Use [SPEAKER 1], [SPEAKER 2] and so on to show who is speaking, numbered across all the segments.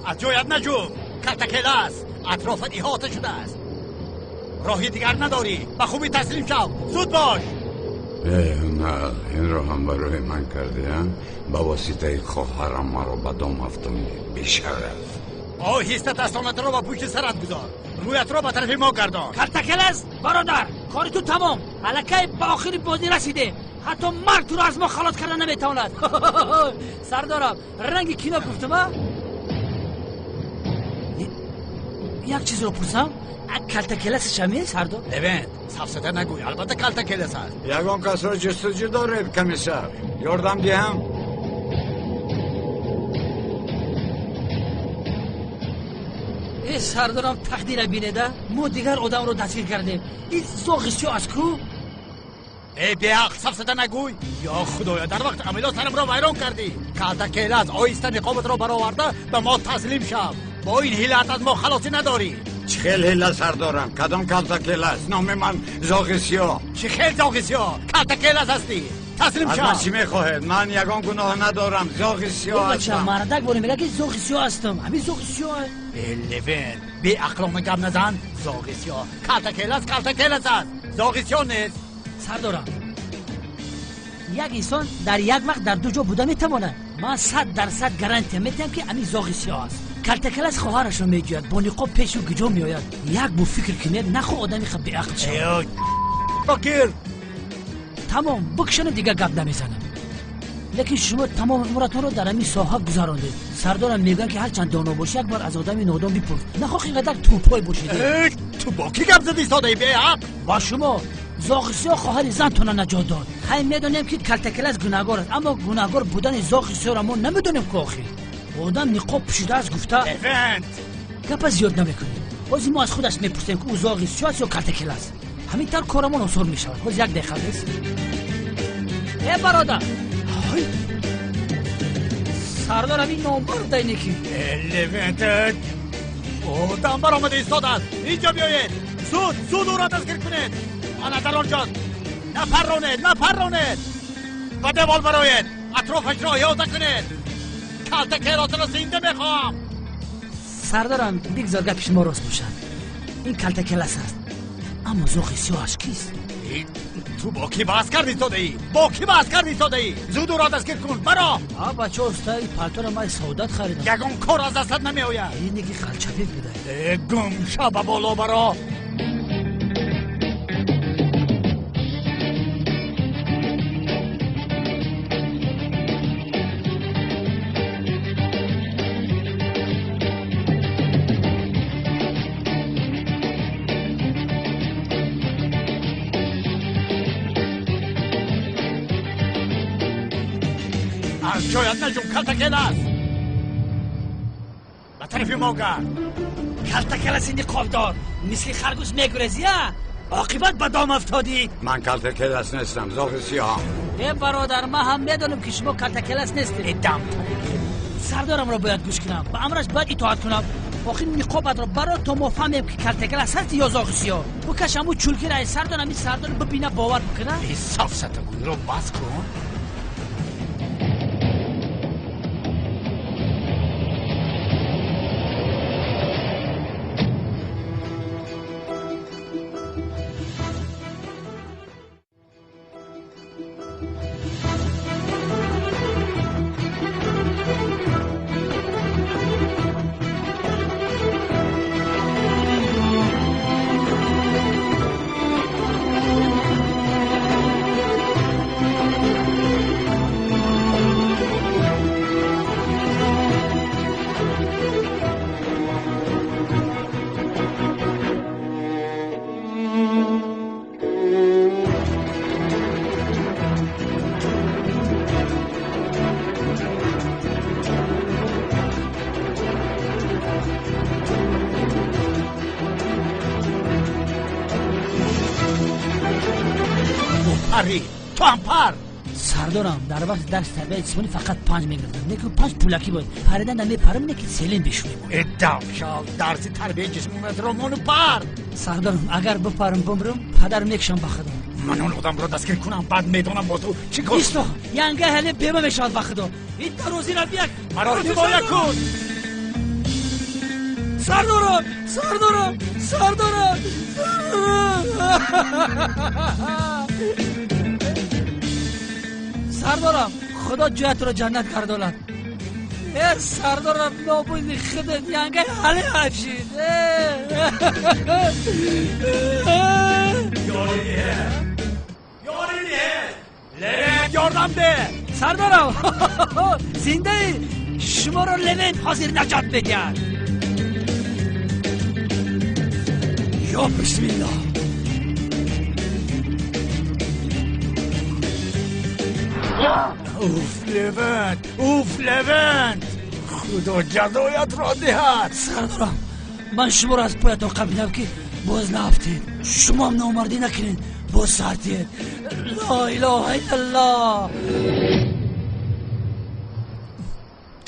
[SPEAKER 1] Аз ҷоят наҷум. Калтакелас атрофат иҳота шудааст. Роҳи дигар надорӣ. Ба хубӣ таслим шав. Зуд бош.
[SPEAKER 2] Не, инро ҳам барои ман кардӣ, ба воситаи хоҳарам маро ба дом афтондӣ. Бешараф.
[SPEAKER 1] Оҳиста дастонатро ба пушти сарат гузор. Рӯятро ба тарафи мо гардон.
[SPEAKER 3] Калтакелас, бародар, кори ту тамом. Аллакай ба охири бозӣ расидем. Ҳатто марг туро аз мо халос карда наметавонад. Сардорам, ранги кино гуфтам, а? Як чизро пурсам? Калтакелас шами, сардор?
[SPEAKER 1] Левент, сафсата нагӯй. Албатта калтакелас аст.
[SPEAKER 2] Ягон касро ҷустуҷӯ доред, комиссар? Ёрдам диҳам?
[SPEAKER 3] Э, сардорам, тақдира бинеда. Мо дигар одамро дастгир кардем. Ин зоғи сиёҳ аст ку?
[SPEAKER 1] Э, беақл, сафсата нагӯй. Ё худоё, дар вақти амалиёт сарамро вайрон кардӣ. Калтакелас, оҳиста ниқобатро бароварда ба мо таслим шав. Бо ин ҳилат аз мо халосӣ надорӣ.
[SPEAKER 2] Чӣ хел ҳила, сардорам? Кадом калтакелас? Номи ман зоғи сиёҳ.
[SPEAKER 1] Чӣ хел зоғи сиёҳ? Калтакелас ҳастӣ. Таслим
[SPEAKER 2] Аз
[SPEAKER 1] шав.
[SPEAKER 2] ман чӣ мехоҳед? Ман ягон гуноҳ надорам. Зоғи сиёҳ
[SPEAKER 3] Бача,
[SPEAKER 2] ҳастам.
[SPEAKER 3] мардак боре мегӯяд, ки зоғи сиёҳ ҳастам. Ҳамин зоғи сиёҳ.
[SPEAKER 1] Э, Левент, беақлона гап назан. Зоғи сиёҳ. Калтакелас калтакелас аст. Зоғи сиёҳ нест.
[SPEAKER 3] Сардорам, як инсон дар як вақт дар ду ҷо буда метавонад. Ман 100% гарантия метиҳам, ки ҳамин зоғи сиёҳ аст. Калтакелас хоҳарашро меҷӯяд, бо ниқоб пешу гиҷо меояд. Як бо фикр кунед, нахо одами беақл шавад.
[SPEAKER 1] Бокир.
[SPEAKER 3] Тамом, бикшану дигар гап намезанам. Лекин шумо тамоми умратонро дар ҳамин соҳа гузарондед. Сардорам, мегӯянд, ки ҳарчанд доно бошӣ, як бор аз одами нодон бипурс. Нахоҳ ин қадар тӯпой бошед.
[SPEAKER 1] Ту бо кӣ гап задӣ, содаи беақл?
[SPEAKER 3] Бо шумо. Зоғи сиёҳ хоҳари зантонро наҷот дод. Хай, медонем, ки калтакелас гунаҳгор аст, аммо гунаҳгор будани зоғи сиёҳро мо намедонем ку. Охир одам ниқоб пӯшидааст гуфта.
[SPEAKER 1] Левент.
[SPEAKER 3] Гапа зиёд намекунем. Ҳозир мо аз худаш мепурсем, ки ӯ зоғи сиёҳ аст ё калтакелас. Ҳамин тавр корамон осон мешавад. Ҳозир, як дақиқа бес. Э, бародар, сардор, ҳамин номбар дайне ки.
[SPEAKER 1] Левент, одам баромада истодааст. Инҷо биёед, зуд, зуд ӯро дастгир кунед. Ана дар он ҷост. Напарронед, напарронед, ба девол бароед, атрофашро иҳота кунед. Калтакеласро зинда мехоҳам.
[SPEAKER 3] Сардорам, бигзор гапи шумо рост бошад. Ин калтакелас аст, аммо зоғи сиёҳаш кист?
[SPEAKER 1] Ту бо кӣ баҳс кардӣ содаӣ? Бо кӣ баҳс кардӣ содаӣ? Зуд ӯро дастгир кун, баро.
[SPEAKER 3] А, бача, уста, и палтора ман саодат харидам.
[SPEAKER 1] Ягон кор аз дастат намеояд.
[SPEAKER 3] Ине ки халчабек буда.
[SPEAKER 1] Э, гум ша, ба боло баро. Аз ҷоят наҷум, калтакелас. Ба тарафи мо гард.
[SPEAKER 3] Калтакеласи ниқобдор, мисли харгӯш мегурезӣ, а оқибат ба дом афтодӣ.
[SPEAKER 2] Ман калтакелас нестам, зоғи сиёҳам.
[SPEAKER 3] Э, бародар, ман ҳам медонам, ки шумо калтакелас нестед.
[SPEAKER 1] Э, дам.
[SPEAKER 3] Сардорамро бояд гӯш кунам, ба амраш бояд итоат кунам. Охир ниқобатро баро, то мо фаҳмем, ки калтакелас ҳасти ё зоғи сиёҳ. Букаш ҳамун чулкира, ай сардор, ҳамин сардор бибина, бовар бикуна.
[SPEAKER 1] Э, сафсатагӯйро бас кун. Парӣ, ту ҳам пар.
[SPEAKER 3] Сардорам, дар вақти дарси тарбияи ҷисмонӣ фақат панҷ мегирифтам, лекин панҷ пулакӣ буд. Парида намепарам, не ки селин бешунем.
[SPEAKER 1] Э, дам шав, дарси тарбияи ҷисмониятро мону пар.
[SPEAKER 3] Сардорам, агар бипарам, бимрам, падар мекушам ба худо.
[SPEAKER 1] Ман он одамро дастгир кунам, баъд медонам бо ту чӣ кор.
[SPEAKER 3] Исто, янга ҳале бема мешавад, ба худо. Ин дарозира бияк.
[SPEAKER 1] Маро ҳимоя кун.
[SPEAKER 3] Сардорам, сардорам, сардорам, сардорам, худо ҷоятро ҷаннат гардонад. Э, сардорам, нобуди худат янгай ҳали ҳайфшид.
[SPEAKER 1] Ёри диҳед, Левент, ёрдам деҳ.
[SPEAKER 3] Сардорам, зиндаи шуморо Левент ҳозир наҷот медиҳад. Ё бисмиллоҳ.
[SPEAKER 1] Уф, Левент, уф, Левент, худо ҷазоятро диҳад.
[SPEAKER 3] Сардорам, ман шуморо аз поятон қабилам, ки боз наафтед. Шумоам номардӣ накунед, боз сар диҳед. Ло илоҳа иллаллоҳ.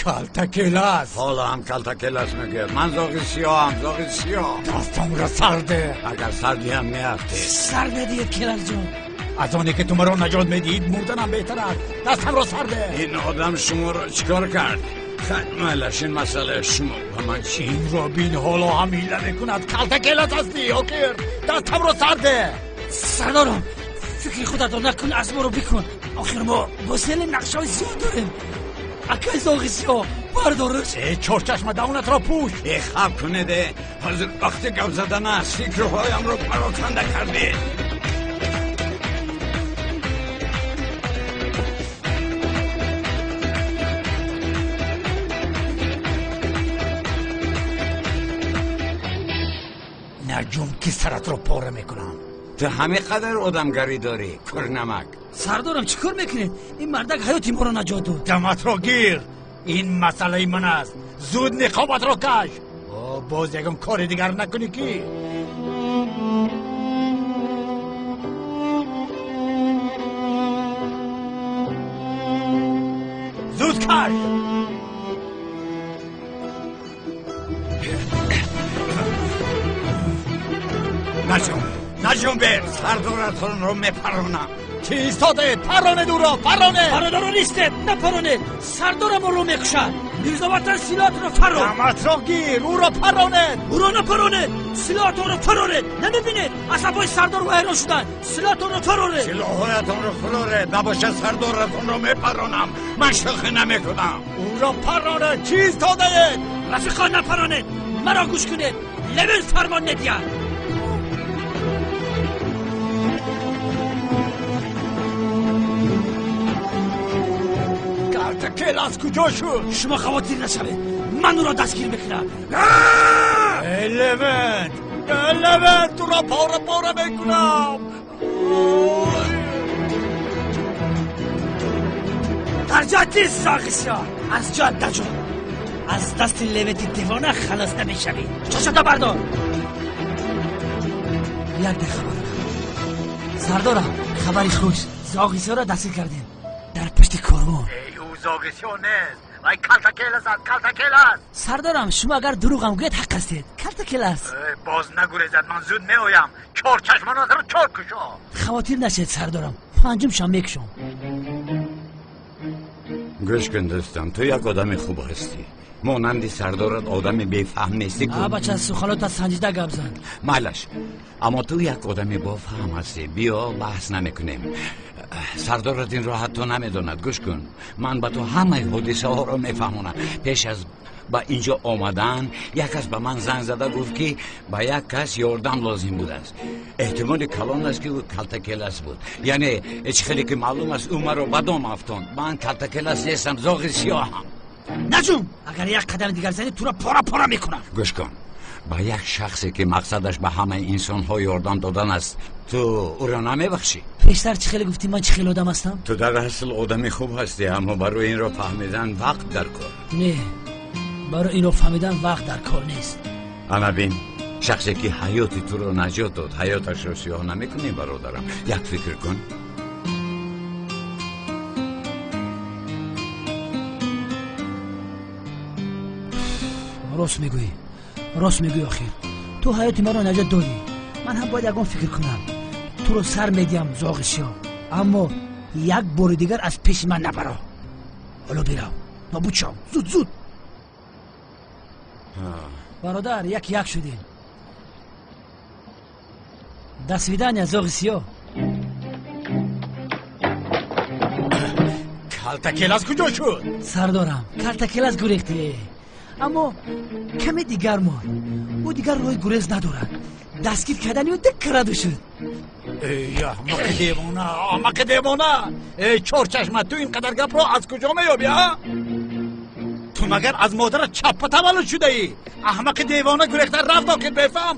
[SPEAKER 1] Калтакелас.
[SPEAKER 2] Ҳоло ҳам калтакелас мегӯяд. Ман зоғи сиёҳам, зоғи сиёҳ.
[SPEAKER 1] Дастамро сар деҳ.
[SPEAKER 2] Агар сар диҳам, меафтед.
[SPEAKER 3] Сар надиҳед, Келасҷон.
[SPEAKER 1] Аз оне ки ту маро наҷот медиҳид, мурданам беҳтар аст. Дастамро сар деҳ.
[SPEAKER 2] Ин одам шуморо чӣ кор кард? Хай, майлаш, ин масъалаи шумо ба ман чӣ?
[SPEAKER 1] Инро бин, ҳоло ҳам ҳила мекунад. Калтакелас ҳастӣ, охир. Дастамро сар деҳ.
[SPEAKER 3] Сардорам, фикри худатро накун, аз моро бикун. Охир мо бо сели нақшаҳои зиёд дорем. Акай зоғи сиёҳ, бардориш.
[SPEAKER 1] Э, чорчашма, давнатро пӯш.
[SPEAKER 2] Э, хаб кунед, э, ҳозир вақти гап задан аст. Фикрҳоямро пароканда кардед.
[SPEAKER 1] Наҷум, ки саратро пора мекунам.
[SPEAKER 2] Ту ҳамин қадар одамгарӣ дорӣ, курнамак.
[SPEAKER 3] Сардорам, чӣ кор мекунед? Ин мардак ҳаёти моро наҷот дод.
[SPEAKER 1] Даматро гир, ин масъалаи ман аст. Зуд ниқобатро каш. Боз ягон кори дигар накунӣ ки. Зуд каш.
[SPEAKER 2] Наҷум, наҷумбе, сардоратонро мепаронам.
[SPEAKER 1] Чӣ истодаед? Парронед ӯро, парронед.
[SPEAKER 3] Бародарон, истед, напаронед. Сардорам ӯро мекушад. Мирзоватан, силоҳатонро фарон.
[SPEAKER 1] Даматро гир, ӯро парронед.
[SPEAKER 3] Ӯро напаронед, силоҳатонро фароред. Намебинед, асабҳои сардор вайрон шуданд. Силоҳатонро фароред.
[SPEAKER 2] Силоҳҳоятонро фуроред, набошад сардоратонро мепаронам. Ман шӯхӣ намекунам.
[SPEAKER 1] Ӯро парронед. Чӣ истодаед?
[SPEAKER 3] Рафиқон, напаронед, маро гӯш кунед. Левен фармон медиҳад.
[SPEAKER 1] Калтакелас куҷо шуд?
[SPEAKER 3] Шумо хавотир нашавед, ман ӯро дастгир мекунам.
[SPEAKER 1] Э, Левент, э, Левент, туро пора пора мекунам.
[SPEAKER 3] Дар ҷои зоғи сиёҳ, аз ҷоят наҷон. Аз дасти Левенти девона халос намешавӣ. Чошата бардор. Як дақиқа, бародар. Сардорам, хабари хуш, зоғи сиёҳро дастгир кардем дар пушти корвон.
[SPEAKER 1] Эй, ӯ зоғи сиёҳ нест, вай калтакелас аст, калтакелас.
[SPEAKER 3] Сардорам, шумо агар дурӯғам гӯед, ҳақ ҳастед. Калтакелас.
[SPEAKER 1] Боз нагурезад, ман зуд меоям. Чор чашмонатро чор кушо.
[SPEAKER 3] Хавотир нашед, сардорам, панҷумшам мекушом.
[SPEAKER 2] Гӯш кун, дӯстам, ту як одами хуб ҳастӣ. Монанди сардорат одами бефаҳм нестӣ ку.
[SPEAKER 3] А, бача, суханота санҷида гап зан.
[SPEAKER 2] Майлаш, аммо ту як одами бофаҳм ҳастӣ. Биё, баҳс намекунем. Сардорат инро ҳатто намедонад. Гӯш кун, ман ба ту ҳамаи ҳодисаҳоро мефаҳмонам. Пеш аз ба инҷо омадан як кас ба ман занг зада гуфт, ки ба як кас ёрдам лозим будааст. Эҳтимоли калон аст, ки ӯ калтакелас буд. Яъне чӣ хеле ки маълум аст, ӯ маро ба дом афтонд. Ман калтакелас нестам, зоғи сиёҳам.
[SPEAKER 3] Наҷум, агар як қадами дигар занӣ, туро пора пора мекунам.
[SPEAKER 2] Гӯш кун, ба як шахсе ки мақсадаш ба ҳамаи инсонҳо ёрдам додан аст, ту ӯро намебахшӣ?
[SPEAKER 3] Пештар чӣ хеле гуфтӣ, ман чӣ хеле одам ҳастам?
[SPEAKER 2] Ту дар асл одами хуб ҳастӣ, аммо барои инро фаҳмидан вақт дар кор.
[SPEAKER 3] Не, барои инро фаҳмидан вақт дар кор нест.
[SPEAKER 2] Ана бин, шахсе ки ҳаёти туро наҷот дод, ҳаёташро сиёҳ намекунӣ, бародарам. Як фикр кун.
[SPEAKER 3] Рост мегӯӣ, рост мегӯӣ. Охир ту ҳаёти маро наҷот додӣ, ман ҳам бояд ягон фикр кунам. Туро сар медиҳам, зоғи сиёҳ, аммо як бори дигар аз пеши ман набаро. Ҳоло бирав, нобуд шав, зуд, зуд. Бародар, як як шудем. До свидания, зоғи сиёҳ.
[SPEAKER 1] Калтакелас куҷо шуд?
[SPEAKER 3] Сардорам, калтакелас гурехте. Аммо каме дигар монд. Ӯ дигар роҳи гурез надорад. Дастгир кардани ӯ диккараду шуд.
[SPEAKER 1] Эй, аҳмақи девона, аҳмақи девона! Эй, чорчашма, ту ин қадар гапро аз куҷо меёбӣ, а? Ту магар аз модарат чаппа таваллуд шудаӣ? Аҳмақи девона гурехта рафт, охир бефаҳм.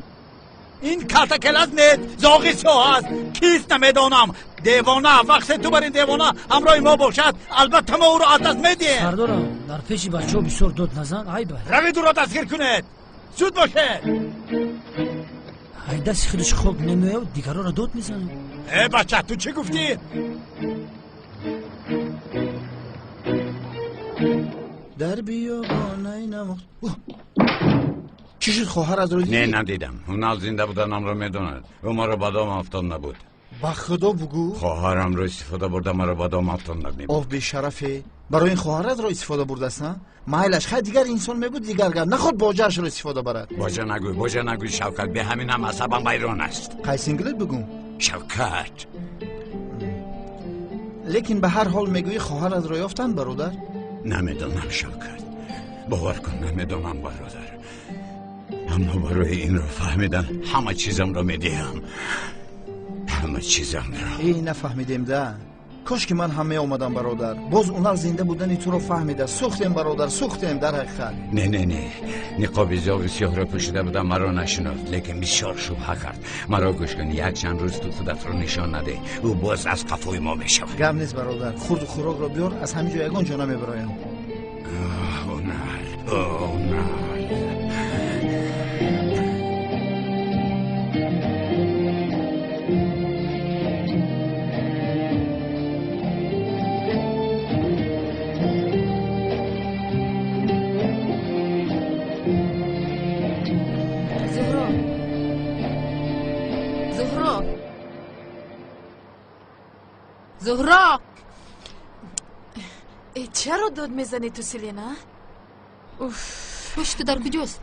[SPEAKER 1] Ин калтакелас нест, зоғи сиёҳ аст. Кист намедонам. Девона, вақте ту бар ин девона ҳамроҳи мо бошад, албатта мо ӯро аз даст медиҳем.
[SPEAKER 3] Сардорам, дар пеши бачаҳо бисёр дод назан, айб аст.
[SPEAKER 1] Равед ӯро дастгир кунед. Зуд бошед.
[SPEAKER 3] Ай дасти худаш хок намеояд, дигаронро дод мезанад.
[SPEAKER 1] Э, бача, ту чӣ гуфтӣ?
[SPEAKER 4] Дар биёбонаи намохт. Чӣ шуд, хоҳар аз рӯ дидӣ?
[SPEAKER 2] Не, надидам. Ҳунал зинда буданамро медонад. Ӯ маро ба дом афтонда буд.
[SPEAKER 4] Ба худо бугӯ.
[SPEAKER 2] Хоҳарамро истифода бурда, маро ба дом афтонда мебуд.
[SPEAKER 4] Оф, бешарафе. Барои ин хоҳаратро истифода бурдааст, на? Майлаш, хай дигар инсон мебуд, дигар гап. Наход боҷаашро истифода барад.
[SPEAKER 2] Боҷа нагӯй, боҷа нагӯй, Шавкат. Бе ҳамин ҳам асабам вайрон аст.
[SPEAKER 4] Қайсингилит бугӯ?
[SPEAKER 2] Шавкат.
[SPEAKER 4] Лекин ба ҳар ҳол мегӯӣ хоҳаратро ёфтанд, бародар?
[SPEAKER 2] Намедонам, Шавкат. Бовар кун, намедонам, бародар. Аммо барои инро фаҳмидан ҳама чизамро медиҳам. Ҳама чизамро.
[SPEAKER 4] Эй, нафаҳмидем да. Кош ки ман ҳам меомадам, бародар. Боз унар зинда будани туро фаҳмида. Сӯхтем, бародар, сӯхтем дар ҳақиқат.
[SPEAKER 2] Не, не, не. Ниқоби зоғи сиёҳро пӯшида будам, маро нашинохт, лекин бисёр шубҳа кард. Маро гӯш кун, як чанд рӯз ту худатро нишон надеҳ. Ӯ боз аз қафои мо мешавад.
[SPEAKER 4] Гап нест, бародар. Хурду хӯрокро биёр, аз ҳамин ҷо ягон ҷо намебароям.
[SPEAKER 2] Унар, унар.
[SPEAKER 5] Зуҳро! Э, чаро дод мезанӣ ту, Селена?
[SPEAKER 6] Уф, ҳуши ту дар куҷост?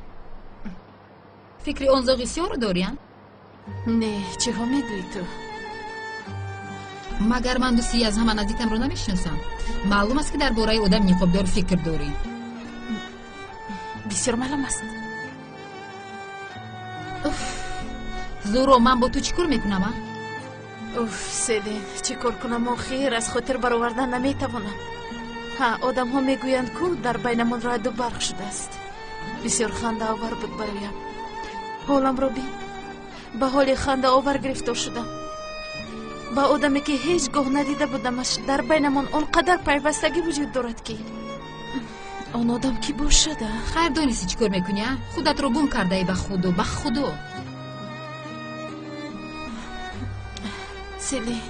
[SPEAKER 6] Фикри он зоғи сиёҳро дорӣ, а?
[SPEAKER 5] Не, чиҳо мегӯӣ ту?
[SPEAKER 6] Магар ман дӯстии аз ҳама наздикамро намешиносам? Маълум аст, ки дар бораи одами ниқобдор фикр дорӣ.
[SPEAKER 5] Бисёр маълум аст.
[SPEAKER 6] Уф, Зуҳро, ман бо ту чӣ кор мекунам, а?
[SPEAKER 5] Уф, Селин, чӣ кор кунам охир, аз хотир баровардан наметавонам. Ҳа, одамҳо мегӯянд, ку дар байнамон раъду барқ шудааст. Бисёр хандаовар буд бароям. Ҳоламро бин. Ба ҳоли хандаовар гирифтор шудам. Ба одаме, ки ҳеҷ гоҳ надида будамаш, дар байнамон он қадар пайвастагӣ вуҷуд дорад, ки он одам кӣ бошад, а?
[SPEAKER 6] Хайр, донистӣ чӣ кор мекунӣ, а? Худатро гум кардаӣ, ба худо, ба худо.
[SPEAKER 5] Селин,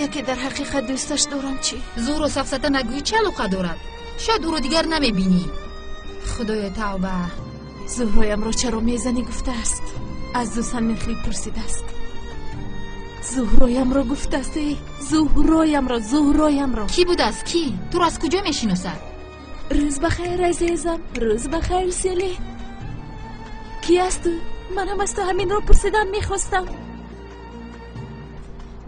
[SPEAKER 5] яке дар ҳақиқат дӯсташ дорам, чӣ?
[SPEAKER 6] Зуҳро, сафсата нагӯӣ, чӣ алоқа дорад? Шояд ӯро дигар намебинӣ. Худоё, тавба.
[SPEAKER 5] Зуҳроямро чаро мезанӣ гуфтааст. Аз дӯстам мехри пурсидааст. Зуҳроямро гуфтааст, эй, Зуҳроямро, Зуҳроямро.
[SPEAKER 6] Кӣ будааст, кӣ? Туро аз куҷо мешиносад?
[SPEAKER 5] Рӯз ба хайр, азизам, рӯз ба хайр, Селин. Кӣ аст ту? Ман ҳам аз ту ҳаминро пурсидан мехостам.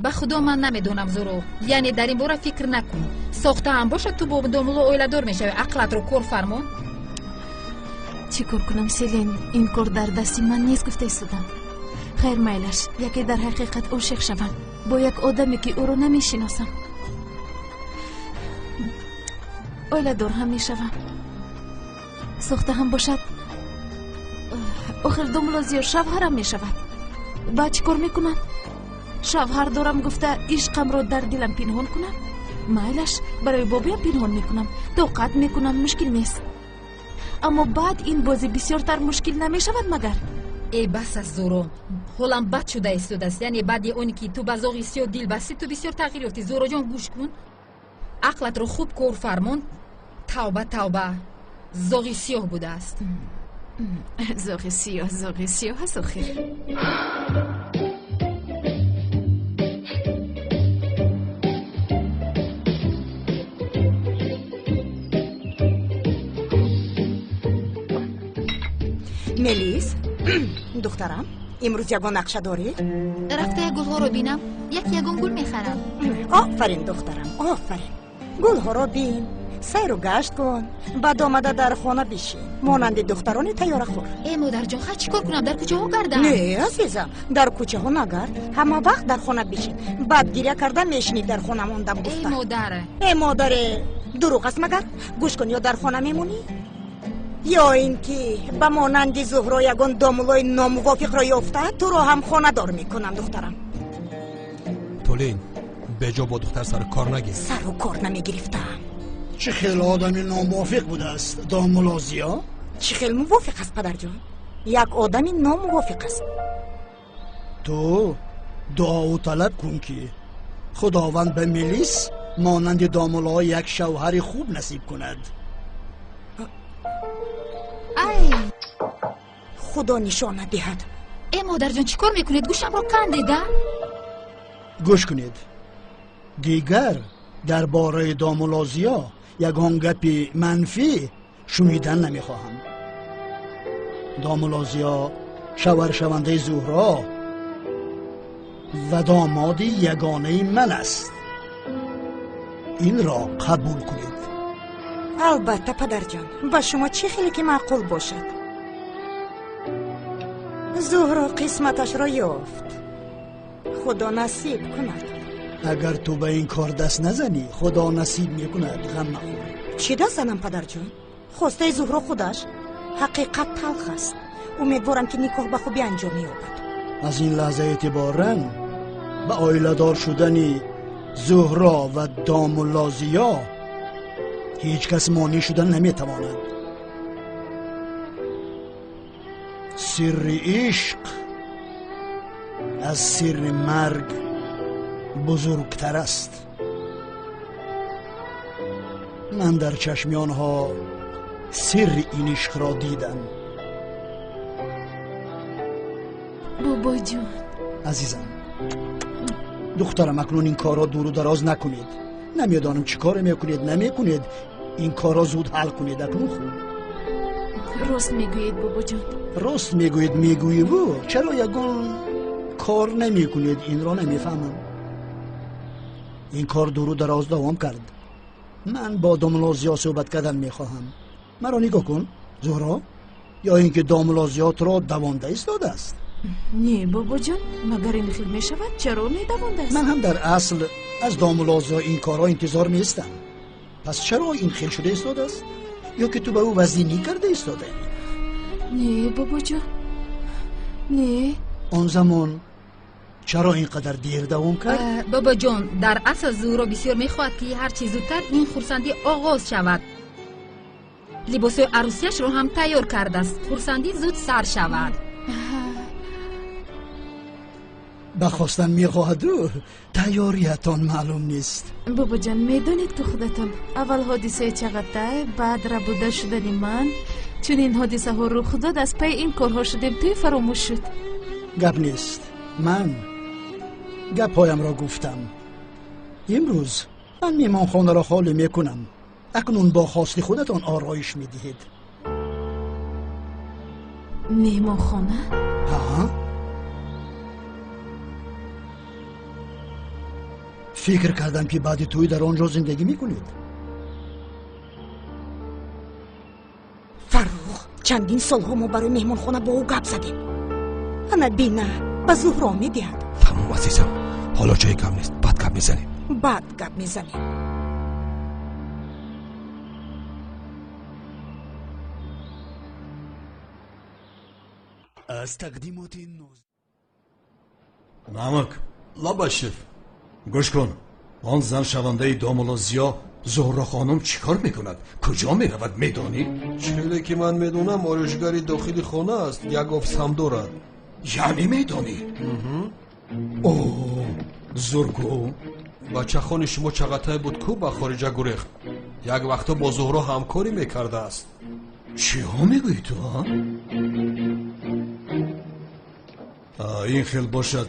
[SPEAKER 6] Ба худо ман намедонам, Зуҳро. Яъне дар ин бора фикр накун. Сохта ҳам бошад, ту бо домулло оиладор мешавӣ. Ақлатро кор фармон.
[SPEAKER 5] Чӣ кор кунам, Селин? Ин кор дар дасти ман нест, гуфта истодам. Хайр, майлаш, яке дар ҳақиқат ошиқ шавам бо як одаме, ки ӯро намешиносам. Оиладор ҳам мешавам. Сохта ҳам бошад, охир домулло зиёд шавҳарам мешавад. Баъд чӣ кор мекунам? Шавҳар дорам гуфта ишқамро дар дилам пинҳон кунам? Майлаш, барои бобиям пинҳон мекунам, тоқат мекунам, мушкил нест. Аммо баъд ин бозӣ бисёртар мушкил намешавад магар?
[SPEAKER 6] Э, бас аст, Зуҳро. Ҳолам бад шуда истодааст. Яъне баъди оне ки ту ба зоғи сиёҳ дил бастӣ, ту бисёр тағйир ёфтӣ. Зуҳроҷон, гӯш кун. Ақлатро хуб кор фармон. Тавба, тавба. Зоғи сиёҳ будааст.
[SPEAKER 5] Зоғи сиёҳ, зоғи сиёҳ аст охир.
[SPEAKER 7] Мелис, духтарам, имрӯз ягон нақша дорӣ?
[SPEAKER 6] Рафта як гулҳоро бинам, як ягон гул мехарам.
[SPEAKER 7] Офарин, духтарам, офарин. Гулҳоро бин, сайру гашт кун, баъд омада дар хона бишин, монанди духтарони тайёрахӯр.
[SPEAKER 6] Э, модарҷон, хай чӣ кор кунам, дар кӯчаҳо гардам?
[SPEAKER 7] Не, азизам, дар кӯчаҳо нагард, ҳама вақт дар хона бишин. Баъд гиря карда мешинӣ дар хона мондам гуфта.
[SPEAKER 6] Э, модар.
[SPEAKER 7] Э, модаре, дурӯғ аст магар? Гӯш кун, ё дар хона мемонӣ, ё ин ки ба монанди Зуҳро ягон домулои номувофиқро ёфта туро ҳам хонадор мекунам, духтарам.
[SPEAKER 8] Толин, беҷо бо духтар сару кор нагир.
[SPEAKER 7] Сару кор намегирифтам.
[SPEAKER 9] Чӣ хел одами номувофиқ будааст домулло Зиё?
[SPEAKER 7] Чӣ хел мувофиқ аст, падарҷон? Як одами номувофиқ аст.
[SPEAKER 9] Ту дуову талаб кун, ки Худованд ба Мелис монанди домуллоҳо як шавҳари хуб насиб кунад.
[SPEAKER 6] Ай,
[SPEAKER 7] Худо нишона диҳад.
[SPEAKER 6] Э, модарҷон, чӣ кор мекунед? Гӯшамро кандеда.
[SPEAKER 9] Гӯш кунед, дигар дар бораи домулло Зиё ягон гапи манфӣ шунидан намехоҳам. Домулло Зиё шавҳаршавандаи Зуҳро ва домоди ягонаи ман аст. Инро қабул кунед.
[SPEAKER 7] Албатта, падарҷон, ба шумо чӣ хеле ки маъқул бошад. Зуҳро қисматашро ёфт, Худо насиб кунад.
[SPEAKER 9] Агар ту ба ин кор даст назанӣ, Худо насиб мекунад, ғам махӯр.
[SPEAKER 7] Чӣ даст занам, падарҷон? Хостаи Зуҳро худаш. Ҳақиқат талх аст. Умедворам, ки никоҳ ба хубӣ анҷом меёбад.
[SPEAKER 9] Аз ин лаҳза эътиборан ба оиладор шудани Зуҳро ва домулло Зиё ҳеҷ кас монеъ шуда наметавонад. Сирри ишқ аз сирри марг бузургтар аст. Ман дар чашми онҳо сирри ин ишқро дидам.
[SPEAKER 5] Бобоҷон.
[SPEAKER 9] Азизам, духтарам, акнун ин корро дуру дароз накунед. Намедонам чӣ коре мекунед, намекунед. Ин корро зуд ҳал кунед акнун. Хуб,
[SPEAKER 5] рост мегӯед, бобоҷон.
[SPEAKER 9] Рост мегӯед, мегӯеву чаро ягон кор намекунед? Инро намефаҳмам. Ин кор дуру дароз давом кард. Ман бо домулло Зиё суҳбат кардан мехоҳам. Маро нигоҳ кун, Зуҳро, ё ин ки домулло Зиё туро давонда истодааст?
[SPEAKER 5] Не, бобоҷон, магар ин хел мешавад? Чаро медавондааст?
[SPEAKER 9] Ман ҳам дар асл аз домулло Зиё ин корҳо интизор нестам. Пас чаро ин хел шуда истодааст? Ё ки ту ба ӯ вазнинӣ карда истодаӣ?
[SPEAKER 5] Не, бобоҷон, не.
[SPEAKER 9] Он замон чаро ин қадар дер давом кард?
[SPEAKER 6] Бобоҷон, дар асл Зуҳро бисёр мехоҳад, ки ҳарчи зудтар ин хурсандӣ оғоз шавад. Либосҳои арӯсияшро ҳам тайёр кардааст. Хурсандӣ зуд сар шавад.
[SPEAKER 9] Ба хостан мехоҳаду тайёриятон маълум нест.
[SPEAKER 5] Бобоҷон, медонед, ки худатон аввал ҳодисаи Чағатай, баъд рабуда шудани ман, чунин ҳодисаҳо рух дод, аз пайи ин корҳо шудем, тӯй фаромӯш шуд.
[SPEAKER 9] Гап нест, ман гапҳоямро гуфтам. Имрӯз ман меҳмонхонаро холӣ мекунам. Акнун бо хости худатон ороиш медиҳед.
[SPEAKER 5] Меҳмонхона?
[SPEAKER 9] Ҳа, фикр кардам, ки баъди тӯй дар он ҷо зиндагӣ мекунед.
[SPEAKER 7] Фаррух, чандин солҳо мо барои меҳмонхона бо ӯ гап задем. Ана бина, ба Зуҳро медиҳад.
[SPEAKER 8] Тамом, азизам, ҳоло ҷои гап нест, баъд гап мезанем.
[SPEAKER 7] Баъд гап мезанем.
[SPEAKER 1] Аз тақдимоти ноз.
[SPEAKER 10] Намак лабашев, гӯш кун, он зан шавандаи домулло Зиё Зуҳро хонум чӣ кор мекунад, куҷо меравад, медонӣ?
[SPEAKER 8] Челе ки ман медонам, ороишгари дохили хона аст, як офис ҳам дорад.
[SPEAKER 10] Яъне медонӣ? О, зургу.
[SPEAKER 8] Бачахони шумо Чағатай буд, ку ба хориҷа гурехт. Як вақто бо Зуҳро ҳамкорӣ мекардааст.
[SPEAKER 10] Чиҳо мегӯӣ ту? Ин хел бошад,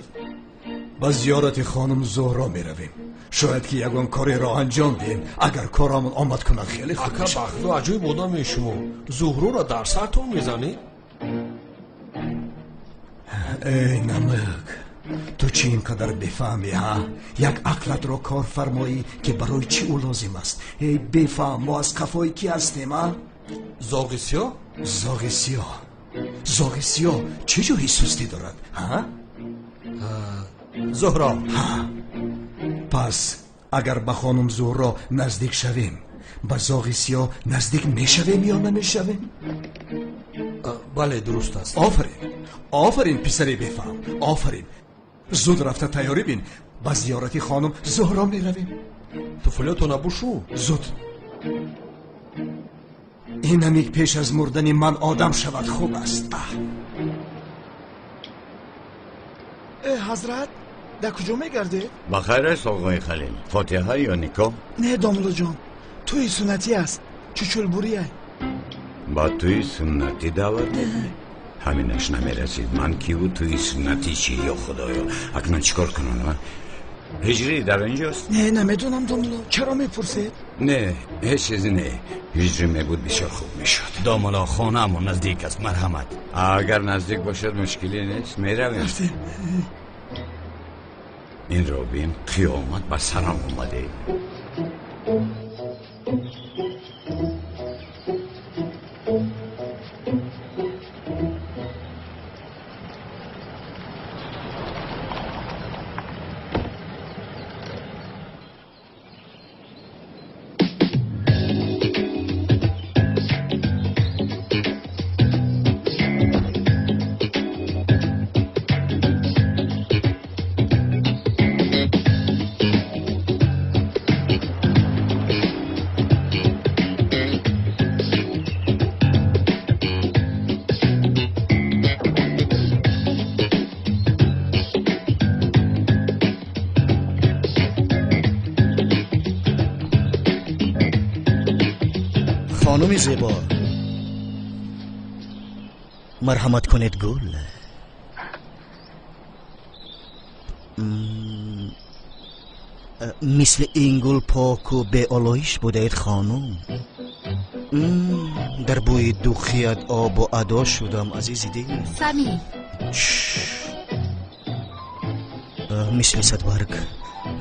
[SPEAKER 10] ба зиёрати хонум Зуҳро меравем. Шояд ки ягон кореро анҷом диҳем. Агар корамон омад кунад, хеле хуб
[SPEAKER 8] Ака
[SPEAKER 10] мешавад.
[SPEAKER 8] Бахту, аҷоиб одаме шумо. Зуҳроро дар сартон мезанед.
[SPEAKER 10] Эй намак, ту чӣ ин қадар бефаҳмӣ, ҳа? Як ақлатро кор фармоӣ, ки барои чӣ ӯ лозим аст. Эй бефаҳм, мо аз қафои кӣ ҳастем, а?
[SPEAKER 8] Зоғи сиёҳ?
[SPEAKER 10] Зоғи сиёҳ. Зоғи сиёҳ чӣ ҷои сустӣ дорад, ҳа?
[SPEAKER 8] Зуҳро.
[SPEAKER 10] Ҳа. Пас агар ба хонум Зуҳро наздик шавем, ба зоғи сиёҳ наздик мешавем ё намешавем?
[SPEAKER 8] Бале, дуруст аст.
[SPEAKER 10] Офарин, офарин, писари бефаҳм, офарин. Зуд рафта тайёрӣ бин, ба зиёрати хонум Зуҳро меравем.
[SPEAKER 8] Туфлиётона бушу.
[SPEAKER 10] Зуд. Ин ҳамик пеш аз мурдани ман одам шавад хуб аст.
[SPEAKER 4] Э, ҳазрат, дар куҷо мегардед?
[SPEAKER 2] Ба хайр аст, оғои Халил. Фотиҳа ё никоҳ?
[SPEAKER 4] Не, домуллоҷон, тӯи суннатӣ аст, чучулбурия.
[SPEAKER 2] Ба тӯи суннатӣ даъват мекунӣ? Ҳаминаш намерасид. Ман киву тӯи суннатӣ чӣ? Ё худоё, акнун чӣ кор кунам? Ҳиҷрӣ дар инҷост?
[SPEAKER 4] Не, намедонам, домулло. Чаро мепурсед?
[SPEAKER 2] Не, ҳеҷ чизе не. Ҳиҷрӣ мебуд бисёр хуб мешуд.
[SPEAKER 1] Домулло, хонаамон наздик аст, марҳамат.
[SPEAKER 2] Агар наздик бошад мушкиле нест, меравем. Инро бин, қиёмат ба сарам омаде.
[SPEAKER 11] خانم زیبا، مرحمت کنید گل. مثل این گل پاک و به آلایش بودید خانم. در بوی دوخیت آب و ادا شدم عزیزی دل.
[SPEAKER 6] سمی.
[SPEAKER 11] مثل صدبرگ،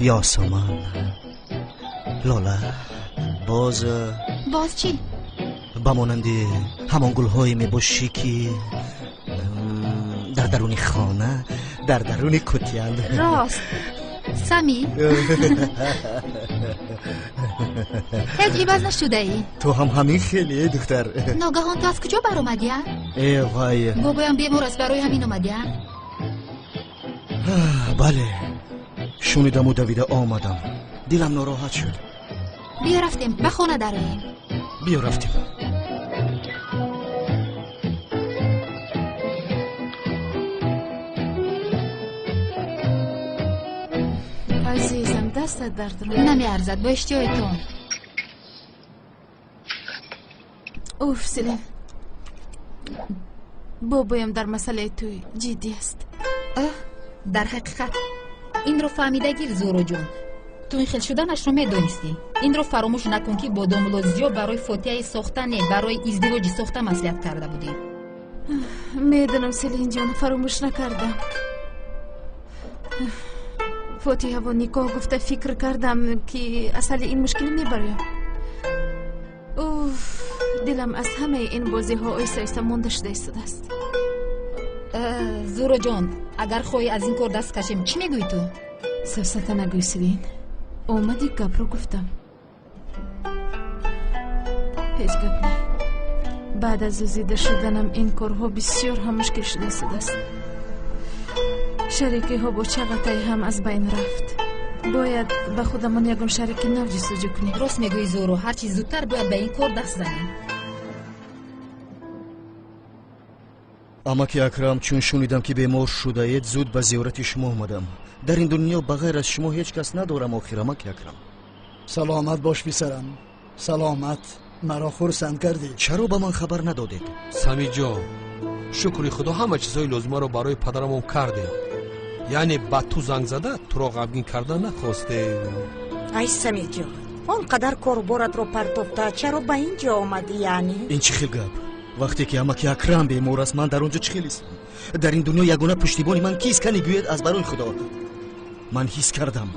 [SPEAKER 11] یاسمن، لاله، باز.
[SPEAKER 6] باز چی؟
[SPEAKER 11] ба монанди ҳамон гулҳое мебошӣ, ки дар даруни хона, дар даруни кутиянд.
[SPEAKER 6] Рост, Сами, ҳеҷ иваз нашудаӣ.
[SPEAKER 11] Ту ҳам ҳамин хеле, духтар.
[SPEAKER 6] Ногаҳон ту аз куҷо баромадӣ?
[SPEAKER 11] Э вай,
[SPEAKER 6] бобоям бемор аст, барои ҳамин омадӣ?
[SPEAKER 11] Бале, шунидаму давида омадам. Дилам нороҳат шуд.
[SPEAKER 6] Биё рафтем, ба хона дароем.
[SPEAKER 11] Биё рафтем.
[SPEAKER 5] Азизам, дастат дард
[SPEAKER 6] намеарзад, бо иштиҳоятон.
[SPEAKER 5] Уф, Селин, бобоям дар масъалаи тӯй ҷиддӣ аст.
[SPEAKER 6] Оҳ, дар ҳақиқат инро фаҳмида гир, Зуҳроҷон. Ту ин хел шуданашро медонистӣ. Инро фаромӯш накун, ки бо домулло Зиё барои фотиҳаи сохта, не, барои издивоҷи сохта маслиҳат карда будӣ.
[SPEAKER 5] Медонам, Селинҷон, фаромӯш накардам. Фотиҳаву никоҳ гуфта фикр кардам, ки аз ҳалли ин мушкилӣ мебароям. Уф, дилам аз ҳамаи ин бозиҳо оҳиста оҳиста монда шуда истодааст.
[SPEAKER 6] Зуҳроҷон, агар хоҳӣ аз ин кор даст кашем, чӣ мегӯӣ ту?
[SPEAKER 5] Сафсата нагӯй, Селин. Омади гапро гуфтам. Ҳеҷ гап не. Баъд аз зузида шуданам ин корҳо бисёр ҳам мушкил шуда истодааст. Шарикиҳо бо чағатай ҳам аз байн рафт. Бояд ба худамон ягон шарики нав ҷустуҷӯ кунем.
[SPEAKER 6] Рост мегӯӣ, Зуҳро, ҳарчи зудтар бояд ба ин кор даст занем.
[SPEAKER 11] Амаки Акрам, чун шунидам, ки бемор шудаед, зуд ба зиёрати шумо омадам. Дар ин дунё ба ғайр аз шумо ҳеҷ кас надорам охир, амаки Акрам.
[SPEAKER 9] Саломат бош, писарам, саломат. Маро хурсанд кардӣ.
[SPEAKER 11] Чаро ба ман хабар надодед?
[SPEAKER 8] Самиҷон, шукри худо, ҳама чизҳои лозимаро барои падарамон кардем. Яъне ба ту занг зада туро ғамгин карда нахостем.
[SPEAKER 7] Ай Самиҷон, он қадар коруборатро партофта чаро ба ин ҷо омадӣ? Яъне
[SPEAKER 11] ин чӣ хел гап? Вақте ки амаки Акрам бемор аст, ман дар он ҷо чӣ хел истам? Дар ин дунё ягона пуштибони ман кист? Кани гӯед аз барои Худо. Ман ҳис кардам,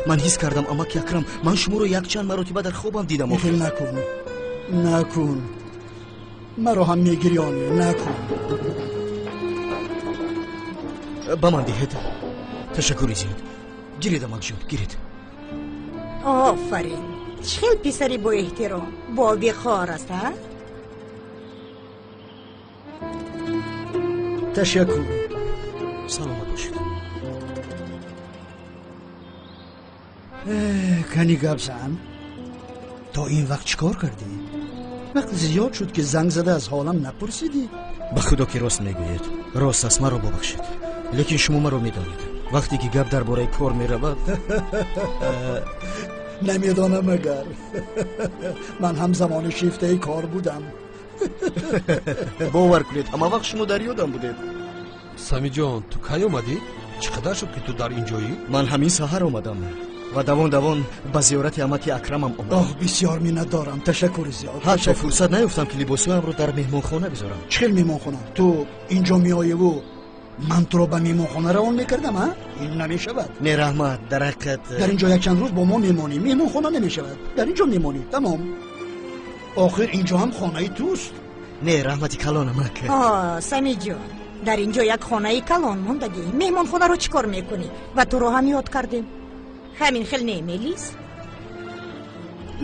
[SPEAKER 11] ман ҳис кардам, амаки Акрам, ман шуморо якчанд маротиба дар хобам дидам.
[SPEAKER 9] Ин хел накун, накун, маро ҳам мегирёнӣ, накун.
[SPEAKER 11] Ба ман диҳед. Ташаккури зиёд. Гиред, амакҷон, гиред.
[SPEAKER 7] Офарин, чӣ хел писари боэҳтиром, бовиқор аст, а?
[SPEAKER 9] Ташаккур.
[SPEAKER 11] Саломат бошед.
[SPEAKER 9] Кани гап зан, то ин вақт чӣ кор кардӣ? Вақт зиёд шуд, ки занг зада аз ҳолам напурсидӣ.
[SPEAKER 11] Ба Худо ки рост мегӯед. Рост аст, маро бубахшед, лекин шумо маро медонед. Вақте ки гап дар бораи кор меравад,
[SPEAKER 9] намедонам, агар ман ҳам замони шифтаи кор будам.
[SPEAKER 11] Бовар кунед, ҳама вақт шумо дар ёдам будед.
[SPEAKER 8] Самиҷон, ту кай омадӣ? Чӣ қадар шуд, ки ту дар ин ҷоӣ?
[SPEAKER 11] Ман ҳамин саҳар омадам ва давон давон ба зиёрати амаки Акрамам омадам.
[SPEAKER 9] Оҳ, бисёр миннатдорам, ташаккури зиёд.
[SPEAKER 11] Ҳатто фурсат наёфтам, ки либосҳоямро дар меҳмонхона бизорам.
[SPEAKER 9] Чӣ хел меҳмонхона? Ту инҷо меоеву ман туро ба меҳмонхона равон мекардам, а? Ин намешавад.
[SPEAKER 11] Не, раҳмат, дар ҳақиқат.
[SPEAKER 9] Дар инҷо якчанд рӯз бо мо мемонӣ, меҳмонхона намешавад. Дар инҷо мемонӣ, тамом. Охир инҷо ҳам хонаи туст.
[SPEAKER 11] Не, раҳмати калон, амак.
[SPEAKER 7] Самиҷон, дар инҷо як хонаи калон мондагӣ. Меҳмонхонаро чӣ кор мекунӣ? Ва туро ҳам ёд кардем. Ҳамин хел не, Мелис?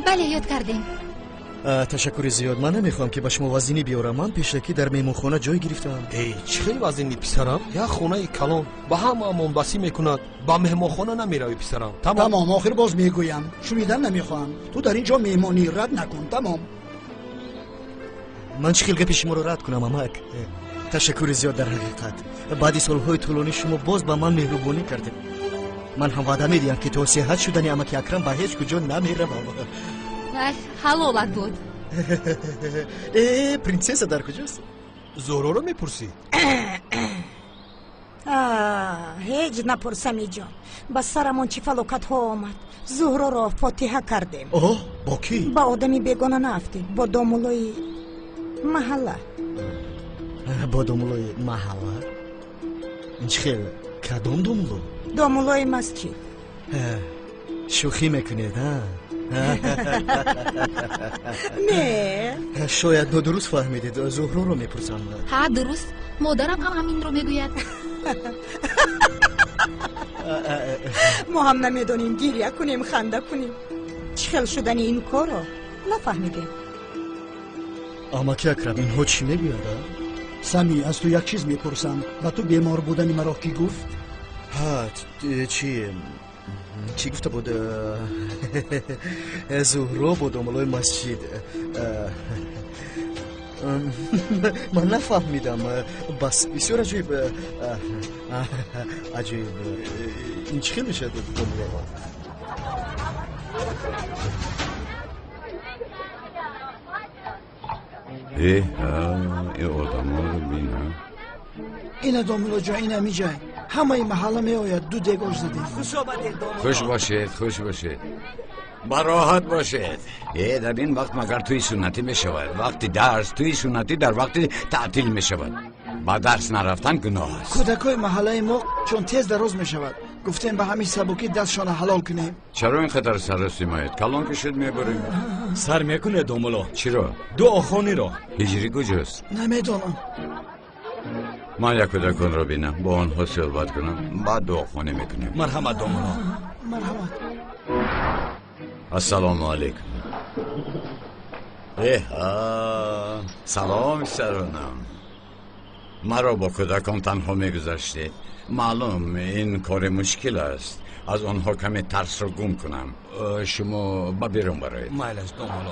[SPEAKER 6] Бале, ёд кардем.
[SPEAKER 11] Ташаккури зиёд. Ман намехоҳам, ки ба шумо вазнинӣ биёрам. Ман пешакӣ дар меҳмонхона ҷой гирифтаам.
[SPEAKER 8] Эй, чӣ хел вазнинӣ, писарам? Як хонаи калон ба ҳамаамон басӣ мекунад. Ба меҳмонхона намеравӣ, писарам.
[SPEAKER 9] Тамом, охир боз мегӯям, шунидан намехоҳам. Ту дар ин ҷо меҳмонӣ, рад накун, тамом.
[SPEAKER 11] Ман чӣ хел гапи шуморо рад кунам, амак? Ташаккури зиёд. Дар ҳақиқат, баъди солҳои тӯлонӣ шумо боз ба ман меҳрубонӣ кардед. Ман ҳам ваъда медиҳам, ки то сеҳат шудани амаки Акрам ба ҳеҷ куҷо намеравам.
[SPEAKER 6] Ҳалолат буд.
[SPEAKER 11] Э, принсесса дар куҷост?
[SPEAKER 8] Зуҳроро мепурсӣ?
[SPEAKER 7] Ҳеҷ напурс, Самиҷон. Ба сарамон чӣ фалокатҳо омад. Зуҳроро фотиҳа кардем.
[SPEAKER 11] Оҳ, бо кӣ?
[SPEAKER 7] Ба одами бегона наафтем, бо домулои маҳалла.
[SPEAKER 11] Бо домулои маҳалла? Ин чӣ хел? Кадом домуло?
[SPEAKER 7] Домулои масҷид.
[SPEAKER 11] Шӯхӣ мекунед, а?
[SPEAKER 7] Не,
[SPEAKER 11] шояд нодуруст фаҳмидед. Зуҳроро мепурсам.
[SPEAKER 6] Ҳа, дуруст, модарам ҳам ҳаминро мегӯяд.
[SPEAKER 7] Мо ҳам намедонем гиря кунем, ханда кунем. Чӣ хел шудани ин корро нафаҳмидем.
[SPEAKER 11] Амаки Акрам, инҳо чӣ мегӯянд?
[SPEAKER 9] Сами, аз ту як чиз мепурсам. Ба ту бемор будани маро кӣ гуфт?
[SPEAKER 11] Ҳа, чӣ чӣ гуфта буд? Зуҳро бо домулои масҷид. Ман нафаҳмидам. Бас, бисёр аҷоиб, аҷоиб. Ин чӣ хел мешавад, домуло?
[SPEAKER 2] Э, ин одамонро бина.
[SPEAKER 9] Ина домулоҷон, ина миҷай. Ҳамаи маҳалла меояд, ду дег ош задем.
[SPEAKER 2] Хуш бошед, хуш бошед, бароҳат бошед. Э, дар ин вақт магар тӯи суннатӣ мешавад? Вақти дарс тӯи суннатӣ дар вақти таътил мешавад. Ба дарс нарафтан гуноҳ аст.
[SPEAKER 4] Кӯдакҳои маҳаллаи мо чун тез дароз мешавад, гуфтем ба ҳамин сабукӣ дастшона ҳалол кунем.
[SPEAKER 2] Чаро ин қадар саросимоед? Калон ки шуд, мебарем.
[SPEAKER 1] Сар мекунед, домуло?
[SPEAKER 2] Чиро?
[SPEAKER 1] Дуохониро.
[SPEAKER 2] Ҳиҷрӣ куҷост?
[SPEAKER 4] Намедонам.
[SPEAKER 2] Ман як кӯдаконро бинам, бо онҳо суҳбат кунам, баъд дуохонӣ мекунем.
[SPEAKER 1] Марҳамат, домуло.
[SPEAKER 4] Марҳамат.
[SPEAKER 2] Ассалому алайкум. Эҳа, салом, саронам. Маро бо кӯдакон танҳо мегузаштед. Маълум, ин кори мушкил аст. Аз онҳо каме тарсро гум кунам. Шумо ба берун бароед.
[SPEAKER 1] Майлаш, домуло.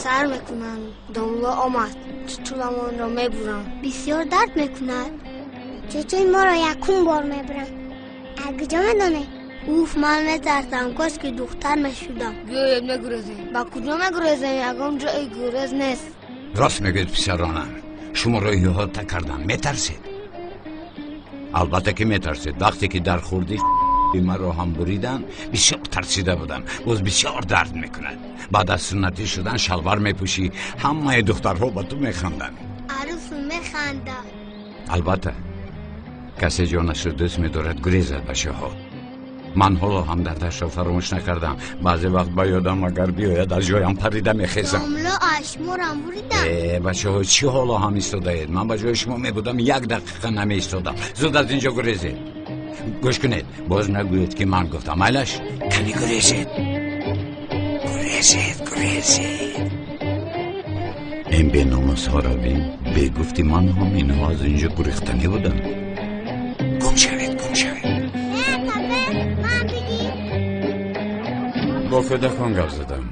[SPEAKER 12] Сар мекунанд, домуло омад, тутуламонро мебуранд. Бисёр дард мекунад. Чечои моро якум бор мебуранд. Аз куҷо медонед? Уф, ман метарсам, кош ки духтар мешудам. Биёед мегурезем. Ба куҷо мегурезем? Ягон ҷои гурез нест.
[SPEAKER 2] Рост мегӯед, писаронам. Шуморо иҳота кардан, метарсед? Албатта ки метарсед. Вақте ки дар хурдӣ маро ҳам буридан, бисёр тарсида будам. Боз бисёр дард мекунад. Баъд аз суннатӣ шудан шалвар мепӯшӣ, ҳамаи духтарҳо ба ту механданд.
[SPEAKER 12] Арӯс механдад.
[SPEAKER 2] Албатта, касе ҷонашро дӯст медорад, гурезад, бачаҳо. Ман ҳоло ҳам дардашро фаромӯш накардам. Баъзе вақт ба ёдам агар биёяд, аз ҷоям парида мехезам.
[SPEAKER 12] Домло, ашморам буридам.
[SPEAKER 2] Э, бачаҳо, чӣ ҳоло ҳам истодаед? Ман ба ҷои шумо мебудам, як дақиқа намеистодам. Зуд аз инҷо гурезед. Гӯш кунед, боз нагӯед, ки ман гуфтам. Майлаш, кани гурезед, гурезед, гурезед. Ин беномусҳоро бин. Бегуфти ман ҳам инҳо аз инҷо гурехтанӣ буданд. Гум шавед, гум шавед. Бо кӯдакон гап задам.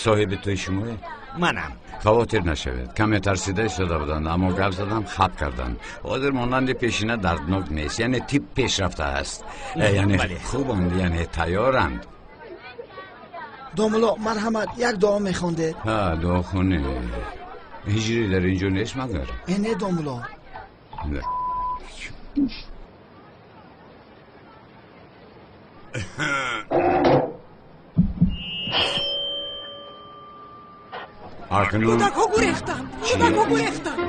[SPEAKER 2] Соҳиби тӯи шумоед?
[SPEAKER 1] Манам.
[SPEAKER 2] Хавотир нашавед, каме тарсида истода буданд, аммо гап задам, хаб карданд. Ҳозир монанди пешина дарднок нест, яъне тиб пешрафта аст, яъне хубанд, яъне тайёранд.
[SPEAKER 4] Домулло, марҳамат, як дуо мехондед.
[SPEAKER 2] Ҳа, дуохонӣ. Ҳиҷрӣ дар инҷо нест магар?
[SPEAKER 4] Э, не, домулло.
[SPEAKER 13] Кӯдакҳо гурехтанд, кӯдакҳо гурехтанд.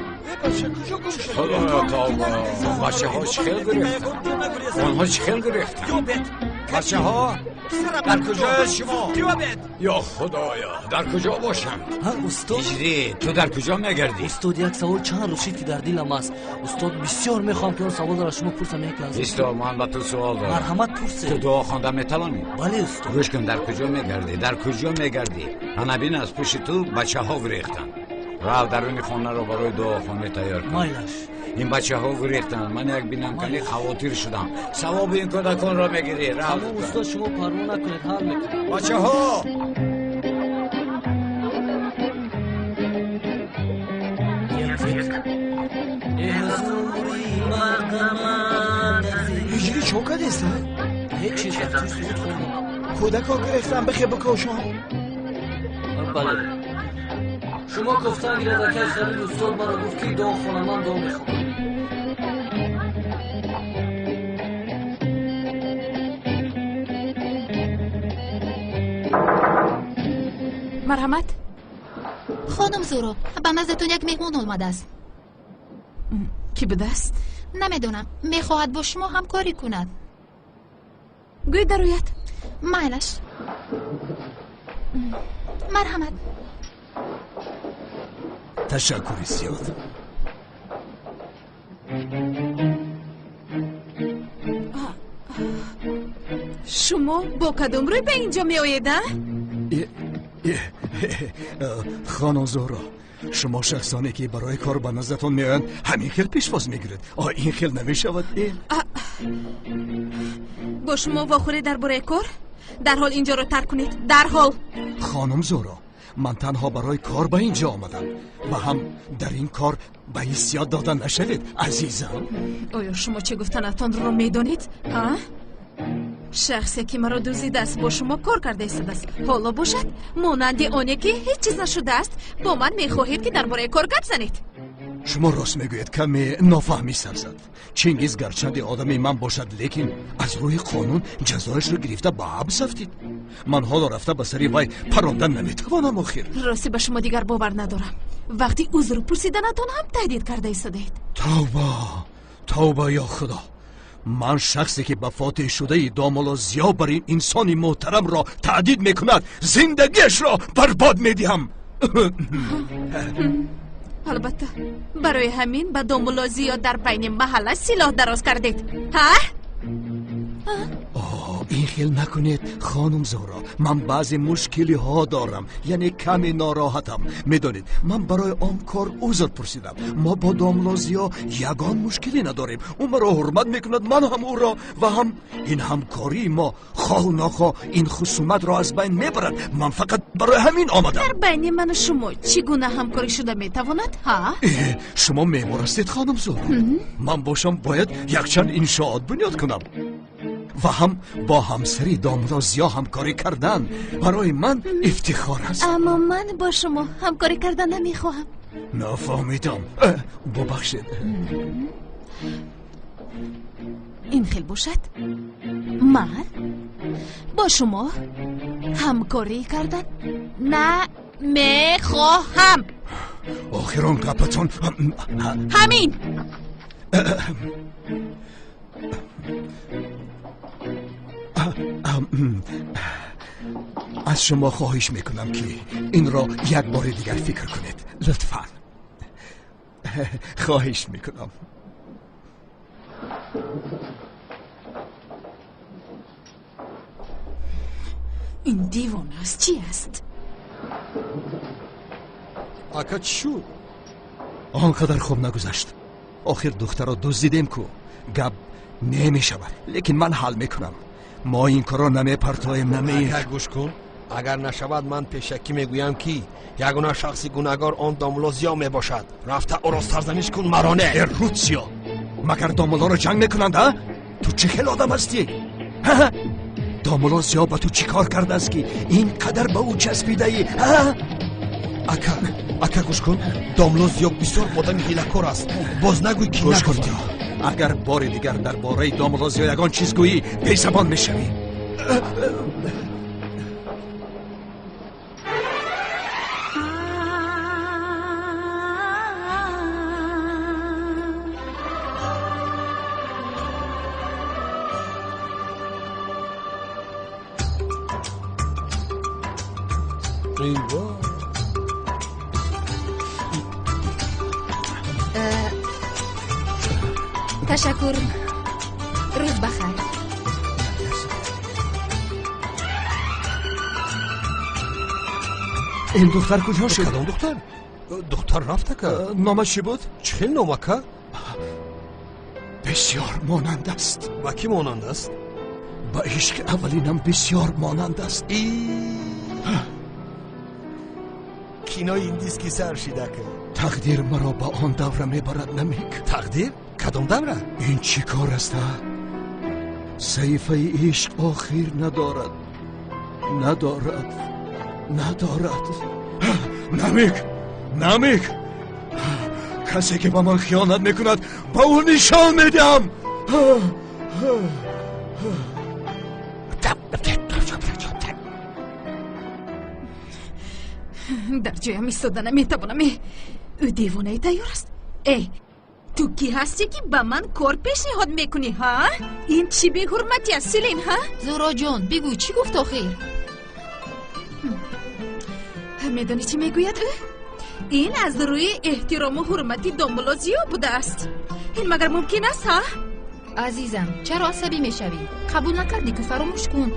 [SPEAKER 2] Худоё, тавба! Бачаҳо чӣ хел гурехтанд? Онҳо чӣ хел гурехтанд? Бачаҳо, дар куҷояд шумо? Ё худоё, дар куҷо бошанд? Ҳиҷрӣ, ту дар куҷо мегардӣ?
[SPEAKER 14] Устод, як савол чанд рӯз шид, ки дар дилам аст. Устод, бисёр мехоҳам, ки он саволро аз шумо пурсам. Як лаҳза.
[SPEAKER 2] Исто, ман ба ту суол дорам.
[SPEAKER 14] Марҳамат, пурсед.
[SPEAKER 2] Ту дуо хонда метавонӣ?
[SPEAKER 14] Бале, устод.
[SPEAKER 2] Гӯш кун, дар куҷо мегардӣ? Дар куҷо мегардӣ? Ана бин, аз пушти ту бачаҳо гурехтанд. Рав, даруни хонаро барои дуохонӣ тайёр кун.
[SPEAKER 14] Майлаш.
[SPEAKER 2] Ин бачаҳо гурехтанд. Ман як бинам, кани хавотир шудам. Савоби ин кӯдаконро мегирӣ. Рав.
[SPEAKER 14] Тамом, устод, шумо парво накунед, ҳал мекунем.
[SPEAKER 2] Бачаҳо!
[SPEAKER 4] Ҳиҷрӣ, чо кардеста?
[SPEAKER 14] Ҳеҷ чиз, дар тӯй суруд хондам.
[SPEAKER 4] Кӯдакҳо гурехтанд, бихе бикошон.
[SPEAKER 14] Бале, шумо гуфтан гирад, акай Халил. Устод маро гуфт, ки дуо хонам, ман дуо мехонам.
[SPEAKER 5] Марҳамат.
[SPEAKER 6] Хонум Зуро, ба наздатон як меҳмон омадааст.
[SPEAKER 5] Кӣ будааст?
[SPEAKER 6] Намедонам, мехоҳад бо шумо ҳамкорӣ кунад.
[SPEAKER 5] Гӯй дарояд.
[SPEAKER 6] Майлаш, марҳамат.
[SPEAKER 10] Ташаккури зиёд.
[SPEAKER 5] Шумо бо кадом рӯй ба инҷо меоед, а?
[SPEAKER 10] Хонум Зуҳро, шумо шахсоне, ки барои кор ба наздатон меоянд, ҳамин хел пешвоз мегиред? О, ин хел намешавад, э?
[SPEAKER 5] Бо шумо вохӯрӣ дар бораи кор? Дарҳол инҷоро тарк кунед, дарҳол!
[SPEAKER 10] Хонум Зуҳро, ман танҳо барои кор ба ин ҷо омадам ва ҳам дар ин кор ба ҳиссиёт дода нашавед, азизам.
[SPEAKER 5] Оё шумо чӣ гуфтанатонро медонед, ҳа? Шахсе, ки маро дуздидааст, бо шумо кор карда истодааст. Ҳоло бошад, монанди оне ки ҳеҷ чиз нашудааст, бо ман мехоҳед, ки дар бораи кор гап занед.
[SPEAKER 10] Шумо рост мегӯед, каме нофаҳмӣ сар зад. Чингиз гарчанде одами ман бошад, лекин аз рӯи қонун ҷазояшро гирифта ба ҳабс афтид. Ман ҳоло рафта ба сари вай парондан наметавонам, охир.
[SPEAKER 5] Рости, ба шумо дигар бовар надорам. Вақти узр пурсиданатон ҳам таҳдид карда истодаед.
[SPEAKER 10] Тавба, тавба, ё худо! Ман шахсе, ки ба фотеҳшудаи домулло Зиё бар ин инсони муҳтарамро таҳдид мекунад, зиндагиашро барбод медиҳам.
[SPEAKER 5] Албатта, барои ҳамин ба домулло Зиё дар байни маҳалла силоҳ дароз кардед, ҳа?
[SPEAKER 10] Ин хел накунед, хонум Зуҳро. Ман баъзе мушкилиҳо дорам, яъне каме нороҳатам. Медонед, ман барои он кор узр пурсидам. Мо бо домулло Зиё ягон мушкилӣ надорем. Ӯ маро ҳурмат мекунад, ман ҳам ӯро, ва ҳам ин ҳамкории мо хоҳу нохоҳ ин хусуматро аз байн мебарад. Ман фақат барои ҳамин омадам.
[SPEAKER 5] Дар байни ману шумо чӣ гуна ҳамкорӣ шуда метавонад, ҳа?
[SPEAKER 10] Шумо меъмор ҳастед, хонум Зуҳро. Ман бошам бояд якчанд иншоот бунёд кунам ва ҳам бо ҳамсари домулло Зиё ҳамкорӣ кардан барои ман ифтихор аст.
[SPEAKER 5] Аммо ман бо шумо ҳамкорӣ кардан намехоҳам.
[SPEAKER 10] Нафаҳмидам, бубахшед.
[SPEAKER 5] Ин хел бошад, Ман бо шумо ҳамкорӣ кардан намехоҳам.
[SPEAKER 10] Охирон гапатон
[SPEAKER 5] ҳамин.
[SPEAKER 10] Аз шумо хоҳиш мекунам, ки инро як бори дигар фикр кунед, лутфан. Хоҳиш мекунам.
[SPEAKER 5] Ин девона аст, чӣ аст?
[SPEAKER 8] Ака, чӣ шуд?
[SPEAKER 10] Он қадар хуб нагузашт. Охир духтарро дуздидем ку, гап намешавад, лекин ман ҳал мекунам. Мо ин корро намепартоем, наме.
[SPEAKER 8] Ака, гӯш кун, агар нашавад, ман пешакӣ мегӯям, ки ягона шахси гунаҳгор он домулло Зиё мебошад. Рафта ӯро сарзаниш кун, маро не.
[SPEAKER 10] Э, Рутсиё, магар домуллоро ҷанг мекунанд, а? Ту чӣ хел одам ҳастӣ? Домулло Зиё ба ту чӣ кор кардааст, ки ин қадар ба ӯ часпидаӣ?
[SPEAKER 8] Ака, ака, гӯш кун, домулло Зиё бисёр одами ҳилакор аст. Боз нагӯй, ки нагуфтӣ.
[SPEAKER 10] Агар бори дигар дар бораи домулло Зиё ягон чиз гӯӣ, бесабон мешавӣ.
[SPEAKER 6] Ташаккур, рӯз бахайр.
[SPEAKER 10] Ин духтар куҷо шуд?
[SPEAKER 8] Кадом духтар? Духтар рафт, ака.
[SPEAKER 10] Номаш чӣ буд?
[SPEAKER 8] Чӣ хел ном, ака?
[SPEAKER 10] Бисёр монанд аст.
[SPEAKER 8] Ба кӣ монанд аст?
[SPEAKER 10] Ба ишқи аввалинам бисёр монанд аст.
[SPEAKER 8] Кинои индиски сар шид, ака.
[SPEAKER 10] Тақдир маро ба он давра мебарад, Намик.
[SPEAKER 8] Тақдир? Кадом давра?
[SPEAKER 10] Ин чӣ кор аст, а? Саҳифаи ишқ охир надорад, надорад, надорад. Намик, Намик, касе ки ба ман хиёнат мекунад, ба ӯ нишон медиҳам.
[SPEAKER 5] Дар ҷоям истода наметавонам. Ӯ девонаи тайёр аст. Э, ту кӣ ҳастӣ, ки ба ман кор пешниҳод мекунӣ, ҳа? Ин чӣ беҳурматӣ аст, Селин, ҳа?
[SPEAKER 6] Зуҳроҷон, бигӯ, чӣ гуфт охир?
[SPEAKER 5] Медонӣ, чӣ мегӯяд ӯ? Ин аз рӯи эҳтирому ҳурмати домулло Зиё будааст. Ин магар мумкин аст, ҳа?
[SPEAKER 6] Азизам, чаро асабӣ мешавӣ? Қабул накардӣ, ку, фаромӯш кун,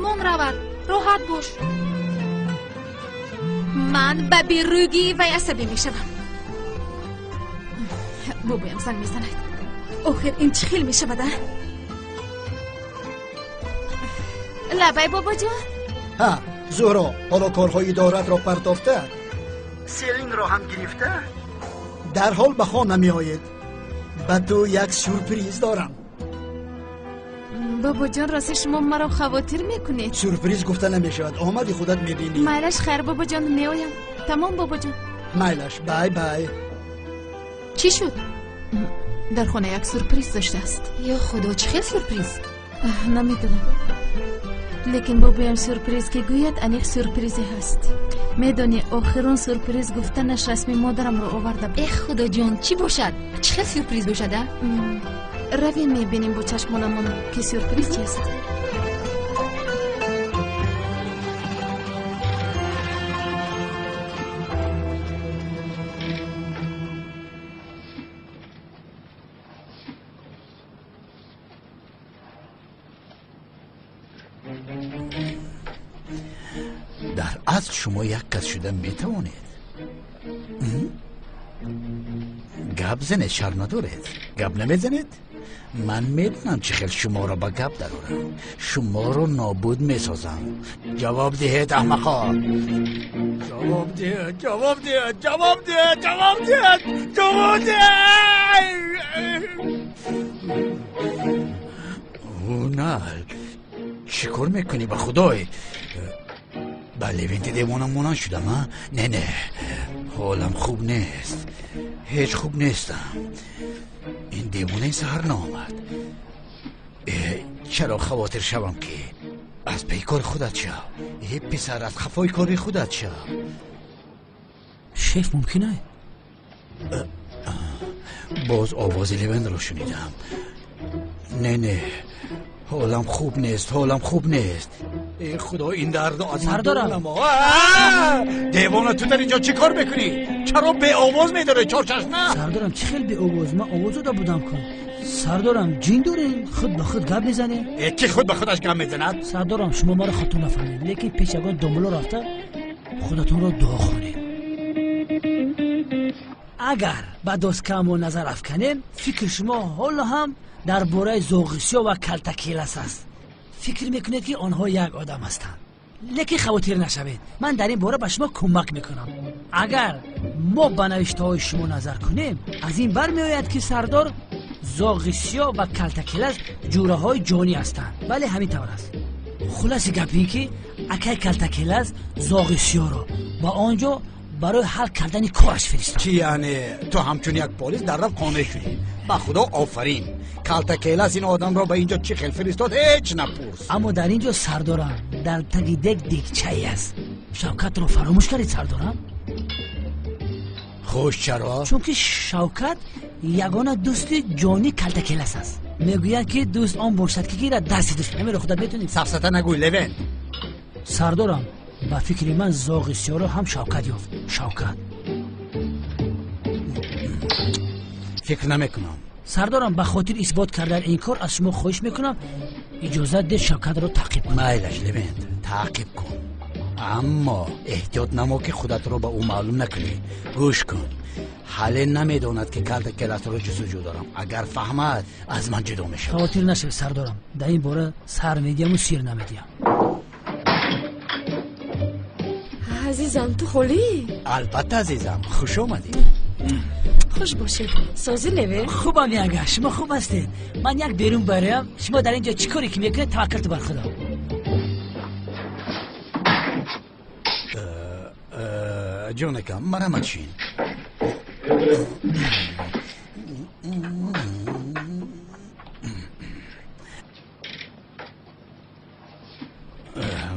[SPEAKER 6] мон равад, роҳат бош.
[SPEAKER 5] Ман ба берӯгии вай асабӣ мешавам. Бобоям занг мезанад. Охир ин чӣ хел мешавад, а? Лабай, бобоҷон.
[SPEAKER 9] Ҳа, Зуҳро, ҳоло корҳои идоратро партофта, Селинро ҳам гирифта, дарҳол ба хона меоед. Ба ту як сюрприз дорам.
[SPEAKER 5] Бобоҷон, рости шумо маро хавотир мекунед.
[SPEAKER 9] Сюрприз гуфта намешавад, омади худат мебинӣ.
[SPEAKER 5] Майлаш, хайр, бобоҷон, меоям. Тамом, бобоҷон.
[SPEAKER 9] Майлаш, бай бай.
[SPEAKER 6] Чӣ шуд?
[SPEAKER 5] Дар хона як сюрприз доштааст.
[SPEAKER 6] Ё худо, чӣ хел сюрприз?
[SPEAKER 5] Намедонам, лекин бобоям сюрприз ки гӯяд, аниқ сюрпризе ҳаст. Медонӣ, охирон сюрприз гуфтанаш расми модарамро оварда буд.
[SPEAKER 6] Эх, худоҷон, чӣ бошад? Чӣ хел сюрприз бошад, а?
[SPEAKER 5] Равем, мебинем бо чашмонамон, ки сюрприз чист.
[SPEAKER 2] Дар асл шумо як кас шуда метавонед. Гап занед, шарм надоред? Гап намезанед? Ман медонам, чӣ хел шуморо ба гап дарорам. Шуморо нобуд месозам. Ҷавоб диҳед, аҳмақо!
[SPEAKER 1] Ҷавоб диҳед, ҷавоб диҳед, ҷавоб диҳед, ҷавоб диҳед, ҷавоб диҳед!
[SPEAKER 2] На, чӣ кор мекунӣ, ба худой? Ба Левенти девона монанд шудам, а? Не, не, ҳолам хуб нест, ҳеҷ хуб нестам. Ин девонаи саҳар наомад. Чаро хавотир шавам ки аз паи кори худат шав? Э писар, аз хафои кори худат шав.
[SPEAKER 3] Шеф, мумкин ай?
[SPEAKER 2] Боз овози Левенро шунидам. Не, не, ҳолам хуб нест, ҳолам хуб нест. Э худо, ин дардо аз ман дур намо. Девона, ту дар инҷо чӣ кор мекунӣ? Чаро беовоз медорӣ, чорчашма?
[SPEAKER 3] Сардорам, чӣ хел беовоз? Ман овоз дода будам кун. Сардорам, ҷин дорем, худ ба худ гап мезанем.
[SPEAKER 1] Э ки худ ба худаш гап мезанад?
[SPEAKER 3] Сардорам, шумо маро хато нафаҳмед, лекин пеш ягон домуло рафта худатонро дуо хонед. Агар ба доскамо назар афканем, фикри шумо ҳоло ҳам дар бораи зоғи сиёҳ ва калтакелас аст. Фикр мекунед ки онҳо як одам ҳастанд. Лекин хавотир нашавед, ман дар ин бора ба шумо кӯмак мекунам. Агар мо ба навиштаҳои шумо назар кунем, аз ин бармеояд ки сардор, зоғи сиёҳ ва калтакелас ҷураҳои ҷонӣ ҳастанд. Бале, ҳамин тавр аст. Хулоси гап ин ки акай калтакелас зоғи сиёҳро ба он ҷо барои ҳал кардани кораш фиристод.
[SPEAKER 2] Чӣ, яъне ту ҳамчун як полис дар рафт қонеъ шудӣ? Ба худо офарин. Калтакелас ин одамро ба инҷо чӣ хел фиристод, ҳеҷ напурс.
[SPEAKER 3] Аммо дар инҷо сардорам, дар таги дег дегчае аст. Шавкатро фаромӯш кардед, сардорам?
[SPEAKER 2] Хуш, чаро?
[SPEAKER 3] Чунки Шавкат ягона дӯсти ҷонии калтакелас аст. Мегӯяд ки дӯст он бошад ки гирад дасти дӯст. Намеро худат метонӣ.
[SPEAKER 2] Сафсата нагӯй, Левент.
[SPEAKER 3] Сардорам, ба фикри ман зоғи сиёҳро ҳам Шавкат ёфт. Шавкат.
[SPEAKER 2] Фикр намекунам.
[SPEAKER 3] Сардорам, ба хотир исбот кардан ин кор аз шумо хоҳиш мекунам, иҷозат деҳ Шавкатро таъқиб кунам.
[SPEAKER 2] Майлаш, Левент, таъқиб кун, аммо эҳтиёт намо ки худатро ба ӯ маълум накунӣ. Гӯш кун, ҳале намедонад ки калтакеласро ҷустуҷӯ дорам. Агар фаҳмад, аз ман ҷудо мешавад.
[SPEAKER 3] Хавотир нашавед, сардорам, дар ин бора сар медиҳаму сир намедиҳам.
[SPEAKER 13] Азизам, ту холӣ?
[SPEAKER 2] Албатта, азизам, хуш омадӣ.
[SPEAKER 13] Хуш бошед. Созӣ, Левен?
[SPEAKER 3] Хубам, яга, шумо хуб ҳастед? Ман як берун бароям, шумо дар ин ҷо чӣ коре ки мекунед, таваккалту бар худо.
[SPEAKER 2] Ҷонакам, марҳамат шин.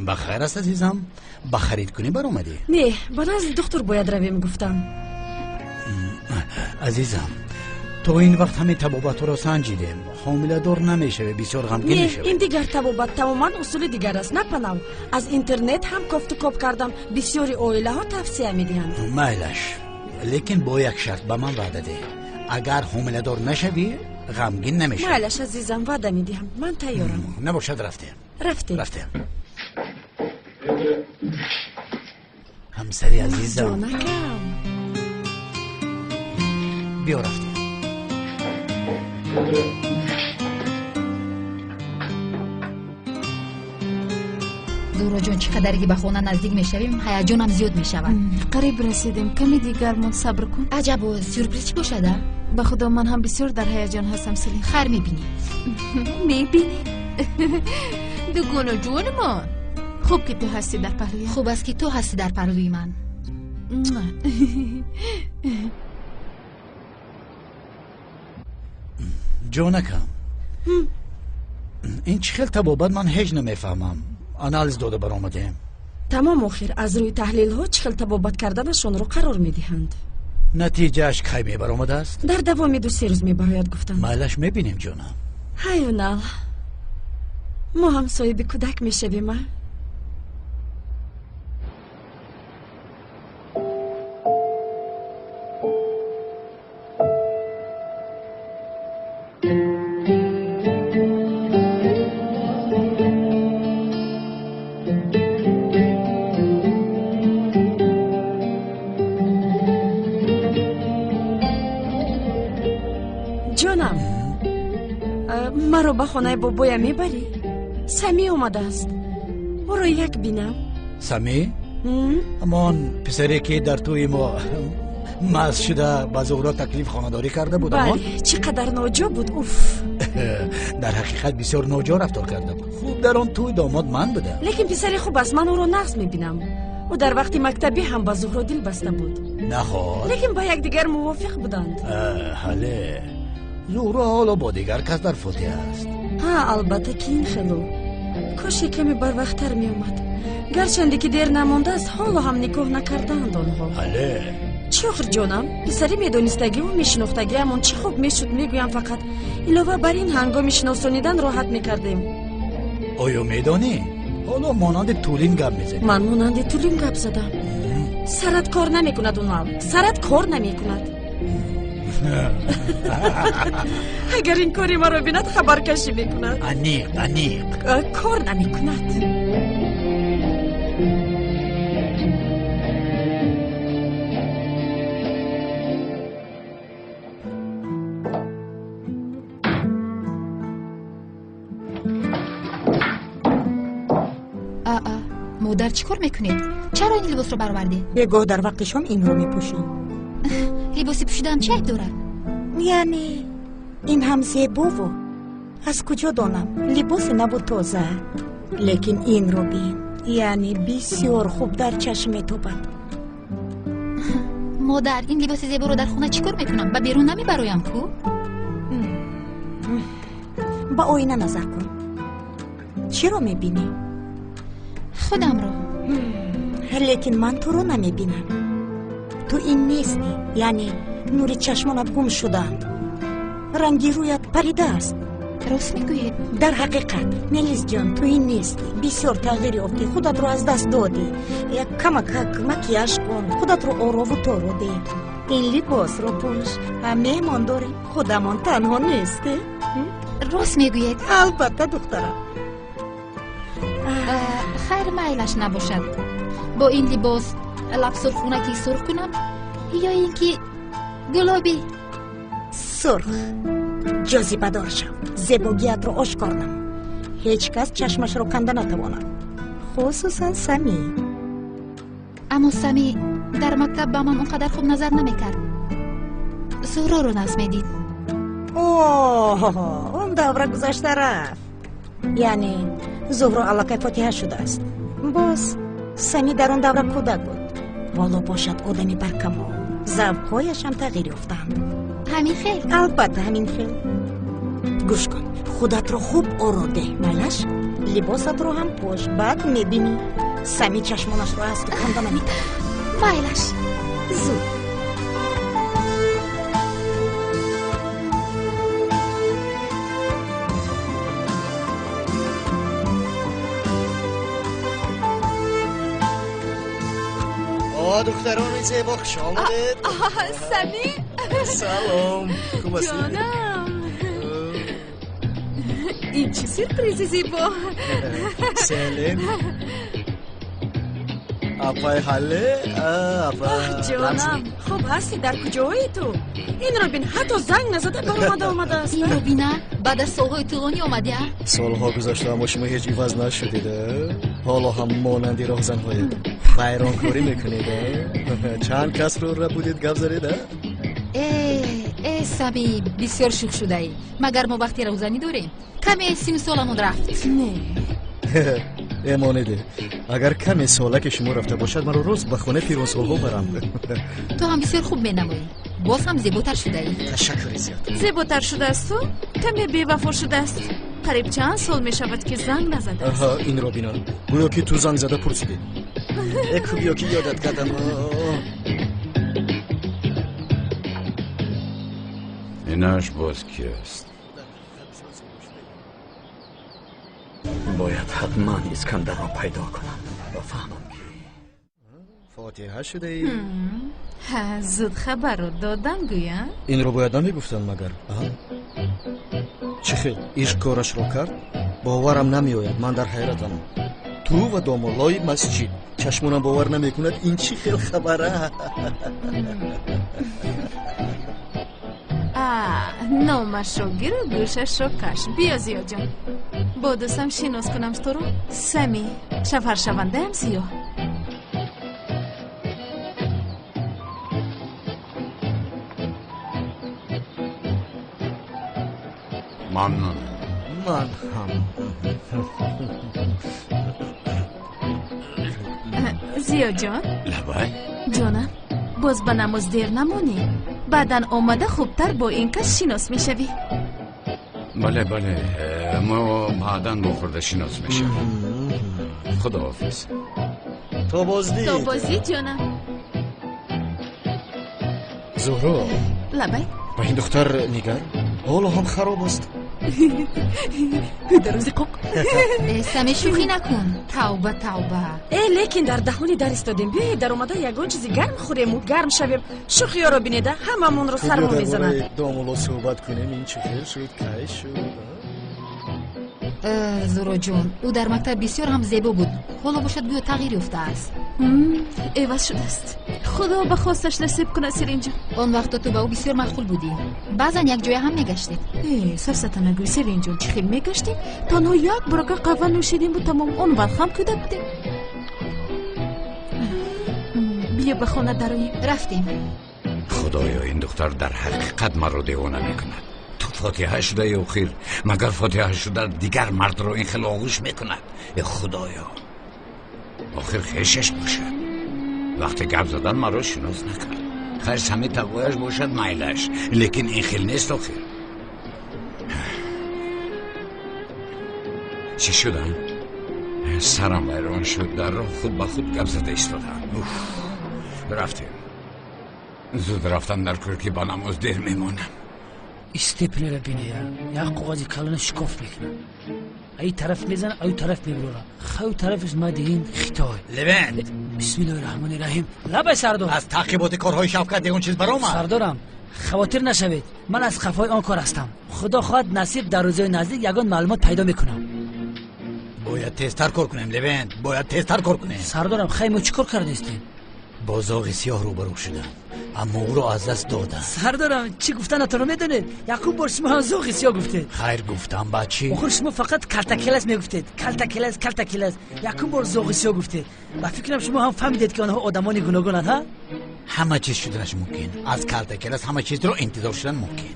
[SPEAKER 2] Ба хайр аст, азизам? Ба харидкунӣ баромадӣ?
[SPEAKER 13] Не, ба назди духтур бояд равем, гуфтам.
[SPEAKER 2] Азизам, то ин вақт ҳамин табобатҳоро санҷидем. Ҳомиладор намешавӣ, бисёр ғамгин мешавӣ.
[SPEAKER 13] Не, ин дигар табобат тамоман усули дигар аст, напанав. Аз интернет ҳам кофту коб кардам, бисёри оилаҳо тавсия медиҳанд.
[SPEAKER 2] Майлаш, лекин бо як шарт ба ман ваъда деҳ. Агар ҳомиладор нашавӣ, ғамгин намешавӣ.
[SPEAKER 13] Майлаш, азизам, ваъда медиҳам, ман тайёрам.
[SPEAKER 2] Набошад, рафтем.
[SPEAKER 13] Рафтем.
[SPEAKER 2] Рафтем. Ҳамсари азизам.
[SPEAKER 13] Ҷонакам.
[SPEAKER 2] Биё, рафтем.
[SPEAKER 6] Зуҳроҷон, чӣ қадаре ки ба хона наздик мешавем, ҳаяҷонам зиёд мешавад.
[SPEAKER 5] Қариб расидем, каме дигар мон, сабр кун.
[SPEAKER 6] Аҷабо, сюрприз чӣ бошад, а?
[SPEAKER 5] Ба худо, ман ҳам бисёр дар ҳаяҷон ҳастам, Селин.
[SPEAKER 6] Хайр, мебинӣ.
[SPEAKER 5] Мебинӣ. Дугона ҷонамон, хуб ки ту ҳастӣ дар паҳлӯям.
[SPEAKER 6] Хуб аст ки ту ҳастӣ дар паҳлӯи ман.
[SPEAKER 2] Ҷонакам, ин чӣ хел табобат, ман ҳеҷ намефаҳмам. Анализ дода баромадем.
[SPEAKER 13] Тамом, охир аз рӯи таҳлилҳо чӣ хел табобат карданашонро қарор медиҳанд.
[SPEAKER 2] Натиҷааш кай мебаромадааст?
[SPEAKER 13] Дар давоми 2-3 рӯз мебарояд, гуфтанд.
[SPEAKER 2] Майлаш, мебинем, ҷонам.
[SPEAKER 13] Ҳайюнал, мо ҳам соҳиби кӯдак мешавем, а? Ҷонам, маро ба хонаи бобоям мебарӣ? Самӣ омадааст, ӯро як бинам.
[SPEAKER 2] Самӣ? Ҳамон писаре ки дар тӯи мо маст шуда ба Зуҳро таклиф хонадорӣ карда буд?
[SPEAKER 13] Бале, чӣ қадар ноҷо буд, уф.
[SPEAKER 2] Дар ҳақиқат бисёр ноҷо рафтор карда буд. Хуб, дар он тӯй домод ман будам.
[SPEAKER 13] Лекин писари хуб аст, ман ӯро нағз мебинам. Ӯ дар вақти мактабӣ ҳам ба Зуҳро дил баста буд.
[SPEAKER 2] Наход?
[SPEAKER 13] Лекин ба якдигар мувофиқ буданд.
[SPEAKER 2] Ҳале, Зуҳро ҳоло бо дигар кас дар фотиҳа аст.
[SPEAKER 13] Ҳа, албатта ки ин хело. Коше каме барвақттар меомад. Гарчанде ки дер намондааст, ҳоло ҳам никоҳ накардаанд онҳо.
[SPEAKER 1] Бале.
[SPEAKER 13] Чӣ охир ҷонам? Писари медонистагиву мешинохтагиамон чӣ хуб мешуд, мегӯям фақат. Илова бар ин ҳангоми шиносонидан роҳат мекардем.
[SPEAKER 1] Оё медонӣ? Ҳоло монанди тулин гап мезанӣ.
[SPEAKER 13] Ман монанди тулин гап задам. Сарат кор намекунад, Унал. Сарат кор намекунад. Агар ин кори маро бинад, хабаркашӣ мекунад.
[SPEAKER 1] Аниқ, аниқ.
[SPEAKER 13] Кор намекунад.
[SPEAKER 6] Модар, чӣ кор мекунед? Чаро ин либосро баровардед?
[SPEAKER 7] Бегоҳ дар вақти шом инро мепӯшӣ.
[SPEAKER 6] Либоси пӯшидаам чӣ айб дорад?
[SPEAKER 7] Яъне ин ҳам зебову аз куҷо донам, либоси наву тоза. Лекин инро бин, яъне бисёр хуб дар чашм метобад.
[SPEAKER 6] Модар, ин либоси зеборо дар хона чӣ кор мекунам? Ба берун намебароям ку?
[SPEAKER 7] Ба оина назар кун. Чиро мебинӣ?
[SPEAKER 6] Худамро.
[SPEAKER 7] Лекин ман туро намебинам. Ту ин нестӣ, яъне нури чашмонат гум шудаанд. Ранги рӯят паридааст.
[SPEAKER 6] Рост мегӯед?
[SPEAKER 7] Дар ҳақиқат, Мелисҷон, ту ин нестӣ. Бисёр тағйир ёфтӣ, худатро аз даст додӣ. Як камакак макияж кун, худатро орову торо деҳ. Ин либосро пӯш. Меҳмон дорем, худамон танҳо нестем.
[SPEAKER 6] Рост мегӯед?
[SPEAKER 7] Албатта, духтарам.
[SPEAKER 6] Хайр, майлаш набошад. Бо ин либос лабсурхунаки сурх кунам ё ин ки гулобӣ?
[SPEAKER 7] Сурх. Ҷозибадор шав, зебогиятро ошкор намо. Ҳеҷ кас чашмашро канда натавонад, хусусан Самӣ.
[SPEAKER 6] Аммо Самӣ дар мактаб ба ман он қадар хуб назар намекард. Зуҳроро нағз медид.
[SPEAKER 7] Оҳ, он давра гузашта рафт. Яъне Зуҳро аллакай фотиҳа шудааст. Боз Самӣ дар он давра кӯдак буд. Ҳоло бошад одами баркамол. Завқҳояшам тағйир ёфтаанд.
[SPEAKER 6] Ҳамин хел?
[SPEAKER 7] Албатта, ҳамин хел. Гӯш кун, худатро хуб оро деҳ, майлаш? Либосатро ҳам пӯш, баъд мебинӣ. Самӣ чашмонашро аз ту канда наметавонад.
[SPEAKER 6] Майлаш.
[SPEAKER 7] Зуд.
[SPEAKER 11] Духтарони зебо, хуш омадед.
[SPEAKER 5] Самӣ.
[SPEAKER 11] Салом, хуб ҳастед?
[SPEAKER 5] Ҷонам, ин чӣ сюрпризи зебо!
[SPEAKER 11] Селим апай, ҳалле апа.
[SPEAKER 13] Ҷонам, хуб ҳастӣ? Дар куҷоӣ ту? Инро бин, ҳатто занг назада баромада омадааст.
[SPEAKER 6] Инро бина, баъд аз солҳои тӯлонӣ омадӣ, а?
[SPEAKER 11] Солҳо гузашта, аммо шумо ҳеҷ иваз нашудед. Ҳоло ҳам монанди роҳзанҳоед. Вайронкорӣ мекунед. Чанд касро рабудед, гап задед?
[SPEAKER 6] Э, Самӣ, бисёр шӯх шудаӣ. Магар мо вақти равзанӣ дорем? Каме сину соламон рафт.
[SPEAKER 13] Не.
[SPEAKER 11] Эмонеде, агар каме солаки шумо рафта бошад, маро рост ба хонаи пиронсолҳо барам.
[SPEAKER 6] Ту ҳам бисёр хуб менамоӣ. Боз ҳам зеботар шудаӣ.
[SPEAKER 11] Ташаккури зиёд.
[SPEAKER 5] Зеботар шудаасту каме бевафо шудааст. Қариб чанд сол мешавад, ки занг назадааст.
[SPEAKER 11] Инро бина, гӯё ки ту занг зада пурсидӣ. Эку биё, ки ёдат кардам.
[SPEAKER 2] Инаш боз кист?
[SPEAKER 10] Бояд ҳатман Искандарро пайдо кунам ва фаҳмам, ки
[SPEAKER 11] фотиҳа шудаӣ.
[SPEAKER 5] Зуд хабарро додан гӯя.
[SPEAKER 11] Инро бояд намегуфтанд магар? Чӣ хел ишқ корашро кард, боварам намеояд. Ман дар ҳайратам. Ту ва домоллои масҷид, чашмонам бовар намекунад. Ин чӣ хел хабара?
[SPEAKER 5] Номашро гиру гӯшашро каш. Биё, Зиёҷон, бо дӯстам шинос кунам туро. Самӣ, шавҳаршавандаам Зиё.
[SPEAKER 2] Мамнун.
[SPEAKER 11] Ман ҳам.
[SPEAKER 5] Зиёҷон.
[SPEAKER 2] Лабай.
[SPEAKER 5] Ҷонам, боз ба намоз дер намонӣ. Баъдан омада хубтар бо ин кас шинос мешавӣ.
[SPEAKER 2] Бале, бале, мо баъдан бо хурда шинос мешавем. Худоҳофиз.
[SPEAKER 11] То боздид.
[SPEAKER 5] То боздид, ҷонам.
[SPEAKER 11] Зуҳро.
[SPEAKER 5] Лабай.
[SPEAKER 11] Ба ин духтар нигар, ҳоло ҳам хароб аст.
[SPEAKER 5] Дарози қоқ.
[SPEAKER 6] Сами, шӯхӣ накун. Тавба, тавба.
[SPEAKER 13] Э, лекин дар даҳони дар истодем. Биёед, даромада ягон чизи гарм хӯрему гарм шавем. Шӯхиёро бинеда, ҳамамонро сармо мезанад.
[SPEAKER 11] Домулло суҳбат кунем, ин чӣ хел шуд, кай шуд?
[SPEAKER 6] Зуроҷон, ӯ дар мактаб бисёр ҳам зебо буд, ҳоло бошад гӯё тағйир ёфтааст.
[SPEAKER 5] Эваз шудааст. Худо ба хосташ насиб кунад, Сиринҷон.
[SPEAKER 6] Он вақто ту ба ӯ бисёр маъқул будӣ, баъзан якҷоя ҳам мегаштед.
[SPEAKER 5] Э, сафсата нагӯй, Сиринҷон, чӣ хел мегаштем? Танҳо як борака қаҳва нӯшидем бу тамом. Он вақт ҳам кӯдак будем. Биё, ба хона дароем.
[SPEAKER 6] Рафтем.
[SPEAKER 2] Худоё, ин духтар дар ҳақиқат маро девона мекунад. Ту фотиҳа шуда ё хир? Магар фотиҳа шуда дигар мардро ин хел оғӯш мекунад? Э, худоё, охир хешаш бошад. Вақте гап задан маро шинос накард. Хайр, сами тағояш бошад, майлаш, лекин ин хел нест. Охир чӣ шудам? Сарам вайрон шуд. Дар роҳ худ ба худ гап зада истодам. Рафтем. Зуд рафтам дар кор, ки ба намоз дер мемонам.
[SPEAKER 3] Истепнера бинея, як коғази калона шикоф мекунад, ай тараф мезана, ай тараф мебурора. Хай, тарафаш мадиин Хитой.
[SPEAKER 1] Левент.
[SPEAKER 3] Бисмиллоҳи раҳмони раҳим. Лабай, сардор.
[SPEAKER 1] Аз таъқиботи корҳои Шавкат ягон чиз баромад?
[SPEAKER 3] Сардорам, хавотир нашавед, ман аз қафои он кор ҳастам. Худо хоҳад, насиб, дар рӯзҳои наздик ягон маълумот пайдо мекунам.
[SPEAKER 1] Бояд тезтар кор кунем, Левент, бояд тезтар кор кунем.
[SPEAKER 3] Сардорам, хай, мо чӣ кор кардастем?
[SPEAKER 1] Бо зоғи сиёҳ рӯбарӯ шудам, аммо ӯро аз даст додам.
[SPEAKER 3] Сардорам, чӣ гуфтанатонро медонед? Якум бор шумо ҳам зоғи сиёҳ гуфтед.
[SPEAKER 1] Хайр, гуфтам, баъд чӣ?
[SPEAKER 3] Охир шумо фақат калтакелас мегуфтед, калтакелас, калтакелас. Якум бор зоғи сиёҳ гуфтед. Ба фикрам, шумо ҳам фаҳмидед, ки онҳо одамони гуногунанд, ҳа?
[SPEAKER 1] Ҳама чиз шуданаш мумкин. Аз калтакелас ҳама чизро интизор шудан мумкин.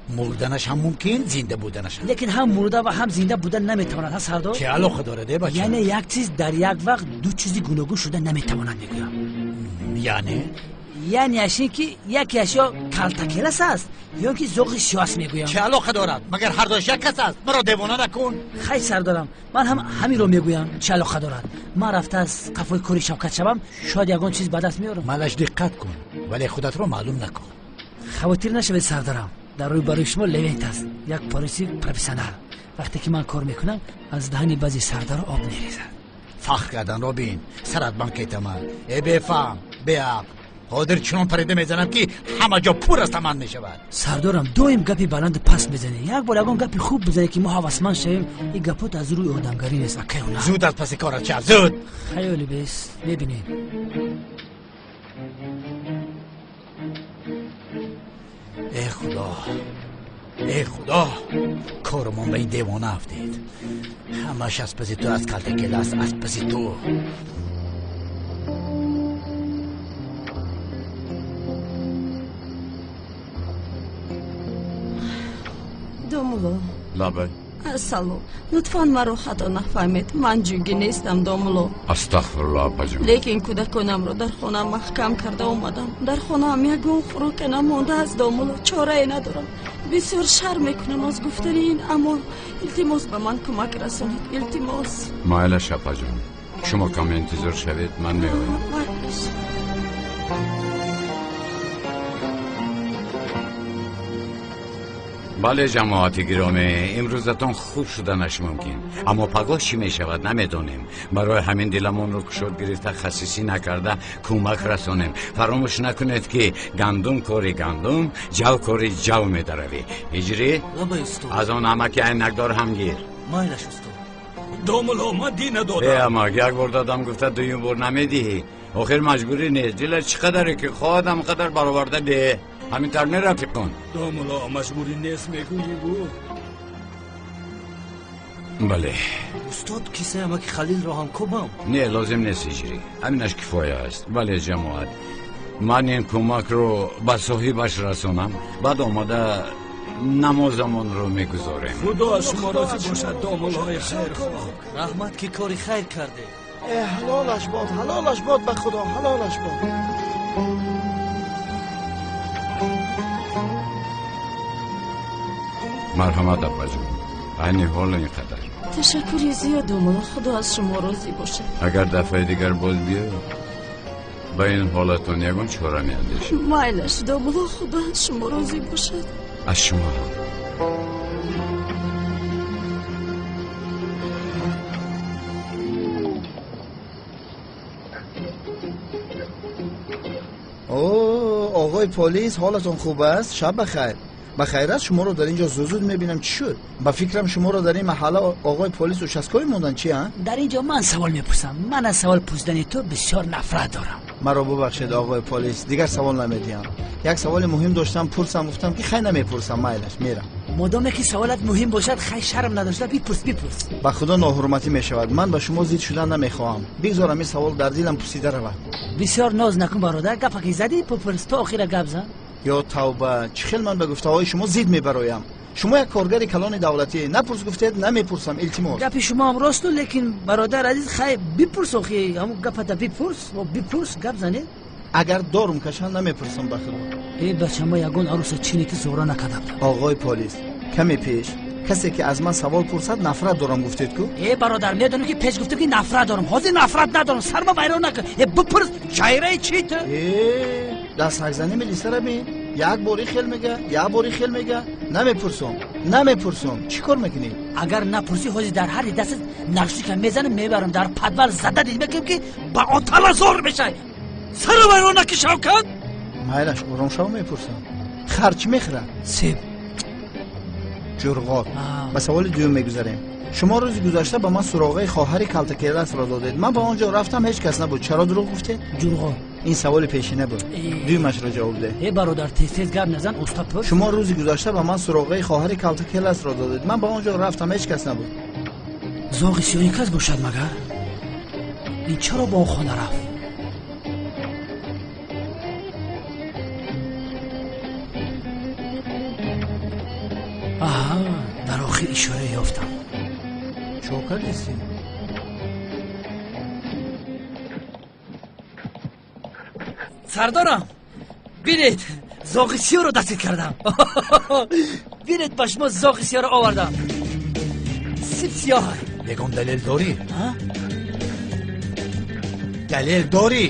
[SPEAKER 1] Мурданаш ҳам мумкин, зинда буданаш ҳам.
[SPEAKER 3] Лекин ҳам мурда ва ҳам зинда будан наметавонад, ҳа, сардор?
[SPEAKER 1] Чӣ алоқа дорад, э, бача?
[SPEAKER 3] Яъне як чиз дар як вақт ду чизи гуногун шуда наметавонад, мегӯям.
[SPEAKER 1] Яъне?
[SPEAKER 3] Яъне аш ин ки якеаш ё калтакелас аст, ё ки зоғи сиёҳ аст, мегӯям.
[SPEAKER 1] Чӣ алоқа дорад? Магар ҳардуяш як кас аст? Маро девона накун.
[SPEAKER 3] Хай, сардорам, ман ҳам ҳаминро мегӯям. Чӣ алоқа дорад? Ман рафта аз қафои кори Шавкат шавам, шояд ягон чиз ба даст меорам.
[SPEAKER 1] Малаш, диққат кун, вале худатро маълум накун.
[SPEAKER 3] Хавотир нашавед, сардарам, дар рӯи барои шумо Левент аст, як полиси профессионал. Вақте ки ман кор мекунам, аз даҳани баъзе сардаро об мерезад.
[SPEAKER 1] Фахр карданро бин, сарат бам кетамад. Э, бефаҳм, беақл, ҳозир чунон парида мезанам, ки ҳама ҷо пур аз таман мешавад.
[SPEAKER 3] Сардорам, доим гапи баланду паст мезанед. Як бор ягон гапи хуб бизанед, ки мо ҳавасманд шавем. Ин гапот аз рӯи одамгарӣ нест, акай ҳунар.
[SPEAKER 1] Зуд аз паси корат шав, зуд.
[SPEAKER 3] Хаёли бес, мебинем.
[SPEAKER 1] Э, худо, э, худо, корамон ба ин девона афтид. Ҳамаш аз паси ту, аз калтакелас, аз паси ту.
[SPEAKER 13] Домулло.
[SPEAKER 2] Лабай.
[SPEAKER 13] Салом. Лутфан маро хато нафаҳмед, ман ҷугӣ нестам, домулло.
[SPEAKER 2] Астағфирулло, апаҷон.
[SPEAKER 13] Лекин кӯдаконамро дар хона маҳкам карда омадам. Дар хонаам ягон хӯрока намондааст, домулло. Чорае надорам. Бисёр шарм мекунам аз гуфтани ин, аммо илтимос, ба ман кӯмак расонед, илтимос.
[SPEAKER 2] Майлаш, апаҷон, шумо каме интизор шавед, ман меоям.
[SPEAKER 13] Майлаш.
[SPEAKER 2] Бале, ҷамоати гиромӣ, имрӯзатон хуб шуданаш мумкин, аммо пагоҳ чӣ мешавад, намедонем. Барои ҳамин диламонро кушод гирифта, хасисӣ накарда кӯмак расонем. Фаромӯш накунед, ки гандум кори гандум, ҷав кори ҷав медаравӣ. Ҳиҷрӣ, аз он амаки айнакдор ҳам гир.
[SPEAKER 14] Майлаш, устод. Домулло, ман дина додам.
[SPEAKER 2] Э, амак, як бор додам гуфта дуюм бор намедиҳӣ. Охир маҷбурӣ нест, дилат чӣ қадаре ки хоҳад, ҳам қадар бароварда деҳ. Ҳамин тавр не, рафиқон?
[SPEAKER 14] Домулло, маҷбурӣ нест мегӯӣ-бу.
[SPEAKER 2] Бале.
[SPEAKER 14] Устод, кисаи амаки Халилро ҳам кобам?
[SPEAKER 2] Не, лозим нест, Ҳиҷрӣ, ҳаминаш кифоя аст. Бале, ҷамоат, ман ин кӯмакро ба соҳибаш расонам, баъд омада намозамонро мегузорем.
[SPEAKER 14] Худо аз шумо розӣ бошад, домуллои хайрхоҳ. Раҳмат, ки кори хайр кардед.
[SPEAKER 4] Э, ҳалолаш бод, ҳалолаш бод, ба худо, ҳалолаш бод.
[SPEAKER 2] Марҳамат, апаҷон, айни ҳол ин қадар.
[SPEAKER 13] Ташаккури зиёд, домулло, худо аз шумо розӣ бошад.
[SPEAKER 2] Агар дафъаи дигар боз биёед, ба ин ҳолатон ягон чора меандешем.
[SPEAKER 13] Майлаш, домулло, худо аз шумо розӣ бошад.
[SPEAKER 2] Аз шумо ҳам.
[SPEAKER 4] Оғои полис, ҳолатон хуб аст? Шаб бахайр. Бахайр аст, шуморо дар ин ҷо зуд-зуд мебинам. Чӣ шуд? Ба фикрам шуморо дар ин маҳалла оғои полис участковый монданд, чи а?
[SPEAKER 3] Дар ин ҷо ман савол мепурсам. Ман аз савол пурсидани ту бисёр нафрат дорам.
[SPEAKER 4] Маро бубахшед, оғои полис, дигар савол намедиҳам. Як саволи муҳим доштам, пурсам, гуфтам ки хай намепурсам, майлаш, мерам.
[SPEAKER 3] Модоме ки саволат муҳим бошад, хай шарм надошта бипурс, бипурс.
[SPEAKER 4] Ба худо ноҳурматӣ мешавад. Ман ба шумо зид шудан намехоҳам. Бигзорам ин савол дар дилам пусида равад.
[SPEAKER 3] Бисёр ноз накун, бародар, гапа ки задӣ бипурс, то охира гап зан.
[SPEAKER 4] Ё тавба, чӣ хел ман ба гуфтаҳои шумо зид мебароям? Шумо як коргари калони давлатӣ. Напурс гуфтед, намепурсам, илтимос.
[SPEAKER 3] Гапи шумо ҳам росту, лекин бародар азиз, хай бипурс, охи ҳамун гапата бипурс, бипурс, гап занед.
[SPEAKER 4] Агар дорум кашанд, намепурсам, ба худо.
[SPEAKER 3] Э бача, ма ягон аруса чине ки зора накарда будам.
[SPEAKER 4] Оғои полис, каме пеш касе ки аз ман савол пурсад, нафрат дорам гуфтед ку?
[SPEAKER 3] Э бародар, медонам ки пеш гуфтем ки нафрат дорам, ҳозир нафрат надорам, сарма вайрон накун. Э бипурс, чайраи чи ту?
[SPEAKER 4] Э дастҳакзанӣ милисара бин. Як бори хел мега, як бори хел мега. Намепурсам, намепурсам. Чӣ кор мекунӣ?
[SPEAKER 3] Агар напурсӣ, ҳозир дар ҳари дастат нарушника мезанам, мебарам дар подвал зада дид мекунем ки ба отала зор мешай. Сара вайрон накун, Шавкат.
[SPEAKER 4] Майлаш, ором шав, мепурсам. Хар чӣ мехӯрад?
[SPEAKER 3] Себ.
[SPEAKER 4] Ҷурғот. Ба саволи дуюм мегузарем. Шумо рӯзи гузашта ба ман суроғаи хоҳари калтакеласро додед. Ман ба он ҷо рафтам, ҳеҷ кас набуд. Чаро дурӯғ гуфтед?
[SPEAKER 3] Ҷурғот.
[SPEAKER 4] Ин саволи пешина буд. Дуюмашро ҷавоб деҳ.
[SPEAKER 3] Э бародар, тез-тез гап назан, уста пурс.
[SPEAKER 4] Шумо рӯзи гузашта ба ман суроғаи хоҳари калтакеласро додед. Ман ба он ҷо рафтам, ҳеҷ кас набуд.
[SPEAKER 3] Зоғи сиёҳи кас бошад магар? Ин чаро ба он хона рафт? Аҳа, дар охир ишора ёфтам.
[SPEAKER 4] Чо кардисти?
[SPEAKER 3] Сардорам, бинед, зоғи сиёҳро дастгир кардам. Бинед, ба шумо зоғи сиёҳро овардам. Сиб сиёҳ.
[SPEAKER 1] Ягон далел дорӣ? Далел дорӣ?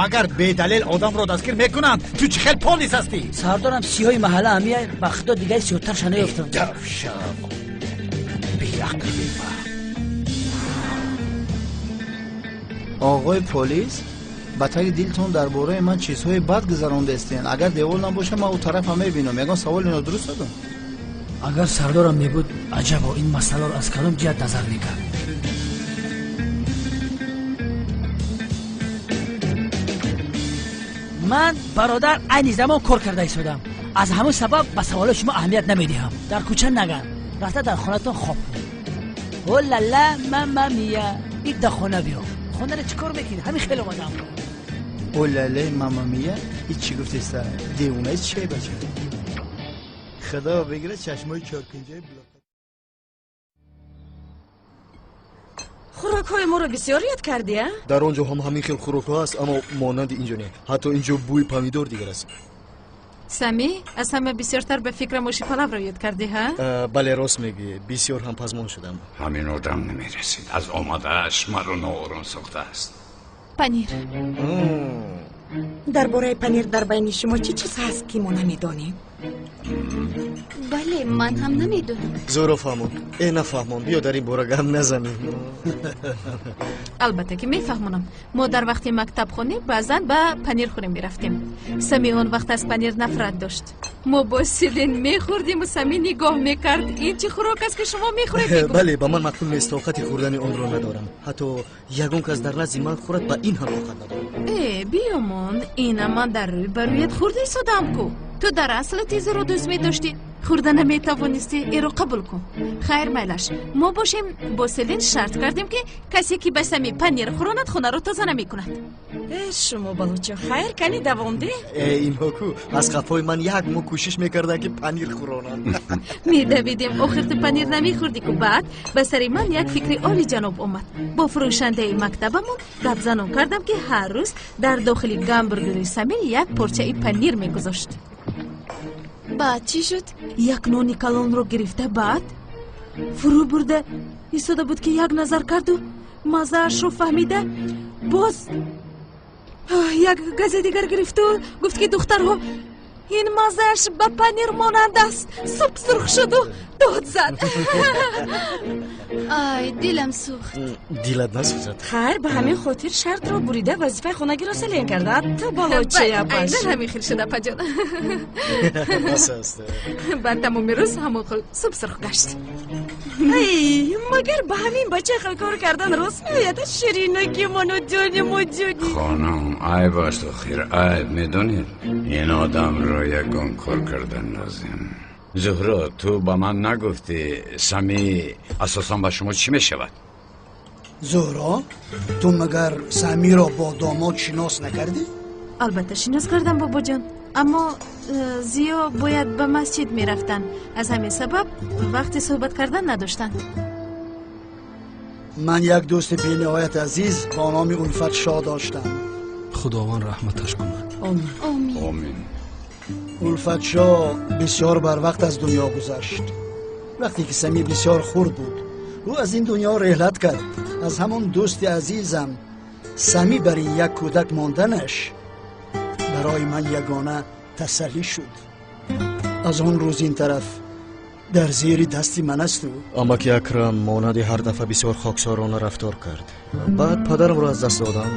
[SPEAKER 1] Магар бедалел одамро дастгир мекунанд? Ту чӣ хел полис ҳастӣ?
[SPEAKER 3] Сардорам, сиёҳи маҳалла ҳамия, ба худо дигари сиёҳтарша наёфтам.
[SPEAKER 1] Давшав, беақли бефаҳм.
[SPEAKER 4] Оғои полис, ба таги дилтон дар бораи ман чизҳои бад гузарондастен. Агар девол набошад, ман ӯ тарафа мебинам. Ягон саволи нодуруст додам?
[SPEAKER 3] Агар сардорам мебуд, аҷабо, ин масъаларо аз кадом ҷиҳат назар мекард? Ман, бародар, айни замон кор карда истодам. Аз ҳамон сабаб ба саволои шумо аҳамият намедиҳам. Дар кӯча наган, рафта дар хонатон хоб кун. О лала, мама мия, ид дар хона биё. Хонаро чӣ кор мекунӣ? Ҳамин хел омадам.
[SPEAKER 4] О лала, мама мия, ид чӣ гуфтеста? Девонаи чӣ бача? Худо бигирад чашмои чоркунҷаи блок.
[SPEAKER 13] Хӯрокҳои моро бисёр ёд кардӣ, а?
[SPEAKER 11] Дар он ҷо ҳам ҳамин хел хӯрокҳо аст, аммо монанди инҷо не. Ҳатто инҷо бӯи помидор дигар аст.
[SPEAKER 5] Сами, аз ҳама бисёртар ба фикрам оши палавро ёд кардӣ, ҳа?
[SPEAKER 11] Бале, рост мегӯӣ. Бисёр ҳам пазмон шудам.
[SPEAKER 2] Ҳамин одам намерасид. Аз омадааш маро ноором сохтааст.
[SPEAKER 5] Панир.
[SPEAKER 7] Дар бораи панир дар байни шумо чӣ чиз ҳаст, ки мо намедонем?
[SPEAKER 5] Бале, ман ҳам намедонам.
[SPEAKER 11] Зӯро фаҳмон. Э, нафаҳмон, биё дар ин бора гап назанем.
[SPEAKER 5] Албатта ки мефаҳмонам. Мо дар вақти мактабхонӣ баъзан ба панирхӯрӣ мерафтем. Сами он вақт аз панир нафрат дошт. Мо бо Селин мехӯрдиму Сами нигоҳ мекард. Ин чӣ хӯрок аст, ки шумо мехӯред? Мегуфт.
[SPEAKER 11] Бале, ба ман маъқул нест, тоқати хӯрдани онро надорам. Ҳатто ягон кас дар назди ман хӯрад, ба ин ҳам тоқат надорам.
[SPEAKER 5] Э, биёмон, ина ман дар рӯй ба рӯят хӯрда истодам ку. Ту дар асл тизро дӯст медоштӣ, хӯрда наметавонистӣ, эро қабул кун. Хайр, майлаш, мо бошем бо Селин шарт кардем, ки касе ки ба Сами панир хӯронад, хонаро тоза намекунад.
[SPEAKER 13] Э, шумо балочо, хайр, кани давом деҳ.
[SPEAKER 11] Э, инҳо ку аз қафои ман як моҳ кӯшиш мекарданд, ки панир хӯронанд.
[SPEAKER 5] Медавидем, охир ту панир намехӯрдӣ ку. Баъд ба сари ман як фикри олиҷаноб омад. Бо фурӯшандаи мактабамон гапзанон кардам, ки ҳар рӯз дар дохили гамбургери Самир як порчаи панир мегузошт.
[SPEAKER 13] Баъд чӣ шуд?
[SPEAKER 5] Як нони калонро гирифта, баъд фурӯ бурда истода буд, ки як назар карду маззаашро фаҳмида, боз як гази дигар гирифту гуфт, ки духтарҳо, ин маззааш ба панир монанд аст. Суп сурх шуду дод зад.
[SPEAKER 13] Ай, дилам сӯхт.
[SPEAKER 11] Дилат насӯзад.
[SPEAKER 13] Хайр, ба ҳамин хотир шартро бурида, вазифаи хонагиро селен карда. Ту балочаяпаш.
[SPEAKER 5] Айнан ҳамин хел шуда, апаҷон.
[SPEAKER 11] Бас аст.
[SPEAKER 5] Баъд тамоми рӯз ҳамон хел суп сурх гашт.
[SPEAKER 13] Ай, магар ба ҳамин бача хел кор кардан рост меояд? Ширинаки ману, ҷони ҷони.
[SPEAKER 2] Хонум, айб аст охир, айб, медонед, ин одамро ягон кор кардан лозим. Зуҳро, ту ба ман нагуфтӣ, Сами асосан ба шумо чӣ мешавад?
[SPEAKER 9] Зуҳро, ту магар Самиро бо домод шинос накардӣ?
[SPEAKER 5] Албатта, шинос кардам, бобоҷон, аммо Зиё бояд ба масҷид мерафтанд, аз ҳамин сабаб вақти суҳбат кардан надоштанд.
[SPEAKER 9] Ман як дӯсти бениҳоят азиз бо номи Улфатшоҳ доштам.
[SPEAKER 8] Худованд раҳматаш кунад.
[SPEAKER 13] Омин.
[SPEAKER 2] Омин.
[SPEAKER 9] Улфатшоҳ бисёр барвақт аз дунё гузашт. Вақте ки Сами бисёр хурд буд, ӯ аз ин дунё реҳлат кард. Аз ҳамон дӯсти азизам Сами бари як кӯдак монданаш барои ман ягона тасаллӣ шуд. Аз он рӯз ин тараф дар зери дасти ман асту.
[SPEAKER 11] Амаки Акрам монанди ҳар дафъа бисёр хоксорона рафтор кард. Баъд падарамро аз даст додам,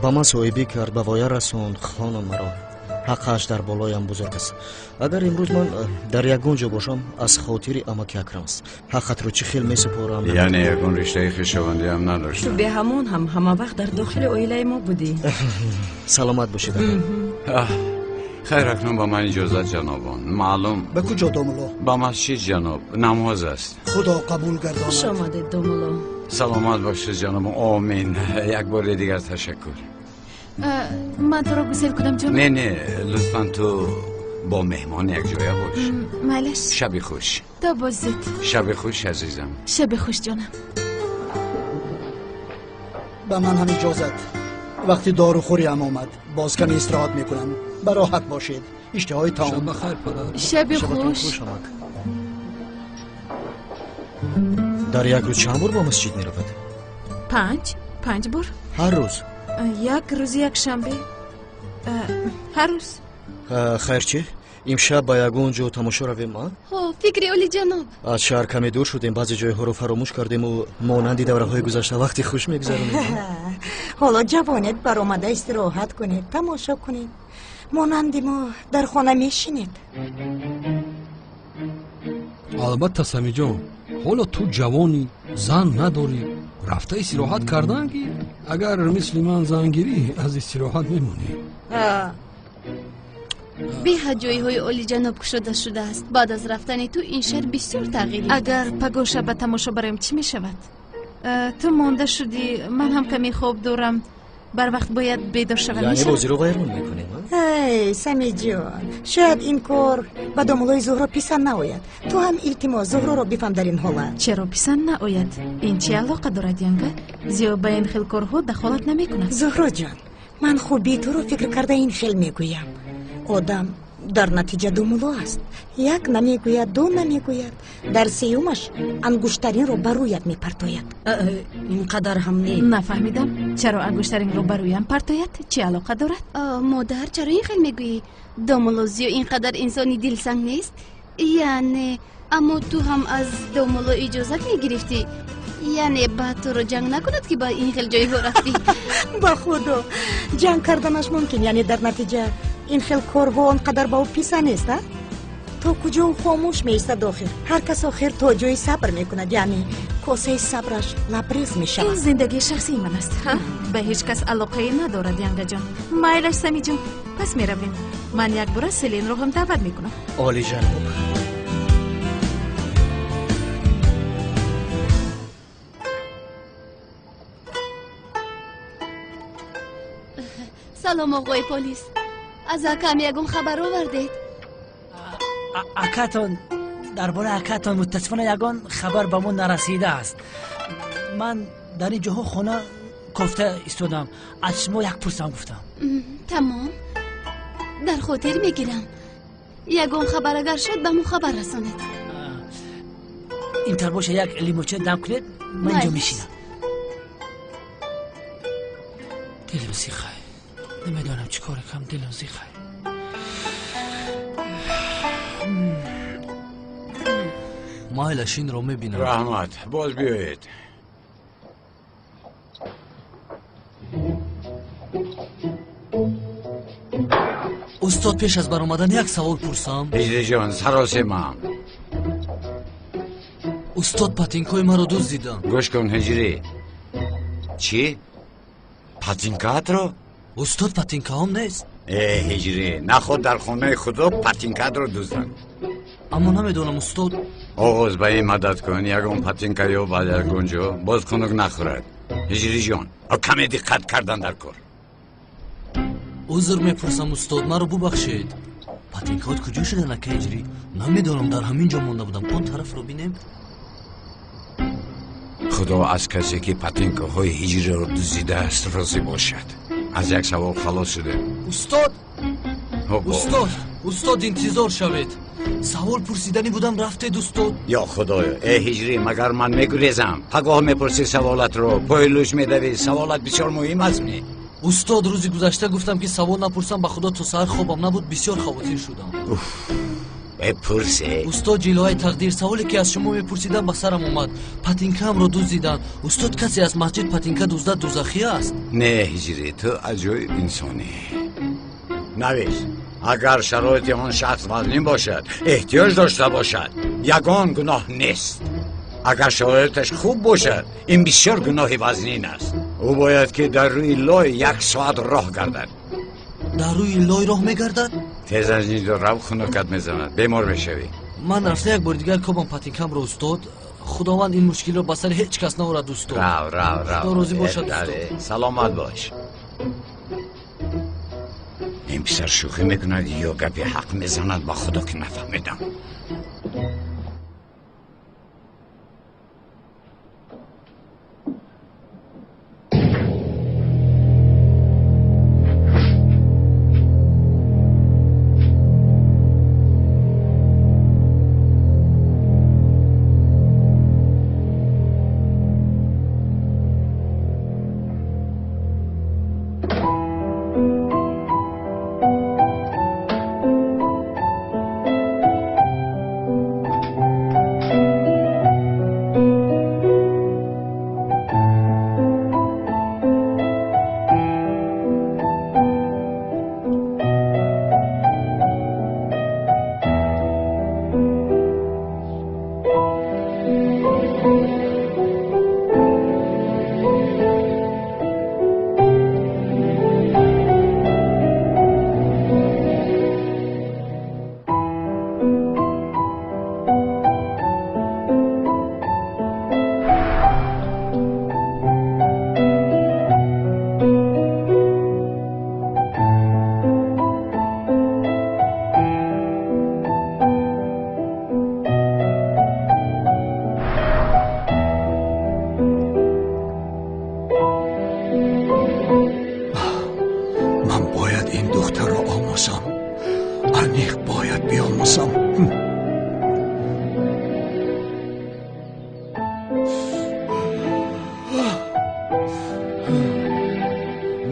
[SPEAKER 11] ба ман соҳибӣ кард, ба воя расонд хонум маро. Ҳаққаш дар болоям бузург аст. Агар имрӯз ман дар ягон ҷо бошам, аз хотири амаки Акрам аст. Ҳаққатро чӣ хел месупорам?
[SPEAKER 2] Яъне ягон риштаи хешовандиам надоштам?
[SPEAKER 13] Ту беҳамон ҳам ҳама вақт дар дохили оилаи мо будӣ.
[SPEAKER 11] Саломат бошед.
[SPEAKER 2] Хайр, акнун ба ман иҷозат, ҷанобон. Маълум.
[SPEAKER 9] Ба куҷо, домулло?
[SPEAKER 2] Ба масҷид, ҷаноб, намоз аст.
[SPEAKER 9] Худо қабул гардонад.
[SPEAKER 13] Хуш омадед, домулло.
[SPEAKER 2] Саломат бошед, ҷаноб. Омин. Як бори дигар ташаккур.
[SPEAKER 5] Ман туро гусел кунам, ҷон?
[SPEAKER 2] Не, не, лутфан ту бо меҳмон якҷоя бош.
[SPEAKER 5] Майлаш.
[SPEAKER 2] Шаби хуш.
[SPEAKER 5] То боздид.
[SPEAKER 2] Шаби хуш, азизам.
[SPEAKER 5] Шаби хуш, ҷонам.
[SPEAKER 9] Ба ман ҳам иҷозат. Вақти дорухӯриам омад, боз каме истироҳат мекунам. Бароҳат бошед. Иштиҳои таом.
[SPEAKER 8] Шаб бахайр, падар.
[SPEAKER 5] Шаби хуш.
[SPEAKER 11] Амак, дар як рӯз чанд бор ба масҷид меравад?
[SPEAKER 5] Панҷ бор.
[SPEAKER 11] Ҳар рӯз?
[SPEAKER 5] Як рӯзи якшанбе, ҳар рӯз.
[SPEAKER 11] Хайр, чӣ, имшаб ба ягон ҷо тамошо равем, а?
[SPEAKER 13] Ҳо, фикри олиҷаноб.
[SPEAKER 11] Аз шаҳр каме дур шудем, баъзе ҷойҳоро фаромӯш кардему монанди давраҳои гузашта вақти хуш мегузаронем.
[SPEAKER 7] Ҳоло ҷавонед, баромада истироҳат кунед, тамошо кунед. Монанди мо дар хона мешинед.
[SPEAKER 8] Албатта, Самиҷон, ҳоло ту ҷавонӣ, зан надорӣ, рафта истироҳат кардан ки агар мисли ман зан гирӣ, аз истироҳат мемонӣ.
[SPEAKER 13] Беҳад ҷойҳои олиҷаноб кушода шудааст. Баъд аз рафтани ту ин шаҳр бисёр тағйир ёфтааст.
[SPEAKER 5] Агар пагоҳ шаб ба тамошо бароем, чӣ мешавад? Ту монда шудӣ, ман ҳам каме хоб дорам, барвақт бояд бедор шавам.
[SPEAKER 11] Яъне бозиро вайрон мекунем?
[SPEAKER 7] Эй, Самиҷон, шояд ин кор ба домуллои Зуҳро писанд наояд. Ту ҳам, илтимос, Зуҳроро бифаҳм дар ин ҳолат.
[SPEAKER 5] Чаро писанд наояд? Ин чӣ алоқа дорад, янга? Зиё ба ин хел корҳо дахолат намекунад.
[SPEAKER 7] Зуҳроҷон, ман хубии туро фикр карда ин хел мегӯям. Одам дар натиҷа домулло аст. Як намегӯяд, ду намегӯяд, дар сеюмаш ангуштаринро ба рӯят мепартояд.
[SPEAKER 13] Ин қадар ҳам не.
[SPEAKER 5] Нафаҳмидам, чаро ангуштаринро ба рӯям партояд? Чӣ алоқа дорад?
[SPEAKER 13] Модар, чаро ин хел мегӯӣ? Домулло Зиё ин қадар инсони дилсанг нест. Яъне, аммо ту ҳам аз домулло иҷозат мегирифтӣ. Яъне баъд туро ҷанг накунад, ки ба ин хел ҷойҳо рафтӣ.
[SPEAKER 7] Ба худо, ҷанг карданаш мумкин. Яъне дар натиҷа ин хел корҳо он қадар ба ӯ писанд нест. А то куҷо ӯ хомӯш меистад охир? Ҳар кас охир то ҷои сабр мекунад, яъне косаи сабраш лабрез мешавад.
[SPEAKER 5] Ин зиндагии шахсии ман аст, ба ҳеҷ кас алоқае надорад, янгаҷон. Майлаш, Самиҷон, пас меравем. Ман якбора Селинро ҳам даъват мекунам.
[SPEAKER 11] Олиҷаноб.
[SPEAKER 13] Салом, оғои полис. Аз акам ягон хабар овардед?
[SPEAKER 3] Акатон, дар бораи акатон мутасифона ягон хабар ба мо нарасидааст. Ман дар ин ҷоҳо хона кофта истодам, аз шумо як пурсам гуфтам.
[SPEAKER 13] Тамом, дар хотир мегирам.
[SPEAKER 15] Ягон хабар агар шуд, ба мо хабар расонед.
[SPEAKER 3] Интар боша, як лимуча дам кунед, ман инҷо мешинам. Дилам зиқай, намедонам чӣ кор кунам, дилам зиқай.
[SPEAKER 14] Майлаш, инро мебинам.
[SPEAKER 2] Раҳмат, боз биёед.
[SPEAKER 14] Устод, пеш аз баромадан як савол пурсам.
[SPEAKER 2] Ҳиҷриҷон, саросемам.
[SPEAKER 14] Устод, патинкҳои маро дуздиданд.
[SPEAKER 2] Гӯш кун, Ҳиҷрӣ. Чӣ? Патинкаатро?
[SPEAKER 14] Устод, патинкаҳом нест.
[SPEAKER 2] Э, Ҳиҷрӣ, наход дар хонаи худо патинкаатро дузданд.
[SPEAKER 14] Аммо намедонам, устод.
[SPEAKER 2] Оғоз ба ин мадад кун, ягон патинка ёбад ягон ҷо, боз хунук нахӯрад. Ҳиҷриҷон, каме диққат кардан дар кор.
[SPEAKER 14] Узр мепурсам, устод, маро бубахшед. Патинкаҳот куҷо шуданд, ака Ҳиҷрӣ? Намедонам, дар ҳамин ҷо монда будам. Он тарафро бинем.
[SPEAKER 2] Худо аз касе ки патинкаҳои ҳиҷриро дуздидааст розӣ бошад. Аз як савол халос шудем.
[SPEAKER 14] Устод, устод, устод, интизор шавед. Савол пурсиданӣ будам, рафтед, устод.
[SPEAKER 2] Ё худоё, э ҳиҷрӣ, магар ман мегурезам? Пагоҳ мепурсӣ саволатро, пои лӯш медавӣ. Саволат бисёр муҳим аст ми?
[SPEAKER 14] Устод, рӯзи гузашта гуфтам ки савол напурсам, ба худо то саҳар хобам набуд, бисёр хавотир шудам.
[SPEAKER 2] Бепурсе.
[SPEAKER 14] Устод, ҷилваи тақдир, саволе ки аз шумо мепурсидам ба сарам омад. Патинкаамро дуздиданд. Устод, касе аз масҷид патинка дуздад дузахӣ аст?
[SPEAKER 2] Не, ҳиҷрӣ, ту аҷоиб инсонӣ. Навис, агар шароити он шахс вазнин бошад, эҳтиёҷ дошта бошад, ягон гуноҳ нест. Агар шароиташ хуб бошад, ин бисёр гуноҳи вазнин аст. Ӯ бояд ки дар рӯи лой як соат роҳ гардад.
[SPEAKER 14] Дар рӯи лой роҳ мегардад?
[SPEAKER 2] Тез аз инҷо рав, хунукат мезанад, бемор мешавӣ.
[SPEAKER 14] Ман рафта як бори дигар кобам патинкамро, устод. Худованд ин мушкилро ба сари ҳеҷ кас наорад, устод.
[SPEAKER 2] Рав, рав, рав.
[SPEAKER 14] Худо розӣ бошад, устод.
[SPEAKER 2] Саломат бош. Ин писар шӯхӣ мекунад ё гапи ҳақ мезанад, ба худо ки нафаҳмидам.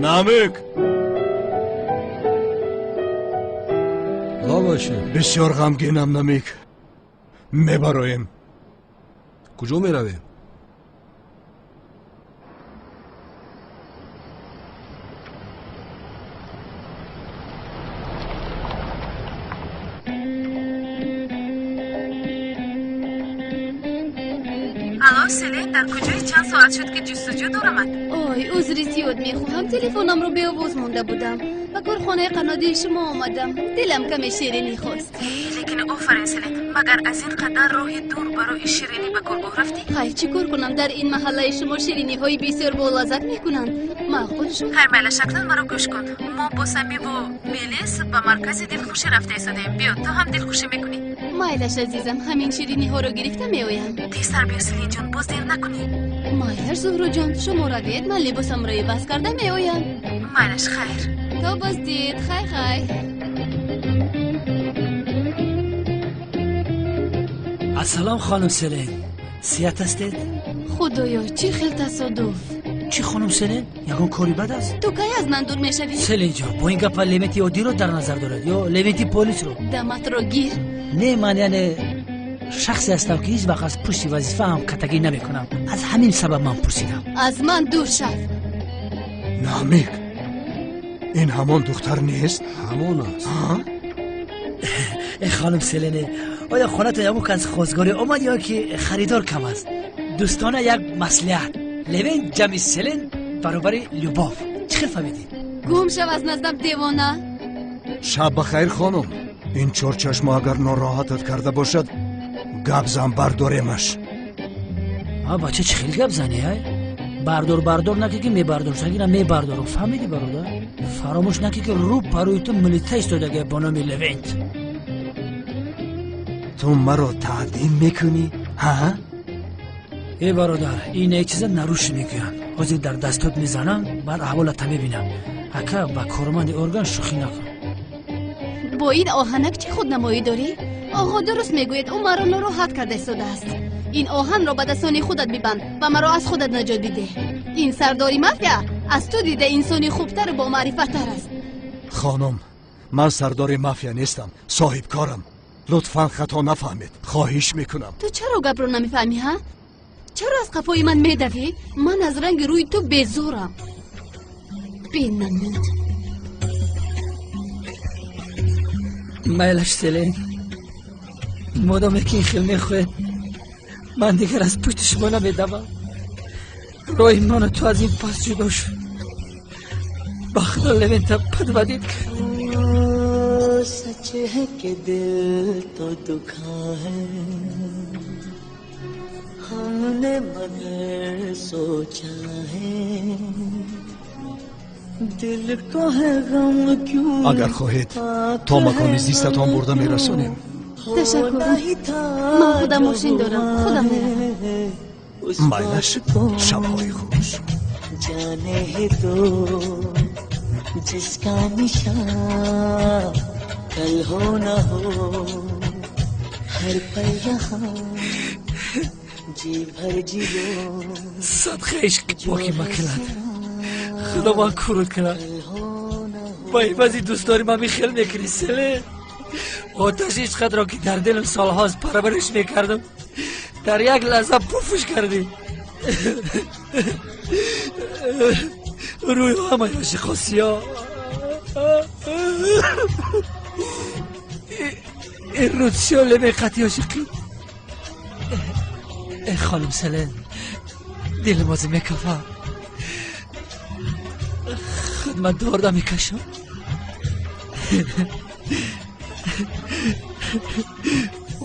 [SPEAKER 10] Намик!
[SPEAKER 8] Лаваши.
[SPEAKER 10] Бисёр ғамгинам, Намик. Мебароем.
[SPEAKER 8] Куҷо меравем?
[SPEAKER 5] Алло, Селин, дар куҷои? Чанд соат шуд ки ҷустуҷӯ дорамад?
[SPEAKER 15] Ой, узри зиёд мехоҳам, телефонамро беовоз монда будам. Ба корхонаи қаннодии шумо омадам. Дилам каме ширинӣ хост.
[SPEAKER 5] Лекин офарин, Селин, магар аз ин қадар роҳи дур барои ширинӣ ба коргоҳ рафтӣ?
[SPEAKER 15] Ҳай, чӣ кор кунам? Дар ин маҳаллаи шумо шириниҳои бисёр болаззат мекунанд. Маъқул шуд.
[SPEAKER 5] Хайр, майла, шаклан маро гӯш кун. Мо бо Самиву Мелис ба маркази дилхушӣ рафта истодаем. Биё, ту ҳам дилхушӣ мекунӣ.
[SPEAKER 15] Майлаш, азизам, ҳамин шириниҳоро гирифта меоям.
[SPEAKER 5] Тезтар биё, Селинҷон, боз дер накунӣ.
[SPEAKER 15] Майлаш, Зуҳроҷон, шумо равед, ман либосамро иваз карда меоям.
[SPEAKER 5] Майлаш, хайр.
[SPEAKER 15] То боздид, хай хай.
[SPEAKER 3] Ассалом хонум Селен, сиҳат ҳастед?
[SPEAKER 15] Худоё, чӣ хел тасодуф!
[SPEAKER 3] Чӣ хонум Селен, ягон кори бад аст?
[SPEAKER 15] Ту кай аз ман дур мешавӣ?
[SPEAKER 3] Селенҷон, бо ин гапа Левенти оддиро дар назар дорад ё Левенти полисро?
[SPEAKER 15] Даматро гир.
[SPEAKER 3] Не, ман яъне шахсе ҳастам, ки ҳеҷ вақт аз пушти вазифаам катагӣ намекунам. Аз ҳамин сабаб ман пурсидам.
[SPEAKER 15] Аз ман дур шав.
[SPEAKER 10] Намик, ин ҳамон духтар нест?
[SPEAKER 8] Ҳамон аст.
[SPEAKER 3] Э хонум Селене, оё хонатон ягон кас хостгорӣ омад ё ки харидор кам аст? Дӯстона як маслиҳат: Левен ҷамъи Селен баробари любов. Чӣ хел фаҳмидед?
[SPEAKER 15] Гум шав аз наздам, девона.
[SPEAKER 10] Шаб бахайр, хонум. Ин чорчашмо агар нороҳатат карда бошад, гап зан, бардоремаш.
[SPEAKER 3] А бача, чӣ хел гап занӣ? Ай бардор, бардор накӣ, ки мебардоршагира мебардорам. Фаҳмидӣ, бародар? Фаромӯш накӣ, ки рӯ парӯи ту милита истодаге бо номи Левент.
[SPEAKER 10] Ту маро таъдин мекунӣ, ҳа?
[SPEAKER 3] Э бародар, ин як чиза наруш мегӯянд. Ҳозир дар дастот мезанам, баъд аҳволата мебинам. Ака, ба корманди орган шӯхӣ накун.
[SPEAKER 15] Бо ин оҳанак чӣ худнамоӣ дорӣ? Оғо дуруст мегӯяд, ӯ маро нороҳат карда истодааст. Ин оҳанро ба дастони худат бибанд ва маро аз худат наҷот бидеҳ. Ин сардори мафия аз ту дида инсони хубтару бомаърифаттар аст.
[SPEAKER 10] Хонум, ман сардори мафия нестам, соҳибкорам. Лутфан хато нафаҳмед, хоҳиш мекунам.
[SPEAKER 15] Ту чаро гапро намефаҳмӣ, ҳа? Чаро аз қафои ман медавӣ? Ман аз ранги рӯи ту безорам. Бенамуд.
[SPEAKER 3] Майлаш, Селен, модоме ки ин хел мехоҳед, ман дигар аз пушти шумо намедавам. Роҳи ману ту аз ин пас ҷудо шуд. Ба худо, Левента подводить кард.
[SPEAKER 16] सच है कि दिल तो दुखा है हमने, मगर सोचा है दिल को है गम क्यों।
[SPEAKER 10] Агар хоҳед, то макони зистатон бурда мерасонем.
[SPEAKER 15] Ташаккур, ман худам мошин дорам, худам меравам.
[SPEAKER 10] Майлаш, шабҳои хуш.
[SPEAKER 16] जाने है तो जिसका निशान कल हो न हो, हर पल यहाँ जी भर जियो।
[SPEAKER 3] Садқаи ишқи поки макунад, худо ман курут кунад. Ба ивази дӯстдори ман михел мекунӣ, Селен? Оташи ишқатро, ки дар дилам солҳост парвариш мекардам, дар як лаҳза пуфш кардӣ. Рӯи ҳамаи ошиқо сиёҳ. Ин рӯз сиёҳ лемеқати ошиқӣ. Э хонум Селен, дилам озӣ мекафа, худ ман дорда мекашам.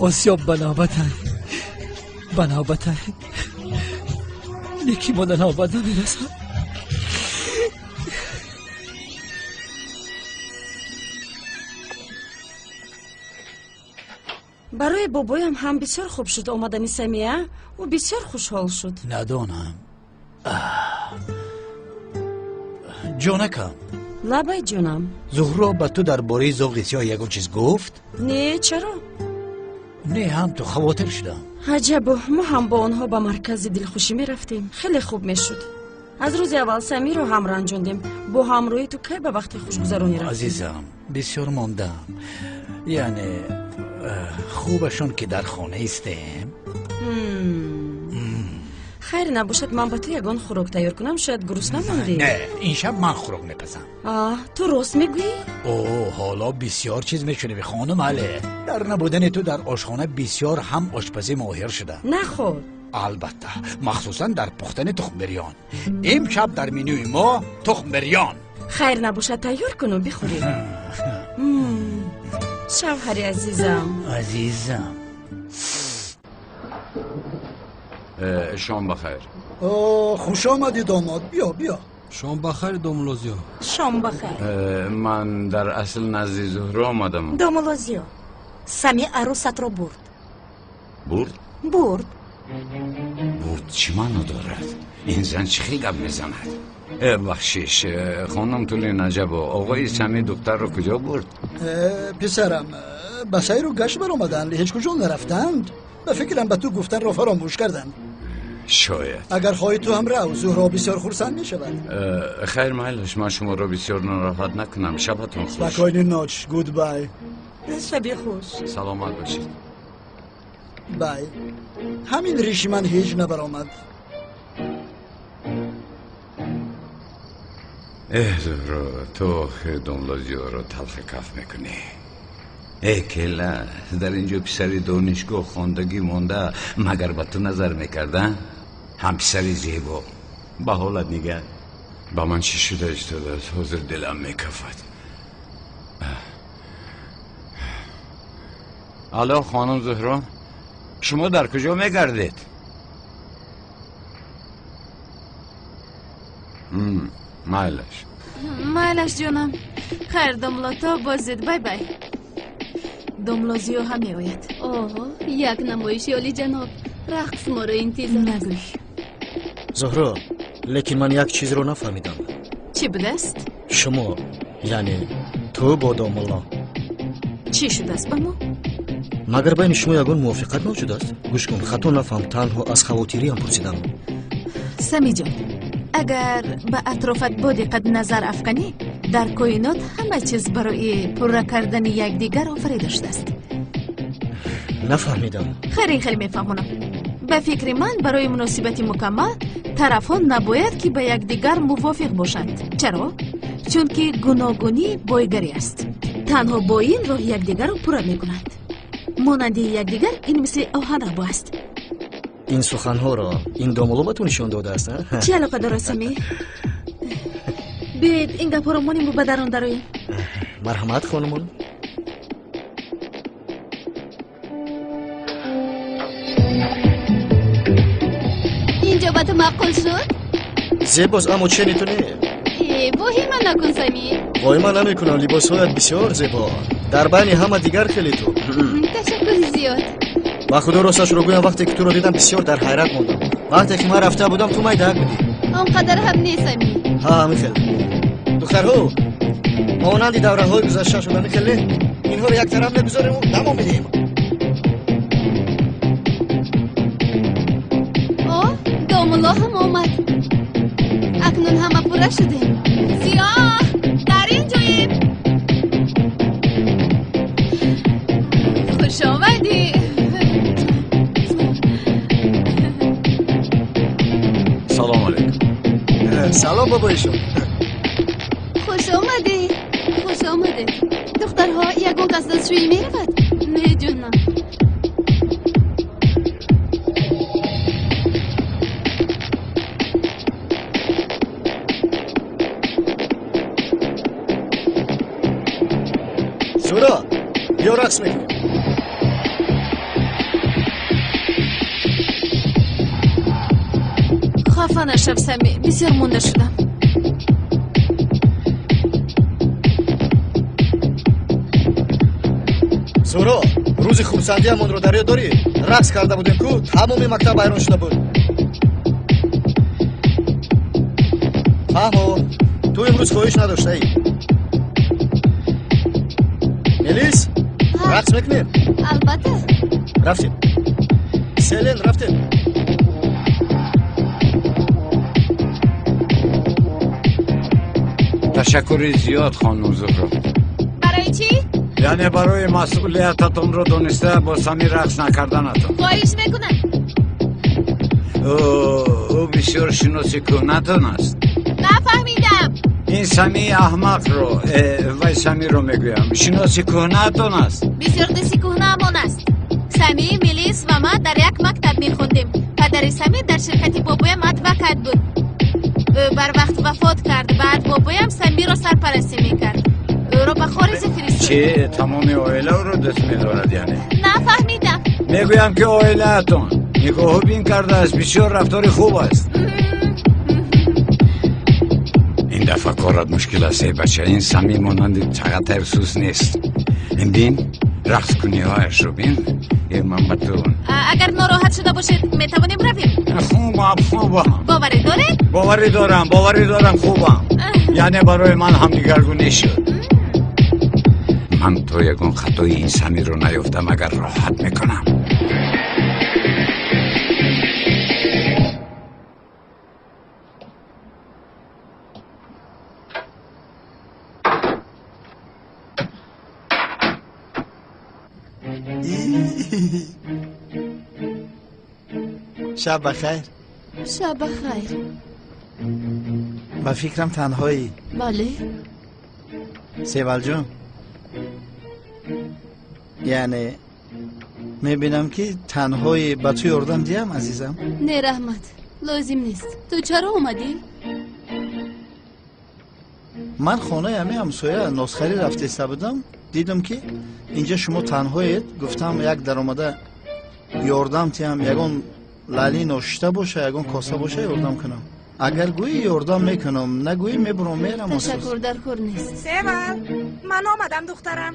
[SPEAKER 3] Осиёб ба навбатай, ба навбатай, неки мо да навбат намерасад.
[SPEAKER 13] Барои бобоям ҳам бисёр хуб шуд омадани Самия. Ӯ бисёр хушҳол шуд.
[SPEAKER 1] Надонам, ҷонакам.
[SPEAKER 13] Лабай, ҷонам.
[SPEAKER 1] Зуҳро ба ту дар бораи зоғи сиёҳ ягон чиз гуфт?
[SPEAKER 13] Не, чаро?
[SPEAKER 1] Не, ҳам ту хавотир шудам.
[SPEAKER 13] Аҷабо, мо ҳам бо онҳо ба маркази дилхушӣ мерафтем, хеле хуб мешуд. Аз рӯзи аввал Самиро ҳам ранҷондем. Бо ҳамроҳи ту кай ба вақти хушгузаронӣ рафтем?
[SPEAKER 1] Азизам, бисёр мондам. Яъне хубашон ки дар хона истем.
[SPEAKER 13] Хайр набошад, ман ба ту ягон хӯрок тайёр кунам, шояд гурусна мондӣ.
[SPEAKER 1] Не, ин шаб ман хӯрок мепазам.
[SPEAKER 13] Ту рост мегӯӣ?
[SPEAKER 1] О, ҳоло бисёр чиз мешунавӣ, хонум. Але дар набудани ту дар ошхона бисёр ҳам ошпазӣ моҳир шудам.
[SPEAKER 13] Наход.
[SPEAKER 1] Албатта, махсусан дар пухтани тухмбирён. Имшаб дар менюи мо тухмбирён.
[SPEAKER 13] Хайр набошад, тайёр куну бихӯрем. Шавҳари азизам.
[SPEAKER 1] Азизам.
[SPEAKER 2] Шом бахайр.
[SPEAKER 9] Хуш омадӣ, домод, биё, биё.
[SPEAKER 8] Шом бахайр, домулло Зиё.
[SPEAKER 7] Шом бахайр.
[SPEAKER 2] Ман дар асл назди Зуҳро омадам.
[SPEAKER 7] Домулло Зиё, Сами арӯсатро бурд.
[SPEAKER 2] Бурд?
[SPEAKER 7] Бурд.
[SPEAKER 2] Бурд чӣ маъно дорад? Ин зан чӣ хел гап мезанад? Бахшиш, хонум Тули Наҷабо, оғои Сами духтарро куҷо бурд?
[SPEAKER 9] Писарам, ба сайру гашт баромаданд, ҳеҷ куҷо нарафтанд. Ба фикрам ба ту гуфтанро фаромӯш кардам.
[SPEAKER 2] Шояд.
[SPEAKER 9] Агар хоҳӣ ту ҳам рав, Зуҳро бисёр хурсанд мешавад.
[SPEAKER 2] Хайр, майлаш, ман шуморо бисёр нороҳат накунам. Шабатон хуш.
[SPEAKER 9] Спокойной ночи, goodbye.
[SPEAKER 7] Шаби хуш.
[SPEAKER 2] Саломат бошед.
[SPEAKER 9] Bye. Ҳамин риши ман ҳеҷ набаромад.
[SPEAKER 2] Эҳ, Зуҳро, ту охир домла Зиёро талхи каф мекунӣ. Э, кела, дар инҷо писари донишгоҳ хондагӣ монда, магар ба ту назар мекарда? Ҳам писари зебо. Ба ҳолат нигар. Ба ман чӣ шуда истодааст? Ҳозир дилам мекафад. Алло, хонум Зуҳро, шумо дар куҷо мегардед? Майлаш.
[SPEAKER 5] Майлаш, ҷонам. Хайр, домло, то боздид. Bye bye. Домло Зиё ҳам меояд.
[SPEAKER 15] Оҳ, як намоиши олиҷаноб. Рақс моро интизор аст.
[SPEAKER 5] Нагӯй.
[SPEAKER 11] Зуҳро, лекин ман як чизро нафаҳмидам.
[SPEAKER 5] Чӣ будааст?
[SPEAKER 11] Шумо, яъне ту бо домулло.
[SPEAKER 5] Чӣ шудааст ба мо?
[SPEAKER 11] Магар байни шумо ягон мувофиқат мавҷуд аст? Гӯш кун, хато нафаҳм, танҳо аз хавотириам пурсидам.
[SPEAKER 5] Самиҷон, агар ба атрофат бо диққат назар афканӣ, дар коинот ҳама чиз барои пурра кардани якдигар офарида шудааст.
[SPEAKER 11] Нафаҳмидам.
[SPEAKER 5] Хайр, ин хеле мефаҳмонам. Ба фикри ман, барои муносибати мукаммал тарафҳо набояд ки ба якдигар мувофиқ бошанд. Чаро? Чунки гуногунӣ бойгарӣ аст. Танҳо бо ин роҳ якдигарро пурра мекунанд. Монанди якдигар ин мисли оҳанрабо аст.
[SPEAKER 11] Ин суханҳоро ин домулло ба ту нишон додааст?
[SPEAKER 5] Чӣ алоқа дорад, Самӣ? Биёед ин гапҳоро монему ба дарун дароем.
[SPEAKER 11] Марҳамат, хонумон.
[SPEAKER 15] Инҷо ба ту маъқул шуд?
[SPEAKER 11] Зебост, аммо чени ту не.
[SPEAKER 15] Э, воҳима накун, Самӣ.
[SPEAKER 11] Воҳима намекунам, либосҳоят бисёр зебо. Дар байни ҳама дигар хеле ту.
[SPEAKER 15] Ташаккури зиёд.
[SPEAKER 11] Ба худо росташро гӯям, вақте ки туро дидам бисёр дар ҳайрат мондам. Вақте ки ман рафта будам, ту майдаак будӣ.
[SPEAKER 15] Он қадар ҳам не, Самӣ.
[SPEAKER 11] Ҳа, ҳамин хел. Духтарҳо, монанди давраҳои гузашта шуд, ҳамин хел не? Инҳоро як тараф мегузориму давом медиҳем.
[SPEAKER 15] О, домулло ҳам омад. Акнун ҳама пурра шудем.
[SPEAKER 5] Зиё, дар ин ҷоем. Хуш омадӣ.
[SPEAKER 2] Салом алейкум.
[SPEAKER 11] Салом, бобоишон.
[SPEAKER 15] Хуш омадед. Хуш омадед. Духтарҳо, ягон кас дастшӯӣ меравад? Не, ҷонам.
[SPEAKER 11] Зуҳро, биё рақс мекунем.
[SPEAKER 5] Хафа нашав, Самӣ, бисёр монда шудам.
[SPEAKER 11] Зуҳро, рӯзи хурсандиамонро дар ёд дорӣ? Рақс карда будем ку, тамоми мактаб ҳайрон шуда буд. Фаҳмо, ту имрӯз хоҳиш надоштаӣ. Мелис, рақс мекунем?
[SPEAKER 15] Албатта.
[SPEAKER 11] Рафтем. Селен, рафтем.
[SPEAKER 2] Ташаккури зиёд, хонум Зуҳро.
[SPEAKER 5] Барои чӣ?
[SPEAKER 2] Яъне барои масъулиятатонро дониста бо Самӣ рақс накарданатон.
[SPEAKER 5] Хоҳиш мекунам.
[SPEAKER 2] Ӯ бисёр шиноси кӯҳнатон аст.
[SPEAKER 5] Нафаҳмидам.
[SPEAKER 2] Ин Самии аҳмақро, вай Самиро мегӯям, шиноси кӯҳнаатон аст.
[SPEAKER 5] Бисёр дӯсти кӯҳнаамон аст. Самӣ, Мелис ва ман дар як мактаб мехондем. Падари Самӣ дар ширкати бобоям адвокат буд. Ӯ барвақт вафот кард. Баъд бобоям Самиро сарпарастӣ мекард. Ӯро ба хориҷа фиристод.
[SPEAKER 2] Чӣ, тамоми оила ӯро дӯст медорад яъне?
[SPEAKER 5] Нафаҳмидам.
[SPEAKER 2] Мегӯям ки оилаатон нигоҳубин кардааст, бисёр рафтори хуб аст. Ин дафъа корат мушкил аст, эй бача. Ин Самӣ монанди чағатайр сус нест. Ин бин, рақскуниҳояшро бин. Э, ман ба ту.
[SPEAKER 5] Агар нороҳат шуда бошед, метавонем равем.
[SPEAKER 2] Хубам, хубам.
[SPEAKER 5] Боварӣ доред?
[SPEAKER 2] Боварӣ дорам, боварӣ дорам, хубам. Яъне барои ман ҳам дигаргунӣ шуд. Ман то ягон хатои ин Самиро наёфтам, агар роҳат мекунам.
[SPEAKER 4] Шаб бахайр.
[SPEAKER 15] Шаб бахайр.
[SPEAKER 4] Ба фикрам танҳоӣ.
[SPEAKER 15] Бале.
[SPEAKER 4] Севалҷон, яъне мебинам ки танҳоӣ, ба ту ёрдам диҳам, азизам?
[SPEAKER 15] Не, раҳмат, лозим нест. Ту чаро омадӣ?
[SPEAKER 4] Ман хонаи ҳамин ҳамсоя носхарӣ рафтеста будам, дидам ки инҷа шумо танҳоед, гуфтам як даромада ёрдам диҳам, ягон лали ношишта боша, ягон коса боша, ёрдам кунам. Агар гӯӣ ёрдам мекунам, нагӯӣ мебурам мерам.
[SPEAKER 15] Ташаккур, дар кор нест.
[SPEAKER 7] Севал, ман омадам духтарам.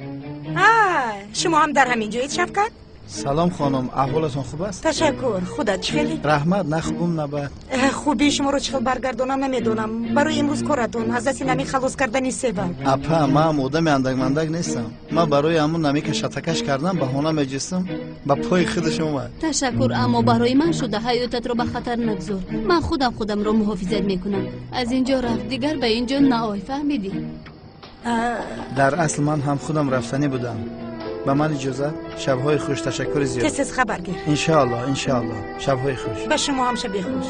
[SPEAKER 7] Шумо ҳам дар ҳамин ҷоед, Шавкат?
[SPEAKER 4] Салом хонум, аҳволатон хуб аст?
[SPEAKER 7] Ташаккур, худат чӣ хеле?
[SPEAKER 4] Раҳмат, на хубум, на бад.
[SPEAKER 7] Хубии шуморо чӣ хел баргардонам намедонам. Барои имрӯз коратон аз дасти нами халос кардани Севал.
[SPEAKER 4] Апа, ман одами андакмандак нестам. Ман барои ҳамун намика шатакаш кардам, баҳона меҷистам, ба пои худаш омад.
[SPEAKER 15] Ташаккур, аммо барои ман шуда ҳаётатро ба хатар нагзор. Ман худам худамро муҳофизат мекунам. Аз инҷо рафт, дигар ба инҷо наой, фаҳмидӣ?
[SPEAKER 4] Дар асл ман ҳам худам рафтанӣ будам. Ба ман иҷозат? Шабҳои хуш, ташаккури зиёд.
[SPEAKER 7] Тез тез хабар гир.
[SPEAKER 4] Иншоаллоҳ, иншоаллоҳ. Шабҳои хуш.
[SPEAKER 7] Ба шумо ҳам шаби хуш.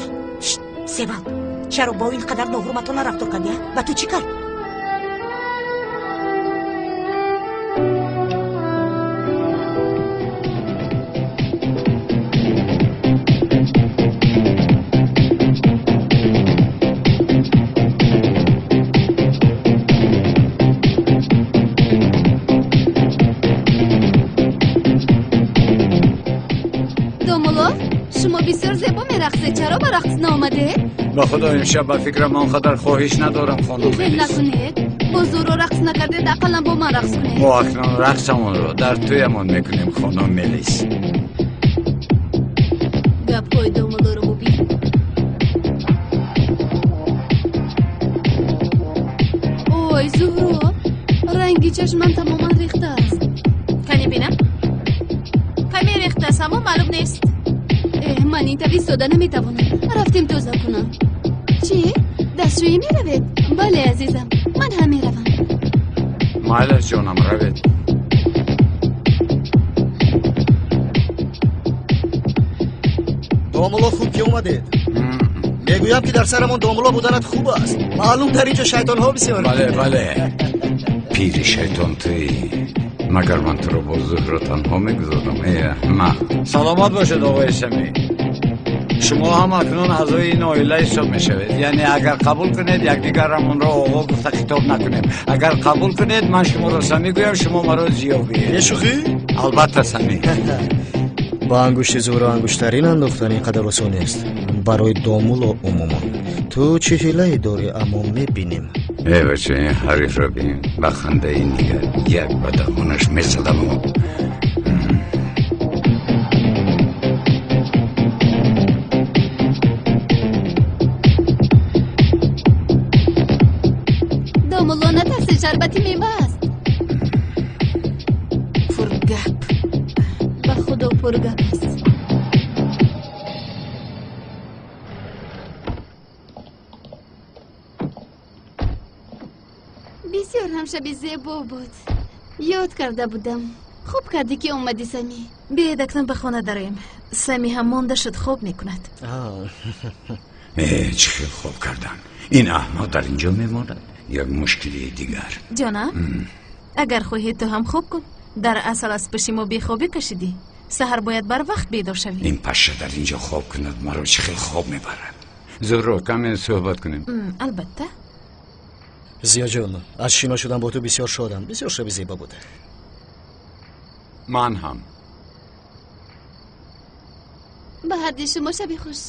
[SPEAKER 7] Севал, чаро бо ин қадар ноҳурматона рафтор кардӣ? Ба ту чӣ кард?
[SPEAKER 15] Шумо бисёр зебо мерақсед, чаро ба рақс наомадед?
[SPEAKER 2] Ба худо имшаб ба фикрам он қадар хоҳиш надорам, хонум.
[SPEAKER 15] Хел накунед, бо Зуҳро рақс накардед, ақаллан бо ман рақс кунед.
[SPEAKER 2] Мо акнун рақсамонро дар тӯямон мекунем, хонум Мелис.
[SPEAKER 15] Гапҳои домулоро бубин. Ой, Зуҳро, ранги чашмам тамоман рехтааст.
[SPEAKER 5] Кани бинам? Каме рехтааст, аммо маълум нест.
[SPEAKER 15] Ман ин тавр истода наметавонам. Рафтем тоза кунам. Чӣ? Дастшӯӣ меравед? Бале, азизам, ман ҳам меравам.
[SPEAKER 2] Майлаш ҷонам, равед.
[SPEAKER 11] Домулло, хуб ки омадед. Мегӯям ки дар сарамон домулло буданат хуб аст. Маълум дар инҷо шайтонҳо бисёр.
[SPEAKER 2] Бале, бале. Пири шайтон туӣ. Магар ман туро бо Зуҳро танҳо мегузорам? Э, аҳмақ. Саломат бошед, оғои Самӣ. Шумо ҳам акнун аъзои ин оила ҳисоб мешавед. Яъне агар қабул кунед, якдигарамонро оғо гуфта хитоб накунем. Агар қабул кунед, ман шуморо Самӣ гӯям, шумо маро Зиё гӯед.
[SPEAKER 11] Бешӯхӣ?
[SPEAKER 2] Албатта, Самӣ.
[SPEAKER 11] Ба ангушти Зуҳро ангуштарин андохтан ин қадар осон нест. Барои домулло умуман. Ту чӣ ҳилае дорӣ, аммо мебинем.
[SPEAKER 2] Э бача, ин ҳарифро бин, ба хандаи нигар як ба даҳонаш мезадаму.
[SPEAKER 15] Домулло, натарсед, шарбати мева аст.
[SPEAKER 5] Пургап.
[SPEAKER 15] Ба худо пургап аст. Бисёр ҳам шаби зебо буд. Ёд карда будам. Хуб кардӣ ки омадӣ, Самӣ.
[SPEAKER 5] Биёед акнун ба хона дароем. Самӣ ҳам монда шуд, хоб мекунад.
[SPEAKER 2] Э, чӣ хел хоб кардан. Ин аҳмақ дар инҷо мемонад. Як мушкилии дигар.
[SPEAKER 5] Ҷонам, агар хоҳӣ ту ҳам хоб кун. Дар асл аз пушти мо бехобӣ кашидӣ. Саҳар бояд барвақт бедор шавӣ.
[SPEAKER 2] Ин паша дар инҷо хоб кунад, маро чӣ хел хоб мебарад. Зуҳро, каме суҳбат кунем.
[SPEAKER 5] Албатта.
[SPEAKER 11] Зиёҷон, аз шинос шудан бо ту бисёр шодам. Бисёр шаби зебо буд.
[SPEAKER 2] Ман ҳам.
[SPEAKER 15] Ба ҳарди шумо шаби хуш.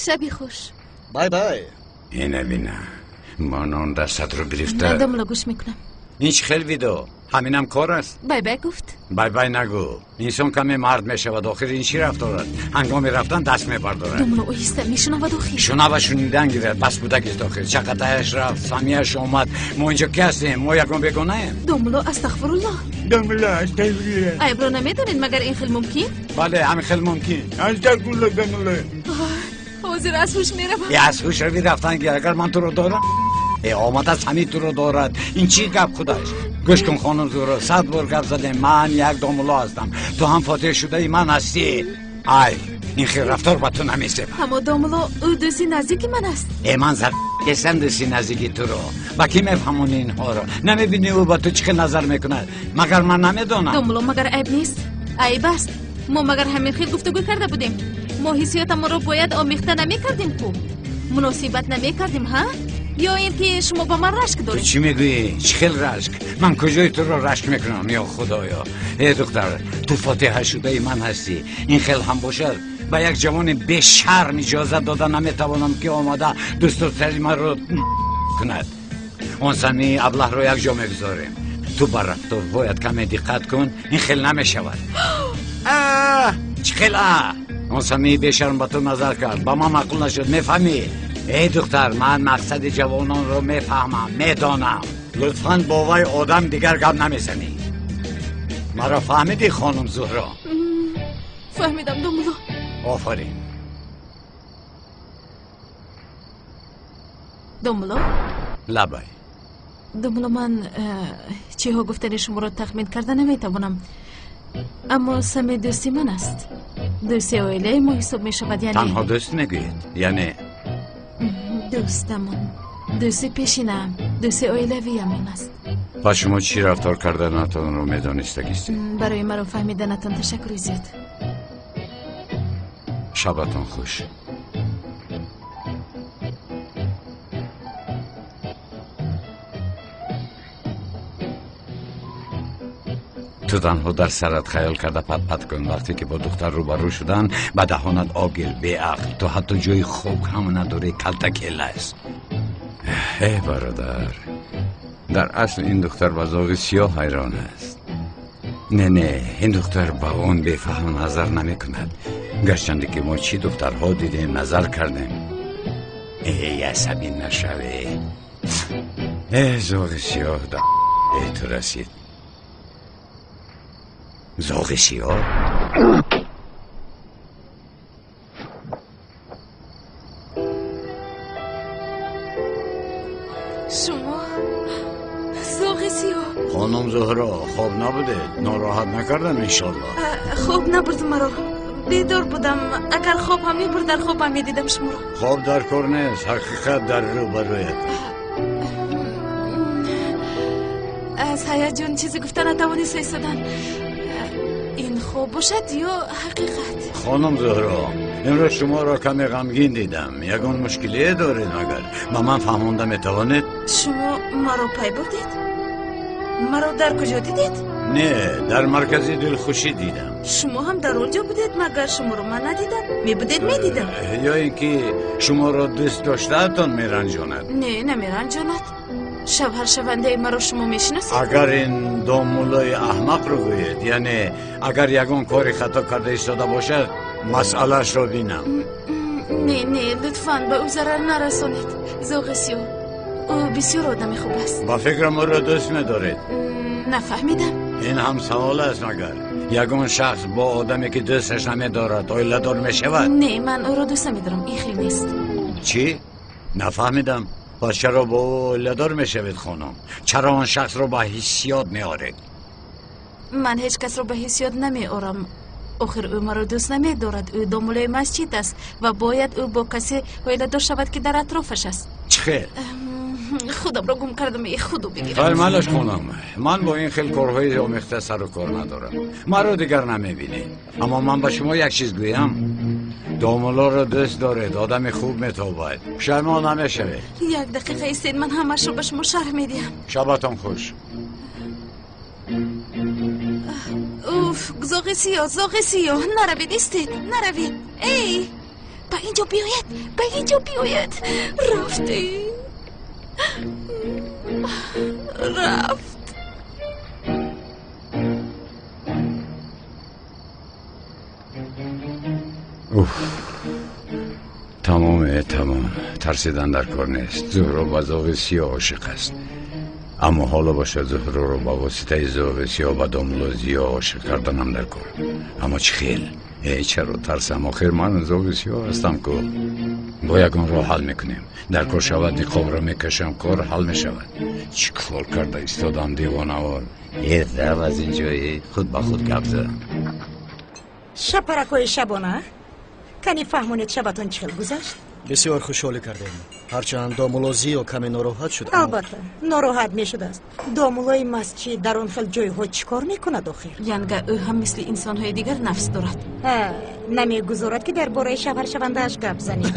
[SPEAKER 5] Шаби хуш.
[SPEAKER 11] Бай бай.
[SPEAKER 2] Ина бина, ман он дастатро гирифта.
[SPEAKER 5] Домулло, гӯш мекунам.
[SPEAKER 2] Ин чӣ хел видео? Ҳаминам кор аст?
[SPEAKER 5] Бай бай гуфт.
[SPEAKER 2] Бай бай нагӯ. Инсон каме мард мешавад, охир ин чӣ рафтор аст? Ҳангоми рафтан даст мебардорад.
[SPEAKER 5] Домулло, оҳиста, мешунавад охир.
[SPEAKER 2] Шунава шунидан гирад, бас будагист охир. Чақатаяш рафт, Самияш омад. Мо инҷо ки ҳастем? Мо ягон бегонаем?
[SPEAKER 5] Домулло, астағфируллоҳ.
[SPEAKER 1] Домулло, астағфируллоҳ.
[SPEAKER 5] Айбро намедонед, магар ин хел мумкин?
[SPEAKER 2] Бале, ҳамин хел мумкин.
[SPEAKER 1] Астағфируллоҳ, домулло.
[SPEAKER 5] Ҳозир аз ҳуш меравам.
[SPEAKER 2] Аз ҳуш рави рафтан гир, агар ман туро дорам. Э, омада Самӣ туро дорад. Ин чӣ гап худаш? Гӯш кун, хонум Зуҳро, 100 бор гап задем. Ман як домулло ҳастам, ту ҳам фотиҳа шудаи ман ҳастӣ. Ай, ин хел рафтор ба ту намезебад.
[SPEAKER 5] Аммо домулло, ӯ дӯсти наздики ман аст.
[SPEAKER 2] Э, ман зар кестам дӯсти наздики туро. Ба кӣ мефаҳмонӣ инҳоро? Намебинӣ ӯ ба ту чӣ хел назар мекунад? Магар ман намедонам?
[SPEAKER 5] Домулло, магар айб нест? Айб аст. Мо магар ҳамин хел гуфтугӯ карда будем? Мо ҳиссиётамонро бояд омехта намекардем ку? Муносибат намекардем, ҳа? Ё ин ки шумо ба ман рашк доред?
[SPEAKER 2] Ту чӣ мегӯӣ? Чӣ хел рашк? Ман куҷои туро рашк мекунам, ё худоё? Э, духтар, ту фотиҳа шудаи ман ҳастӣ. Ин хел ҳам бошад, ба як ҷавони бешарм иҷозат дода наметавонам, ки омада дӯстдоштаи маро кунад. Он сами аблаҳро як ҷо мегузорем. Ту ба рафторҳоят каме диққат кун, ин хел намешавад. Чӣ хел а? Он сами бешарм ба ту назар кард, ба ман маъқул нашуд, мефаҳмӣ? Эй духтар, ман мақсади ҷавононро мефаҳмам, медонам. Лутфан бо вай одам дигар гап намезанӣ. Маро фаҳмидӣ, хонум Зуҳро?
[SPEAKER 5] Фаҳмидам, домулло.
[SPEAKER 2] Офарин.
[SPEAKER 5] Домулло?
[SPEAKER 2] Лабай.
[SPEAKER 5] Домулло, ман чиҳо гуфтани шуморо тахмин карда наметавонам, аммо Сами дӯсти ман аст. Дӯсти оилаи мо ҳисоб мешавад, яъне
[SPEAKER 2] танҳо дӯст мегӯед? Яъне
[SPEAKER 5] дӯстамон, дӯсти пешинаам, дӯсти оилавиамон аст.
[SPEAKER 2] Пас шумо чӣ рафтор карданатонро медонистагистед?
[SPEAKER 5] Барои маро фаҳмиданатон ташаккури зиёд.
[SPEAKER 2] Шабатон хуш. Ту танҳо дар сарат хаёл карда пат-пат кун. Вақте ки бо духтар рӯбарӯ шудан, ба даҳонат об гир, беақл. Ту ҳатто ҷои хок ҳам надорӣ, калтакела аст. Э, бародар, дар асл ин духтар ба зоғи сиёҳ ҳайрон аст. Не, не, ин духтар ба он бефаҳм назар намекунад. Гарчанде ки мо чӣ духтарҳо дидем, назар кардем. Эй, асабӣ нашаве. Э, зоғи сиёҳ да ту расид. Зоғи сиёҳ?
[SPEAKER 5] Шумо зоғи сиёҳ?
[SPEAKER 2] Хонум Зуҳро, хоб набудед? Нороҳат накардам, иншоллоҳ?
[SPEAKER 5] Хоб набурд маро, бедор будам. Агар хоб ҳам мебурд, дар хобам медидам шуморо.
[SPEAKER 2] Хоб дар кор нест, ҳақиқат дар рӯбарӯят.
[SPEAKER 5] Аз ҳаяҷон чизе гуфта натавониста истодан. Ин хоб бошад ё ҳақиқат?
[SPEAKER 2] Хонум Зуҳро, имрӯз шуморо каме ғамгин дидам. Ягон мушкилие доред магар? Ба ман фаҳмонда метавонед?
[SPEAKER 5] Шумо маро пай бурдед? Маро дар куҷо дидед?
[SPEAKER 2] Не, дар маркази дилхушӣ дидам.
[SPEAKER 5] Шумо ҳам дар он ҷо будед, магар шуморо ман надидам? Мебудед, медидам.
[SPEAKER 2] Ё ин ки шуморо дӯст доштаатон меранҷонад?
[SPEAKER 5] Не, намеранҷонад. Шавҳаршавандаи маро шумо мешиносед?
[SPEAKER 2] Агар ин домуллои аҳмақро гӯед, яъне агар ягон кори хато карда истода бошад, масъалаашро бинам.
[SPEAKER 5] Не, не, лутфан ба ӯ зарар нарасонед. Зоғи сиёҳ, ӯ бисёр одами хуб аст.
[SPEAKER 2] Ба фикрам ӯро дӯст медоред.
[SPEAKER 5] Нафаҳмидам.
[SPEAKER 2] Ин ҳам савол аст магар? Ягон шахс бо одаме ки дӯсташ намедорад оиладор мешавад?
[SPEAKER 5] Не, ман ӯро дӯст намедорам, ин хел нест.
[SPEAKER 2] Чӣ? Нафаҳмидам. Пас чаро бо ӯ оиладор мешавед, хонум? Чаро он шахсро ба ҳиссиёт меоред?
[SPEAKER 5] Ман ҳеҷ касро ба ҳиссиёт намеорам. Охир ӯ маро дӯст намедорад. Ӯ домуллои масҷид аст ва бояд ӯ бо касе оиладор шавад, ки дар атрофаш аст.
[SPEAKER 2] Чӣ хел?
[SPEAKER 5] Худамро гум кардам, э худо бигирад.
[SPEAKER 2] Хайр, малаш хонум, ман бо ин хел корҳои омехта сару кор надорам. Маро дигар намебинед. Аммо ман ба шумо як чиз гӯям. Домуллоро дӯст доред, одами хуб метобад. Пушаймон намешавед.
[SPEAKER 5] Як дақиқа истед, ман ҳамаашро ба шумо шарҳ медиҳам.
[SPEAKER 2] Шабатон хуш.
[SPEAKER 5] Уф, зоғи сиёҳ, зоғи сиёҳ, наравед, истед, наравед. Эй, ба ин ҷо биёед, ба ин ҷо биёед. Рафтед. Рафт.
[SPEAKER 2] Уф, тамоме, тамом. Тарсидан дар кор нест. Зуҳро ба зоғи сиёҳ ошиқ аст. Аммо ҳоло бошад Зуҳроро ба воситаи зоғи сиёҳ ба домулло Зиё ошиқ карданам дар кор. Аммо чӣ хел? Э, чаро тарсам? Охир ман зоғи сиёҳ ҳастам ку. Бо ягон роҳ ҳал мекунем. Дар кор шавад, ниқобро мекашам, кор ҳал мешавад. Чӣ кор карда истодам, девонавор? Э, рав аз ин ҷо, худ ба худ гап задам.
[SPEAKER 7] Шапаракҳои шабона, кани фаҳмонед, шабатон чӣ хел гузашт?
[SPEAKER 11] Бисёр хушҳолӣ кардем, ҳарчанд домулло Зиё каме нороҳат шуд.
[SPEAKER 7] Албатта, нороҳат мешудааст. Домуллои масҷид дар он хел ҷойҳо чӣ кор мекунад охир?
[SPEAKER 5] Янга, ӯ ҳам мисли инсонҳои дигар нафс дорад.
[SPEAKER 7] Намегузорад, ки дар бораи шавҳаршавандааш гап занем.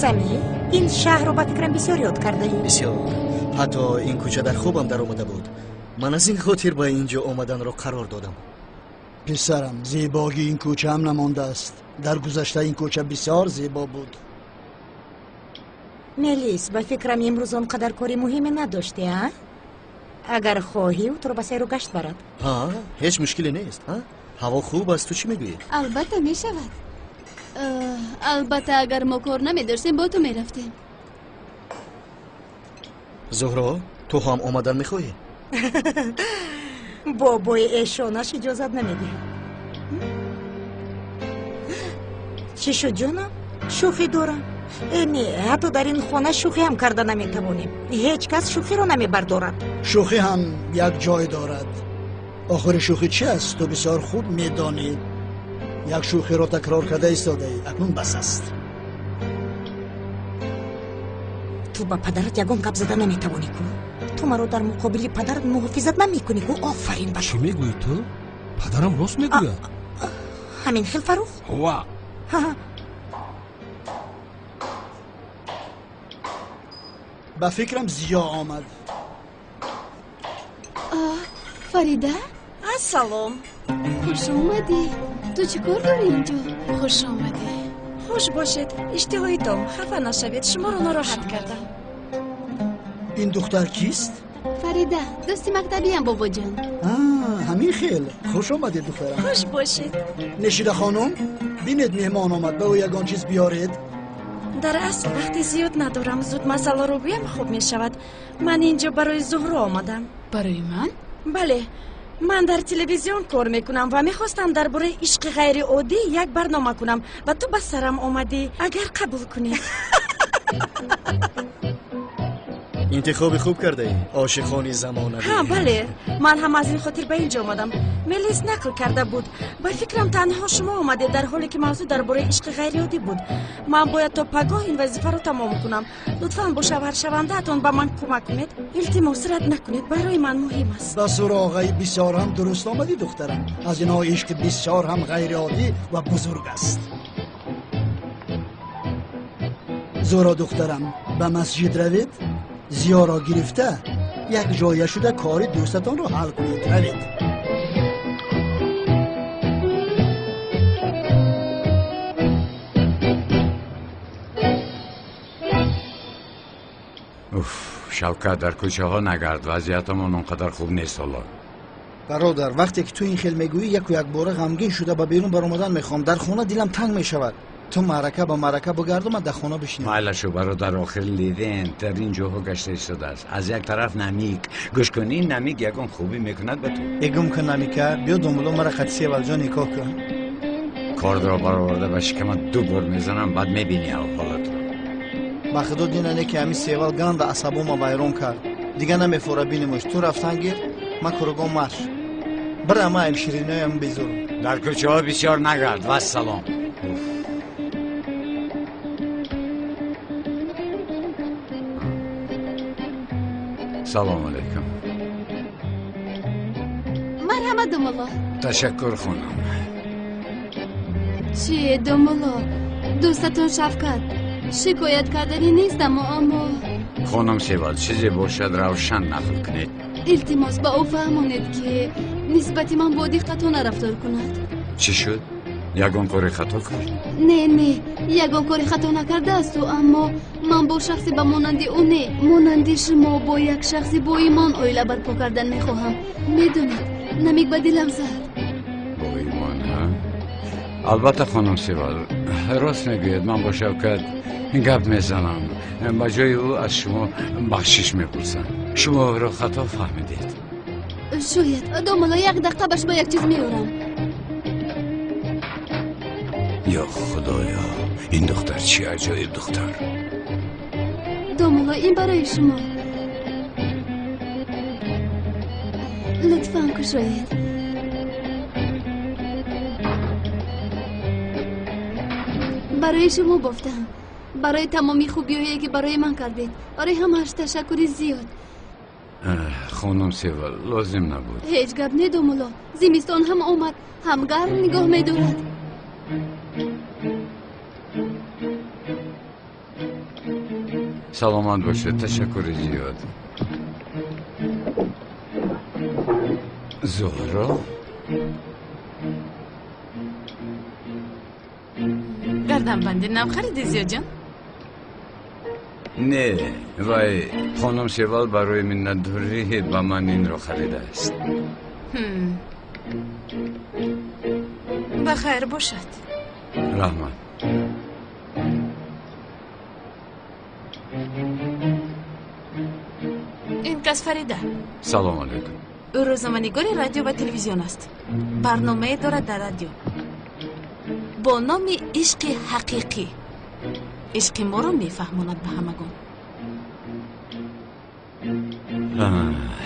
[SPEAKER 7] Самӣ, ин шаҳрро ба фикрам бисёр ёд кардаӣ.
[SPEAKER 11] Бисёр, ҳатто ин кӯча дар хобам даромада буд. Ман аз ин хотир ба ин ҷо омаданро қарор додам.
[SPEAKER 9] Писарам, зебогии ин кӯча ҳам намондааст. Дар гузашта ин кӯча бисёр зебо буд.
[SPEAKER 7] Мелис, ба фикрам, имрӯз он қадар кори муҳиме надоштӣ, а? Агар хоҳӣ, ӯ туро ба сайру гашт барад.
[SPEAKER 11] Ҳа, ҳеҷ мушкиле нест. Ҳаво хуб аст, ту чӣ мегӯӣ?
[SPEAKER 15] Албатта, мешавад. Албатта, агар мо кор намедоштем, бо ту мерафтем.
[SPEAKER 11] Зуҳро, ту ҳам омадан мехоҳӣ?
[SPEAKER 7] Бобои эшонаш иҷозат намедиҳад. Чӣ шуд, ҷонам? Шӯхӣ дорам. Э, не, ҳатто дар ин хона шӯхӣ ҳам карда наметавонем. Ҳеҷ кас шӯхиро намебардорад.
[SPEAKER 9] Шӯхӣ ҳам як ҷой дорад. Охири шӯхӣ чи аст, ту бисёр хуб медонӣ. Як шӯхиро такрор карда истодаӣ, акнун бас аст.
[SPEAKER 7] Ту ба падарат ягон гап зада наметавонӣ ку. Ту маро дар муқобили падарат муҳофизат намекунӣ ку. Офарин ба
[SPEAKER 8] Чӣ мегӯӣ ту? Падарам рост мегӯяд.
[SPEAKER 7] Ҳамин хел, Фарух?
[SPEAKER 8] Ва.
[SPEAKER 9] Ба фикрам, Зиё омад.
[SPEAKER 15] Фарида.
[SPEAKER 13] Ассалом.
[SPEAKER 15] Хуш омадӣ. Ту чӣ кор дорӣ инҷо?
[SPEAKER 5] Хуш омадӣ.
[SPEAKER 13] Хуш бошед, иштиҳои том. Хафа нашавед, шуморо нороҳат кардам.
[SPEAKER 9] Ин духтар кист?
[SPEAKER 15] Фарида, дӯсти мактабиам, бобоҷон.
[SPEAKER 9] Ҳамин хел, хуш омадед, духтарам.
[SPEAKER 13] Хуш бошед.
[SPEAKER 9] Нешида хонум, бинед, меҳмон омад, ба ӯ ягон чиз биёред.
[SPEAKER 13] Дар асл вақти зиёд надорам, зуд масъаларо гӯям хуб мешавад. Ман инҷо барои Зуҳро омадам.
[SPEAKER 5] Барои ман?
[SPEAKER 13] Бале, ман дар телевизион кор мекунам ва мехостам дар бораи ишқи ғайриоддӣ як барнома кунам ва ту ба сарам омадӣ. Агар қабул кунӣ.
[SPEAKER 11] Интихоби хуб кардаӣ, ошиқони замонавӣ.
[SPEAKER 13] Ҳа, бале, ман ҳам аз ин хотир ба ин ҷо омадам. Мелис нақл карда буд. Ба фикрам, танҳо шумо омадед, дар ҳоле ки мавзӯъ дар бораи ишқи ғайриоддӣ буд. Ман бояд то пагоҳ ин вазифаро тамом кунам. Лутфан бо шавҳаршавандаатон ба ман кӯмак кунед. Илтимос, рад накунед, барои ман муҳим аст.
[SPEAKER 9] Ба суроғаи бисёр ҳам дуруст омадӣ, духтарам. Аз инҳо ишқи бисёр ҳам ғайриоддӣ ва бузург аст. Зуҳро, духтарам, ба масҷид равед, Зиёро гирифта як ҷоя шуда кори дӯстатонро ҳал кунед. Равед.
[SPEAKER 2] Уф, Шавкат, дар кӯчаҳо нагард, вазъиятамон он қадар хуб нест ҳоло.
[SPEAKER 4] Бародар, вақте ки ту ин хел мегӯӣ, яку якбора ғамгин шуда ба берун баромадан мехоҳам. Дар хона дилам танг мешавад. Ту маърака ба маърака бигарду, ман дар хона бишинам.
[SPEAKER 2] Майлашу, бародар, охир Левент дар ин ҷоҳо гашта истодааст. Аз як тараф намик. Гӯш кун, ин намик ягон хубӣ мекунад ба ту.
[SPEAKER 4] Эгум кун, намика. Биё, домуло, мара қати Севалҷон никоҳ кун.
[SPEAKER 2] Кордро бароварда ба шикамат ду бор мезанам, баъд мебинӣ ҳолатро.
[SPEAKER 4] Ба худо, динане ки ҳамин Севал ганда асабома вайрон кард. Дига намефора бинемош. Ту рафтан гир, ман куругон марш бира, ма ам шириноям безурм.
[SPEAKER 2] Дар кӯчаҳо бисёр нагард. Вассалом. Салому алайкум.
[SPEAKER 15] Марҳамат, домулло.
[SPEAKER 2] Ташаккур, хонум.
[SPEAKER 15] Чи, домулло, дӯстатон Шавкат. Шикоят карданӣ нестаму, аммо
[SPEAKER 2] Хонум Севал, чизе бошад, равшан нақл кунед.
[SPEAKER 15] Илтимос, ба ӯ фаҳмонед, ки нисбати ман бо диққатона рафтор кунад.
[SPEAKER 2] Чӣ шуд? Ягон кори хато кард?
[SPEAKER 15] Не, не, ягон кори хато накардаасту, аммо ман бо шахсе ба монанди ӯ не, монанди шумо, бо як шахси боимон оила барпо кардан мехоҳам. Медонед, намик ба дилам зад.
[SPEAKER 2] Боимон, ҳа? Албатта, хонум Севал, рост мегӯяд. Ман бо Шавкат гап мезанам, ба ҷои ӯ аз шумо бахшиш мепурсам. Шумо ӯро хато фаҳмидед.
[SPEAKER 15] Шояд. Домулло, як дақиқа ба шумо як чиз меорам.
[SPEAKER 2] Ё худоё, ин духтар чӣ аҷоиб духтар.
[SPEAKER 15] Домулло, ин барои шумо. Лутфан кушоед. Барои шумо бофтам. Барои тамоми хубиҳое ки барои ман кардед. Барои ҳамааш ташаккури зиёд.
[SPEAKER 2] Хонум Севал, лозим набуд.
[SPEAKER 15] Ҳеҷ гап не, домулло. Зимистон ҳам омад, ҳам гарм нигоҳ медорад.
[SPEAKER 2] Саломат бошед, ташаккури зиёд. Зуҳро?
[SPEAKER 5] Гарданбанди нав хариди, Зиёҷон?
[SPEAKER 2] Не, вай хонум Севал барои миннатдорӣ ба ман инро харидааст.
[SPEAKER 5] Ба хайр бошад.
[SPEAKER 2] Раҳмат.
[SPEAKER 5] Ин кас Фарида.
[SPEAKER 2] Салом алейкум.
[SPEAKER 5] Ӯ рӯзноманигори радио ва телевизион аст. Барномае дорад дар радио бо номи Ишқи ҳақиқӣ. Ишқи моро мефаҳмонад ба ҳамагон.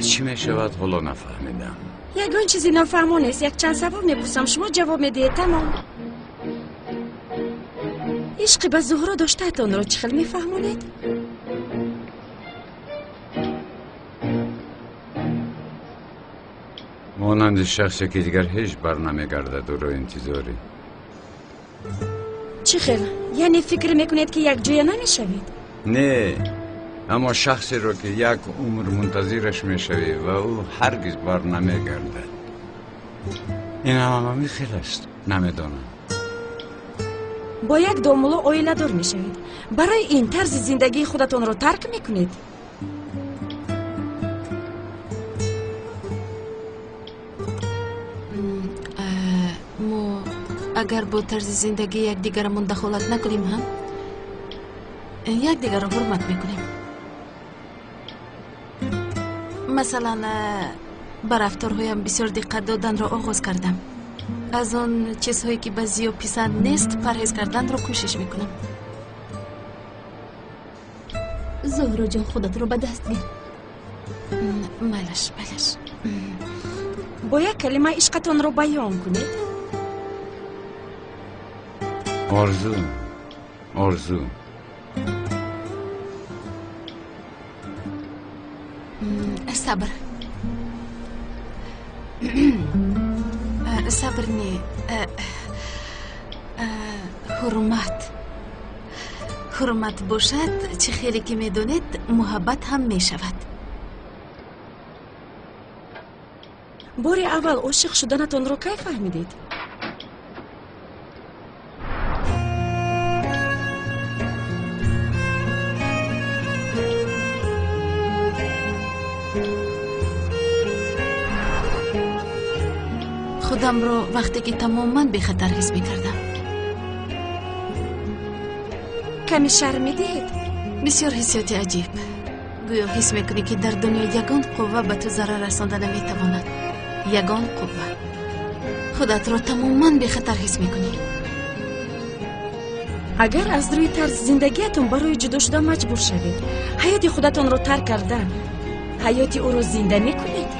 [SPEAKER 2] Чӣ мешавад, ҳоло нафаҳмидам.
[SPEAKER 13] Ягон чизи нофаҳмо нест. Якчанд савол мепурсам, шумо ҷавоб медиҳед, тамом. Ишқи ба Зуҳро доштаатонро чӣ хел мефаҳмонед?
[SPEAKER 2] Монанди шахсе ки дигар ҳеҷ бар намегардад, ӯро интизорӣ.
[SPEAKER 13] Чӣ хел? Яъне фикр мекунед ки якҷоя намешавед?
[SPEAKER 2] Не, аммо шахсеро ки як умр мунтазираш мешавӣ ва ӯ ҳаргиз бар намегардад. Ин ҳама михел аст, намедонам.
[SPEAKER 13] Бо як домулло оиладор мешавед. Барои ин тарзи зиндагии худатонро тарк мекунед?
[SPEAKER 5] Мо агар бо тарзи зиндагии якдигарамон дахолат накунем ҳам, якдигарро ҳурмат мекунем. Масалан, ба рафторҳоям бисёр диққат доданро оғоз кардам. Аз он чизҳое ки ба Зиё писанд нест, парҳез карданро кӯшиш мекунам.
[SPEAKER 15] Зуҳроҷон, худатро ба даст гир.
[SPEAKER 5] Майлаш, майлаш.
[SPEAKER 13] Бо як калима ишқатонро баён кунед.
[SPEAKER 2] Орзу, орзу.
[SPEAKER 5] Сабр. Сабр не, ҳурмат. Ҳурмат бошад, чӣ хеле ки медонед, муҳаббат ҳам мешавад.
[SPEAKER 13] Бори аввал ошиқ шуданатонро кай фаҳмидед?
[SPEAKER 5] Худамро вақте ки тамоман бехатар ҳис мекардам.
[SPEAKER 13] Каме шарм медиҳед?
[SPEAKER 5] Бисёр ҳиссиёти аҷиб. Гӯё ҳис мекунӣ ки дар дунё ягон қувва ба ту зарар расонда наметавонад. Ягон қувва. Худатро тамоман бехатар ҳис мекунӣ.
[SPEAKER 13] Агар аз рӯи тарзи зиндагиятон барои ҷудо шудан маҷбур шавед, ҳаёти худатонро тарк карда, ҳаёти ӯро зинда мекунед?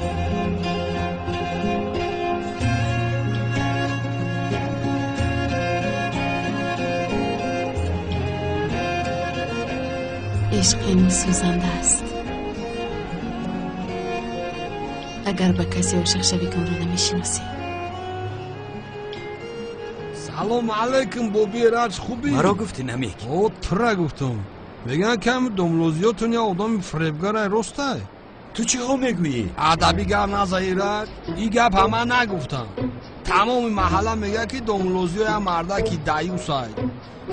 [SPEAKER 5] Ишқ ин сӯзанда аст. Агар ба касе ошиқ шавӣ ки онро намешиносӣ.
[SPEAKER 8] Салом алейкум, боби Раҷ, хубӣ?
[SPEAKER 17] Маро гуфтӣ намек?
[SPEAKER 8] О, тура гуфтам. Мегӯянд ки ҳами домлозиётон як одами фиребгарай, ростай?
[SPEAKER 17] Ту чиҳо мегӯӣ?
[SPEAKER 8] Адаби гап назаи Раҷ, ин гап ҳама нагуфтам. Тамоми маҳалла мегӯяд ки домлозиё як мардаки даюсай.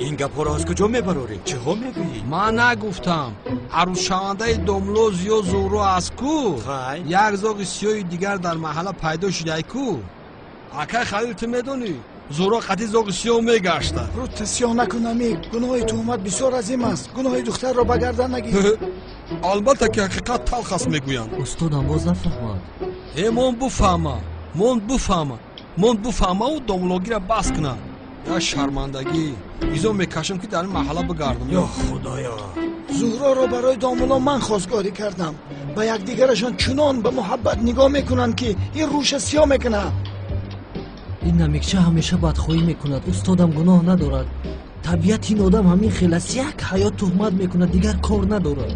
[SPEAKER 17] Ин гапҳоро аз куҷо мебарорӣ? Чиҳо мегӯӣ?
[SPEAKER 8] Ман нагуфтам. Арӯсшавандаи домлозиё Зуҳро аст ку? Як зоғи сиёҳи дигар дар маҳалла пайдо шудай ку? Акай Халил, ту медонӣ? Зуҳро қатъи зоғи сиёҳ мегашта.
[SPEAKER 4] Рӯта сиёҳ накун, Намик. Гуноҳи туҳмат бисёр азим аст. Гуноҳи духтарро ба гардан нагир.
[SPEAKER 8] Албатта ки ҳақиқат талх аст мегӯянд.
[SPEAKER 14] Устодам боз нафаҳмад.
[SPEAKER 8] Э, мон буфаҳма, мон буфаҳма, мон буфаҳмаву домлогира бас куна. Я шармандагӣ. Изо мекашам ки дар ин маҳалла бигардам.
[SPEAKER 17] Ё худоё!
[SPEAKER 4] Зуҳроро барои домулло ман хостгорӣ кардам. Ба якдигарашон чунон ба муҳаббат нигоҳ мекунанд, ки ин рӯша сиёҳ мекунад.
[SPEAKER 14] Ин намикча ҳамеша бадхоҳӣ мекунад. Устодам гуноҳ надорад. Табиати ин одам ҳамин хел аст. Як ҳаёт туҳмат мекунад, дигар кор надорад.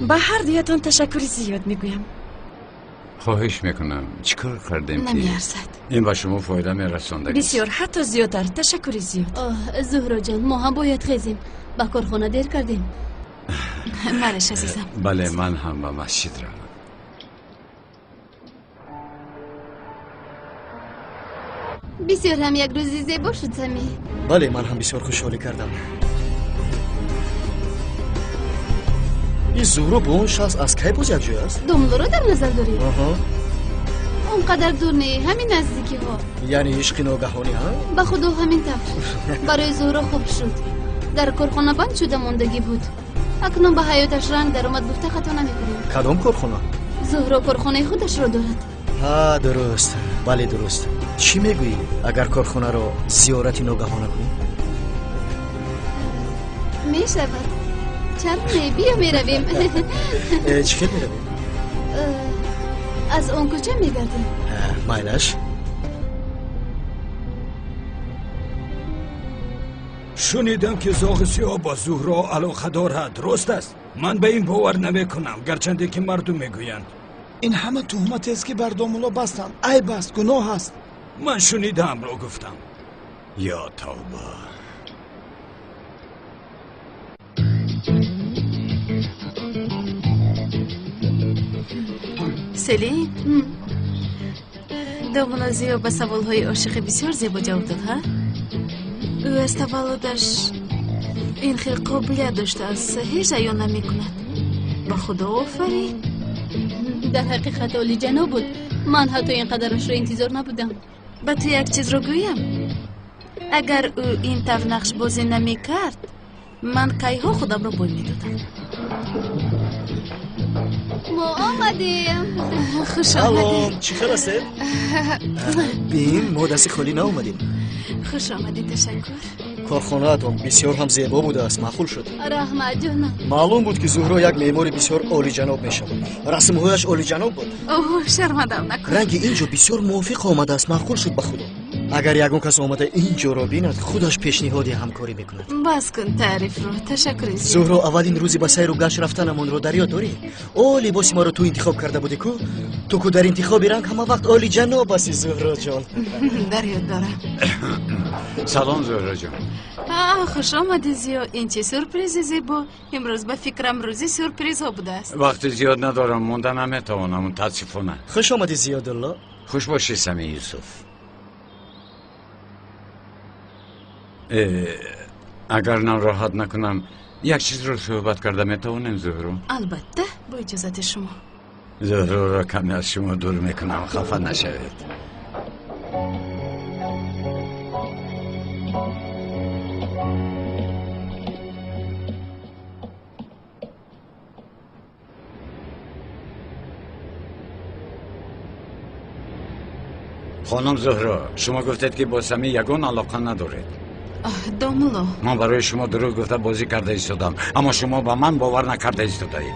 [SPEAKER 13] Ба ҳар дуятон ташаккури зиёд мегӯям.
[SPEAKER 2] Хоҳиш мекунам, чӣ кор кардем ки
[SPEAKER 5] намеарзад?
[SPEAKER 2] Ин ба шумо фоида мерасонда.
[SPEAKER 13] Бисёр, ҳатто зиёдтар. Ташаккури зиёд.
[SPEAKER 15] Оҳ, Зуҳроҷон, мо ҳам бояд хезем. Ба корхона дер кардем.
[SPEAKER 5] Малеш, азизам.
[SPEAKER 2] Бале, ман ҳам ба масҷид равам.
[SPEAKER 15] Бисёр ҳам як рӯзи зебо шуд, Сами.
[SPEAKER 11] Бале, ман ҳам бисёр хушҳолӣ кардам. Ин Зуҳро бо он шахс аз кай боз якҷоя аст?
[SPEAKER 15] Домлоро дар назар дорӣ?
[SPEAKER 11] Аҳа.
[SPEAKER 15] Он қадар дур не, ҳамин наздикиҳо.
[SPEAKER 11] Яъне ишқи ногаҳонӣ, ҳа?
[SPEAKER 15] Ба худо ҳамин тавр. Барои Зуҳро хуб шуд. Дар корхона банд шуда мондагӣ буд. Акнун ба ҳаёташ ранг даромад, гуфта хато намекунем.
[SPEAKER 11] Кадом корхона?
[SPEAKER 15] Зуҳро корхонаи худашро дорад.
[SPEAKER 11] Ҳа, дуруст. Бале, дуруст. Чӣ мегӯӣ, агар корхонаро зиёрати ногаҳона кунем?
[SPEAKER 15] Мешавад. Чаро не? Биё меравем.
[SPEAKER 11] Чӣ хел меравем?
[SPEAKER 15] Аз он кӯча мегардем.
[SPEAKER 11] Майлаш.
[SPEAKER 17] Шунидам ки зоғи сиёҳ бо Зуҳро алоқа дорад. Рост аст? Ман ба ин бовар намекунам, гарчанде ки мардум мегӯянд.
[SPEAKER 4] Ин ҳама туҳматест, ки бар домулло бастанд. Айб аст, гуноҳ аст.
[SPEAKER 17] Ман шунидаамро гуфтам.
[SPEAKER 2] Ё тавба!
[SPEAKER 5] Селин, домулло Зиё ба саволҳои ошиқӣ бисёр зебо ҷавоб дод, ҳа? Ӯ аз таваллудаш ин хел қобилият доштааст, ҳеҷ аён намекунад. Ба худо офарин.
[SPEAKER 15] Дар ҳақиқат олиҷаноб буд. Ман ҳатто ин қадарашро интизор набудам.
[SPEAKER 5] Ба ту як чизро гӯям. Агар ӯ ин тавр нақшбозӣ намекард, ман кайҳо худамро бой медодам.
[SPEAKER 15] Мо омадем.
[SPEAKER 5] Хуш омадед.
[SPEAKER 11] Чӣ хел ҳастед? Бин, мо дасти холӣ наомадем.
[SPEAKER 5] Хуш омадед, ташаккур.
[SPEAKER 11] Корхонаатон бисёр ҳам зебо будааст, маъқул шуд.
[SPEAKER 15] Раҳмат, ҷонам.
[SPEAKER 11] Маълум буд, ки Зуҳро як меъмори бисёр олиҷаноб мешавад. Расмҳояш олиҷаноб буд.
[SPEAKER 5] Оҳ, шармандам накун.
[SPEAKER 11] Ранги ин ҷо бисёр мувофиқ омадааст, маъқул шуд ба худо. Агар ягон кас омада ин ҷоро бинад, худаш пешниҳоди ҳамкорӣ мекунад.
[SPEAKER 5] Бас кун таърифро, ташаккури зиёд.
[SPEAKER 11] Зуҳро, аввалин рӯзи ба сайру гашт рафтанамонро дар ёд дорӣ? О, либоси маро ту интихоб карда будӣ ку? Ту ку дар интихоби ранг ҳама вақт олиҷаноб ҳасти, Зуҳроҷон.
[SPEAKER 5] Дар ёд дорам.
[SPEAKER 2] Салом, Зуҳроҷон.
[SPEAKER 5] Хуш омадӣ, Зиё. Ин чӣ сюрпризи зебо. Имрӯз ба фикрам рӯзи сюрпризҳо будааст.
[SPEAKER 2] Вақти зиёд надорам, монда наметавонам, мутаассифона.
[SPEAKER 11] Хуш омадӣ, Зиёдулло.
[SPEAKER 2] Хуш бошӣ, Сами Юсуф. Агар нороҳат накунам, як чизро суҳбат карда метавонем, Зуҳро?
[SPEAKER 5] Албатта, бо иҷозати шумо.
[SPEAKER 2] Зуҳроро каме аз шумо дур мекунам, хафа нашавед. Хонум Зуҳро, шумо гуфтед, ки бо Сами ягон алоқа надоред.
[SPEAKER 5] Домулло,
[SPEAKER 2] ман барои шумо дурӯғ гуфта бозӣ карда истодам, аммо шумо ба ман бовар накарда истодаед.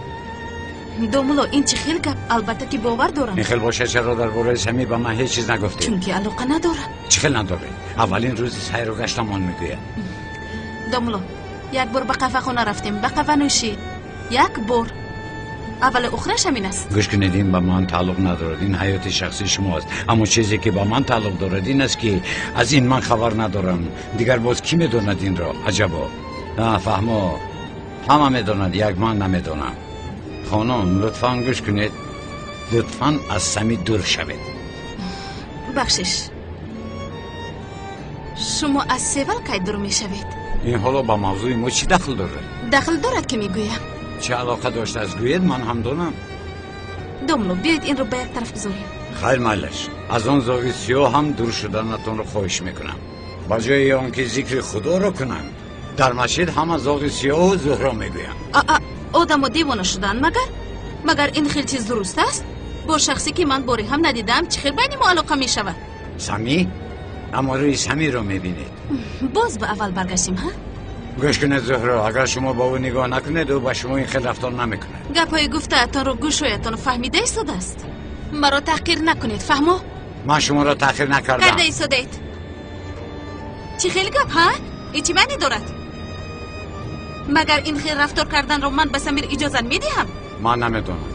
[SPEAKER 5] Домулло, ин чӣ хел гап? Албатта ки бовар дорам.
[SPEAKER 2] Ин хел бошад, чаро дар бораи Сами ба ман ҳеҷ чиз нагуфтед?
[SPEAKER 5] Чунки алоқа надорам.
[SPEAKER 2] Чӣ хел надоред? Аввалин рӯзи сайру гаштамон мегӯяд.
[SPEAKER 5] Домулло, як бор ба қаҳвахона рафтем, ба қаҳванӯшӣ. Як бор. Аввалу охираш ҳамин аст.
[SPEAKER 2] Гӯш кунед, ин ба ман тааллуқ надорад, ин ҳаёти шахсии шумо аст. Аммо чизе ки ба ман тааллуқ дорад ин аст, ки аз ин ман хабар надорам. Дигар боз кӣ медонад инро? Аҷабо. Фаҳмо, ҳама медонад, як ман намедонам. Хонум, лутфан гӯш кунед. Лутфан аз Сами дур шавед.
[SPEAKER 5] Бахшиш, шумо аз Севал кай дур мешавед?
[SPEAKER 2] Ин ҳоло ба мавзӯи мо чӣ дахл дорад?
[SPEAKER 5] Дахл дорад, ки мегӯям.
[SPEAKER 2] Чӣ алоқа доштааст, гӯед, ман ҳам донам.
[SPEAKER 5] Домло, биёед инро ба як тараф гузорем.
[SPEAKER 2] Хайр, майлаш. Аз он зоғи сиёҳ ҳам дур шуданатонро хоҳиш мекунам. Ба ҷои он ки зикри худоро кунанд, дар масҷид ҳама зоғи сиёҳу Зуҳро мегӯянд.
[SPEAKER 5] Одамо девона шуданд магар? Магар ин хел чиз дуруст аст? Бо шахсе ки ман боре ҳам надидаам, чӣ хел байни мо алоқа мешавад?
[SPEAKER 2] Сами? Аммо рӯи Самиро мебинед.
[SPEAKER 5] Боз ба аввал баргаштем, ҳа?
[SPEAKER 2] Гӯш кунед, Зуҳро, агар шумо ба ӯ нигоҳ накунед, ӯ ба шумо ин хел рафтор намекунад.
[SPEAKER 5] Гапҳои гуфтаатонро гӯшҳоятон фаҳмида истодааст. Маро таҳқир накунед, фаҳмо?
[SPEAKER 2] Ман шуморо таҳқир накардам.
[SPEAKER 5] Карда истодаед. Чӣ хел гап, ҳа? Ин чӣ маъне дорад? Магар ин хел рафтор карданро ман ба Самир иҷозат медиҳам?
[SPEAKER 2] Ман намедонам.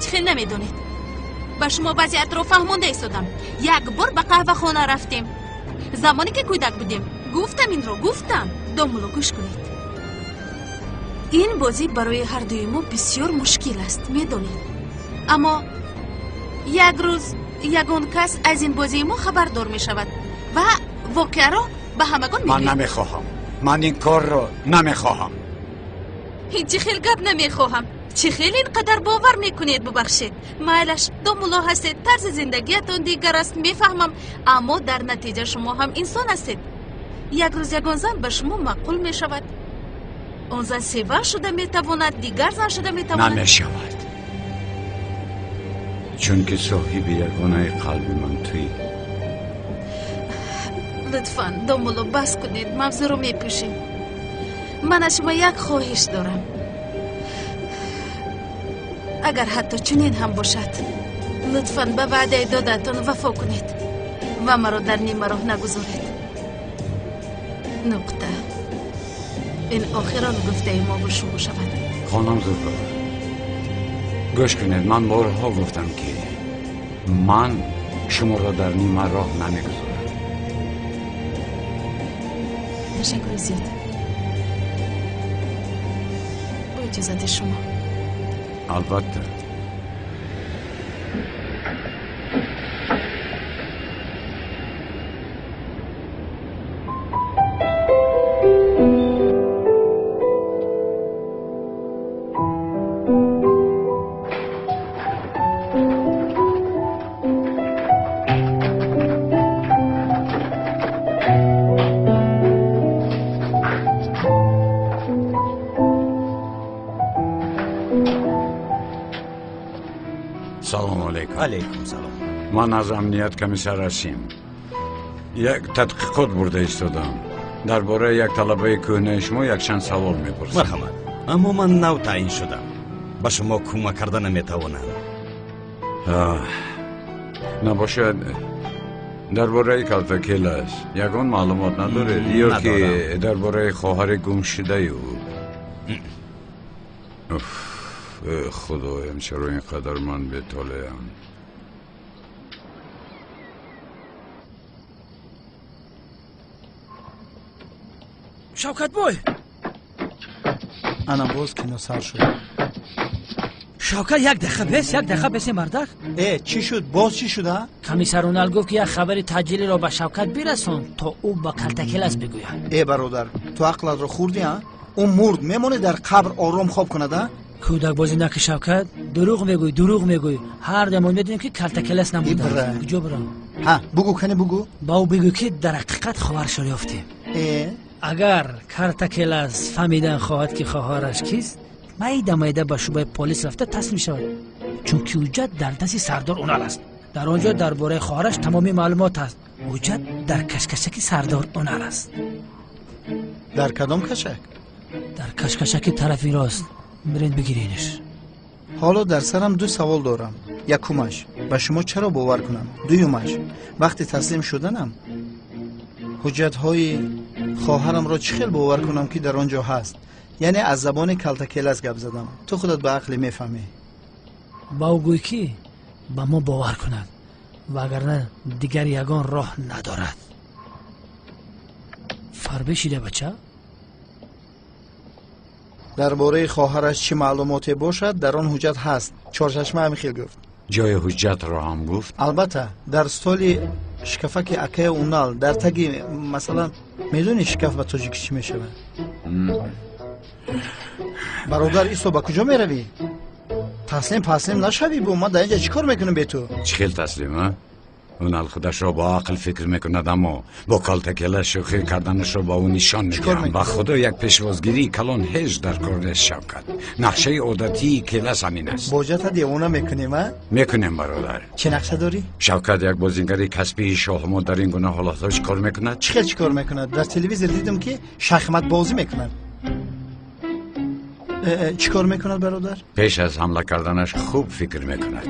[SPEAKER 5] Чӣ хел намедонед? Ба шумо вазъиятро фаҳмонда истодам. Як бор ба қаҳвахона рафтем. Замоне ки кӯдак будем, гуфтам инро, гуфтам. Домулло, гӯш кунед. Ин бозӣ барои ҳардуи мо бисёр мушкил аст, медонед. Аммо як рӯз ягон кас аз ин бозии мо хабардор мешавад ва воқеаро ба ҳамагон мегӯяд.
[SPEAKER 2] Ман намехоҳам. Ман ин корро намехоҳам.
[SPEAKER 5] Ин чӣ хел гап намехоҳам? Чӣ хел ин қадар бовар мекунед, бубахшед. Майлаш, домулло ҳастед, тарзи зиндагиятон дигар аст, мефаҳмам, аммо дар натиҷа шумо ҳам инсон ҳастед. Як рӯз ягон зан ба шумо маъқул мешавад. Он зан сева шуда метавонад, дигар зан шуда метавонад.
[SPEAKER 2] Намешавад. Чунки соҳиби ягонаи қалби ман туӣ.
[SPEAKER 5] Лутфан, домулло, бас кунед, мавзӯъро мепӯшем. Ман аз шумо як хоҳиш дорам. Агар ҳатто чунин ҳам бошад, лутфан ба ваъдаи додаатон вафо кунед ва маро дар нимароҳ нагузоред. Нуқта. Ин охирон гуфтаи мо бо шумо шавад.
[SPEAKER 2] Хонум Зуҳро, гӯш кунед, ман борҳо гуфтам ки ман шуморо дар нимароҳ намегузорам.
[SPEAKER 5] Ташаккури зиёд. Бо иҷозати шумо.
[SPEAKER 2] Албатта. Салом алейкум.
[SPEAKER 18] Алейкум салом.
[SPEAKER 2] Ман аз амният комиссар ҳастем. Як тадқиқот бурда истодам. Дар бораи як талабаи кӯҳнаи шумо якчанд савол мепурсам.
[SPEAKER 18] Марҳамат. Аммо ман нав таъин шудам. Ба шумо кӯмак карда наметавонам.
[SPEAKER 2] Набошад, дар бораи Калтакелас ягон маълумот надоред? Ё ки дар бораи хоҳари гумшудаи ӯ? Худоям, чаро ин қадар ман бетолеам?
[SPEAKER 3] Шавкатбой!
[SPEAKER 4] Ана боз кино сар шуд.
[SPEAKER 3] Шавкат, як дақиқа бес, як дақиқа бесе, мардак.
[SPEAKER 4] Э, чӣ шуд? Боз чӣ шуд, а?
[SPEAKER 3] Комиссар Унал гуфт ки як хабари таъҷилиро ба Шавкат бирасон, то ӯ ба Калтакелас бигӯяд.
[SPEAKER 4] Э, бародар, ту ақлатро хӯрдӣ, а? Ӯ мурд, мемонӣ дар қабр ором хоб кунад, а?
[SPEAKER 3] Кӯдакбозӣ накӣ, Шавкат. Дурӯғ мегӯӣ, дурӯғ мегӯӣ. Ҳар дам медонем ки Калтакелас намудааст. Куҷо бирам?
[SPEAKER 4] Ҳа, бугӯ, кани бугӯ.
[SPEAKER 3] Ба ӯ бигӯ ки дар ҳақиқат хоҳарашро ёфтем.
[SPEAKER 4] Э?
[SPEAKER 3] Агар Картакелас фаҳмидан хоҳад ки хоҳараш кист, майда майда ба шӯъбаи полис рафта таслим шавад, чунки ҳуҷҷат дар дасти сардор Унал аст. Дар он ҷо дар бораи хоҳараш тамоми маълумот аст. Ҳуҷҷат дар кашкашаки сардор Унал аст.
[SPEAKER 4] Дар кадом кашак?
[SPEAKER 3] Дар кашкашаки тарафи рост. Биред бигиренаш.
[SPEAKER 4] Ҳоло дар сарам ду савол дорам. Якумаш, ба шумо чаро бовар кунам? Дуюмаш, вақти таслим шуданам ҳуҷҷатҳои хоҳарамро чӣ хел бовар кунам ки дар он ҷо ҳаст? Яъне аз забони Калтакелас гап задам. Ту худат ба ақле мефаҳмӣ.
[SPEAKER 3] Ба ӯ гӯй ки ба мо бовар кунад, вагарна дигар ягон роҳ надорад. Фарбе шида бача?
[SPEAKER 4] Дар бораи хоҳараш чӣ маълумоте бошад, дар он ҳуҷҷат ҳаст. Чорчашма ҳамин хел гуфт.
[SPEAKER 2] Ҷои ҳуҷҷатро ҳам гуфт?
[SPEAKER 4] Албатта, дар столи шкафаки акаи Унал, дар таги, масалан, медонӣ шкаф ба тоҷикӣ чӣ мешавад? Бародар, исо, ба куҷо меравӣ? Таслим паслим нашавӣ бу, ман дар инҷа чӣ кор мекунам бе ту?
[SPEAKER 2] Чӣ хел таслим, а? Унал худашро бо ақл фикр мекунад, аммо бо калтакела шӯхӣ карданашро ба ӯ нишон медиҳам. Ба худо як пешвозгирии калон ҳеҷ дар кор нест, Шавкат. Нақшаи одатии келас ҳамин аст.
[SPEAKER 4] Боҷата девона мекунем, а?
[SPEAKER 2] Мекунем, бародар.
[SPEAKER 4] Чӣ нақша дорӣ?
[SPEAKER 2] Шавкат, як бозингари касбии шоҳмот дар ин гуна ҳолатҳо чӣ кор мекунад?
[SPEAKER 4] Чӣ хел чӣ кор мекунад? Дар телевизор дидам, ки шахматбозӣ мекунад. Чӣ кор мекунад, бародар?
[SPEAKER 2] Пеш аз ҳамла карданаш хуб фикр мекунад.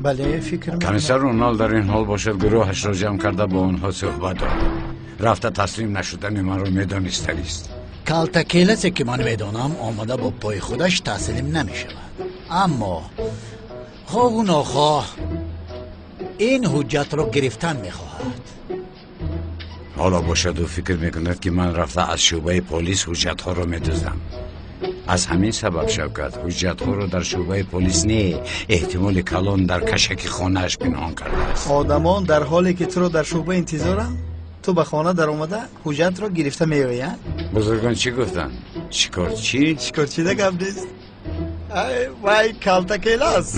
[SPEAKER 4] Бале, фикр мекунад.
[SPEAKER 2] Комиссар Унал дар ин ҳол бошад, гурӯҳашро ҷамъ карда бо онҳо суҳбат дорад. Рафта таслим нашудани маро медонистанист.
[SPEAKER 1] Калтакеласе ки ман медонам, омада бо пои худаш таслим намешавад. Аммо хоҳу нохоҳ ин ҳуҷҷатро гирифтан мехоҳад.
[SPEAKER 2] Ҳоло бошад, ӯ фикр мекунад, ки ман рафта аз шӯъбаи полис ҳуҷҷатҳоро медуздам. Аз ҳамин сабаб Шавкат ҳуҷҷатҳоро дар шӯъбаи полис не, эҳтимоли калон дар кашаки хонааш пинҳон кардааст.
[SPEAKER 4] Одамон дар ҳоле ки туро дар шӯъба интизоранд, ту ба хона даромада ҳуҷҷатро гирифта меоӣ, а?
[SPEAKER 2] Бузургон чӣ гуфтанд? Шикорчӣ?
[SPEAKER 4] Шикорчида гап нест. Ай, вай калтакелас.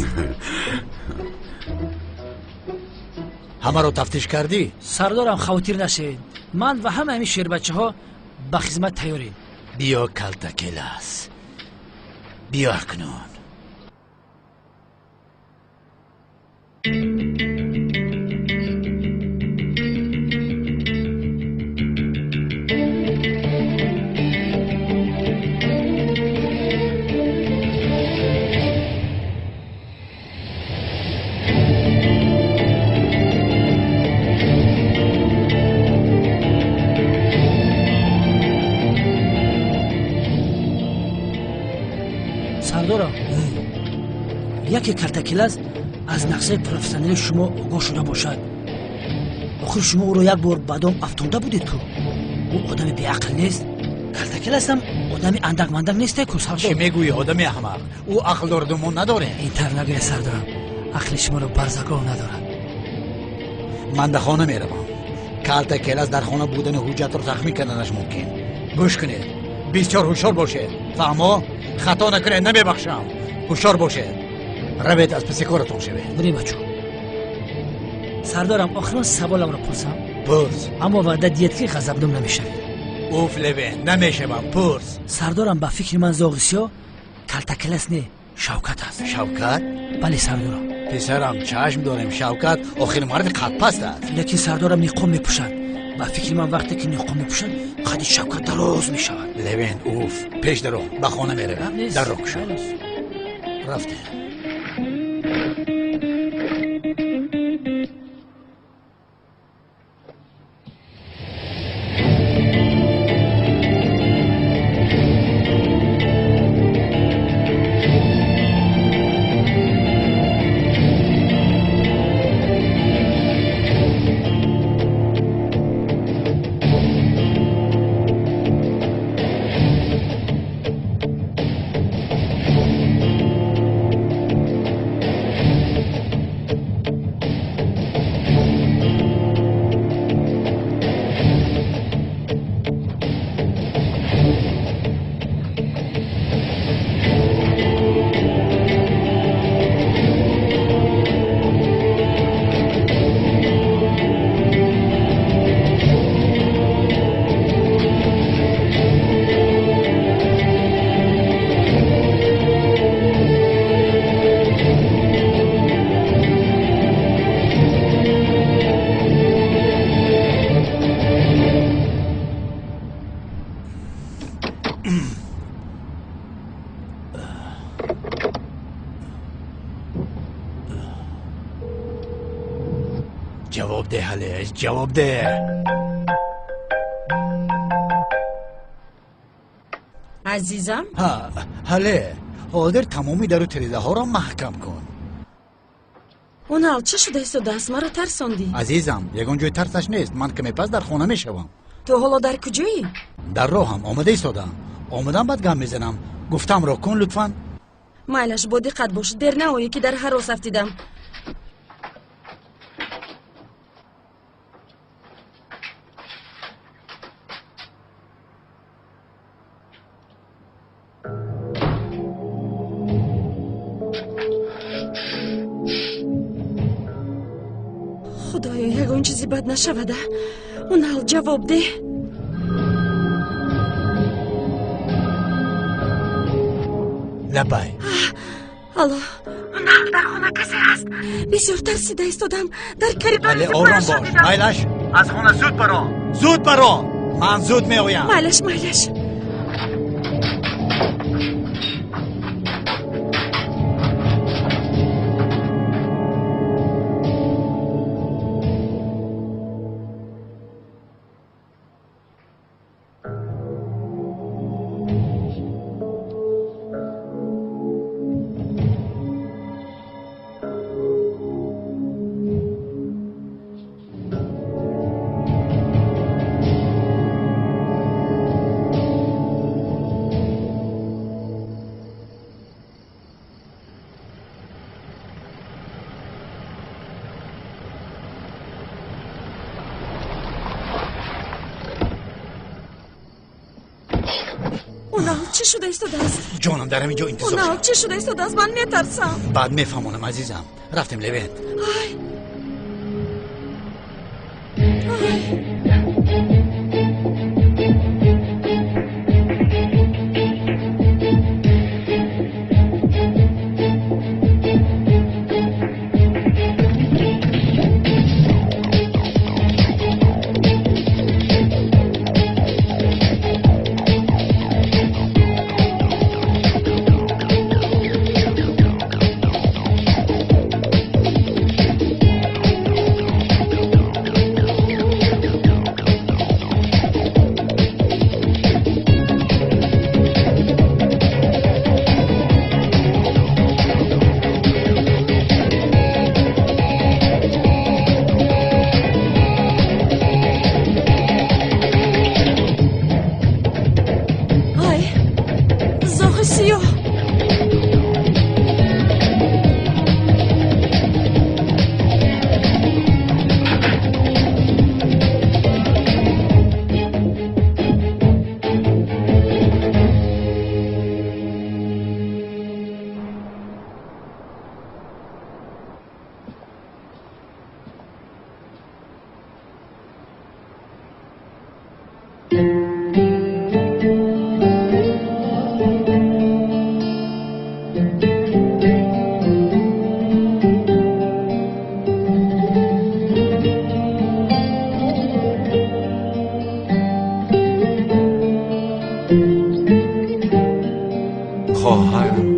[SPEAKER 1] Ҳамаро тафтиш кардӣ?
[SPEAKER 3] Сардорам, хавотир нашавед. Ман ва ҳама ҳамин шербачаҳо ба хизмат тайёрем.
[SPEAKER 1] Биё, калтакелас, биё акнун.
[SPEAKER 3] Сардорам, яке калтакелас аз нақшаи профессионали шумо огоҳ шуда бошад. Охир шумо ӯро як бор ба дом афтонда будед ку. Ӯ одами беақл нест. Калтакеласам одами андак-мандак несте ку, сардор.
[SPEAKER 1] Чӣ мегӯӣ, одами аҳмақ? Ӯ ақл дораду мо надорем.
[SPEAKER 3] Ин тар нагӯя, сардорам, ақли шуморо барзагов надорад.
[SPEAKER 1] Ман дар хона меравам. Калтакелас дар хона будани ҳуҷҷатро тахмин карданаш мумкин. Гӯш кунед, бисёр ҳушёр бошед. Фаҳмо? Хато накунед, намебахшам. Ҳушёр бошед. Равед, аз паси коратон шавед.
[SPEAKER 3] Бирем, бачо. Сардорам, охирон саволамро пурсам.
[SPEAKER 1] Пурс.
[SPEAKER 3] Аммо ваъда диҳед, ки ғазабнок намешавед.
[SPEAKER 1] Уф, Левен, намешавам, пурс.
[SPEAKER 3] Сардорам, ба фикри ман зоғи сиёҳ калтакелас не, Шавкат аст.
[SPEAKER 1] Шавкат?
[SPEAKER 3] Бале, сардорам.
[SPEAKER 1] Писарам, чашм дорем, Шавкат охир марди қадпаст аст.
[SPEAKER 3] Лекин сардорам ниқоб мепӯшад. Ба фикри ман вақте ки ниқоб мепӯшад, қади Шавкат дароз мешавад.
[SPEAKER 1] Левен, уф, пеш даро, ба хона меравем. Дарро кушо. Рафтем. Ҷавоб деҳ, Алеш, ҷавоб деҳ.
[SPEAKER 13] Азизам?
[SPEAKER 1] Ҳа, ҳале, ҳозир тамоми дару тирезаҳоро маҳкам кун.
[SPEAKER 13] Унал, чӣ шуда истодааст? Маро тарсондӣ.
[SPEAKER 1] Азизам, ягон ҷои тарсаш нест. Ман каме пас дар хона мешавам.
[SPEAKER 13] Ту ҳоло дар куҷоӣ?
[SPEAKER 1] Дар роҳам, омода истодаам. Омадам, баъд гам мезанам. Гуфтамро кун, лутфан.
[SPEAKER 13] Майлаш, бо диққат бош, дер наоӣ, ки дар ҳарос афтидам. Худоё, ягон чизи бад нашавада. Унал, ҷавоб деҳ.
[SPEAKER 1] Лабай.
[SPEAKER 13] Алло. Унал, дар хона касе ҳаст. Бисёр тарсида истодам. Дар коридор.
[SPEAKER 1] Вале ором бош. Майлаш, аз хона зуд баро. Зуд баро. Ман зуд меоям.
[SPEAKER 13] Майлаш, майлаш. Чӣ шуда истодааст?
[SPEAKER 1] Ҷонам, дар ҳамин ҷо интизор.
[SPEAKER 13] Унал, чӣ шуда истодааст? Ман метарсам.
[SPEAKER 1] Баъд мефаҳмонам, азизам. Рафтем, Левент.
[SPEAKER 13] Ай. Ай. Зоғи сиёҳ.
[SPEAKER 18] Хоҳарам.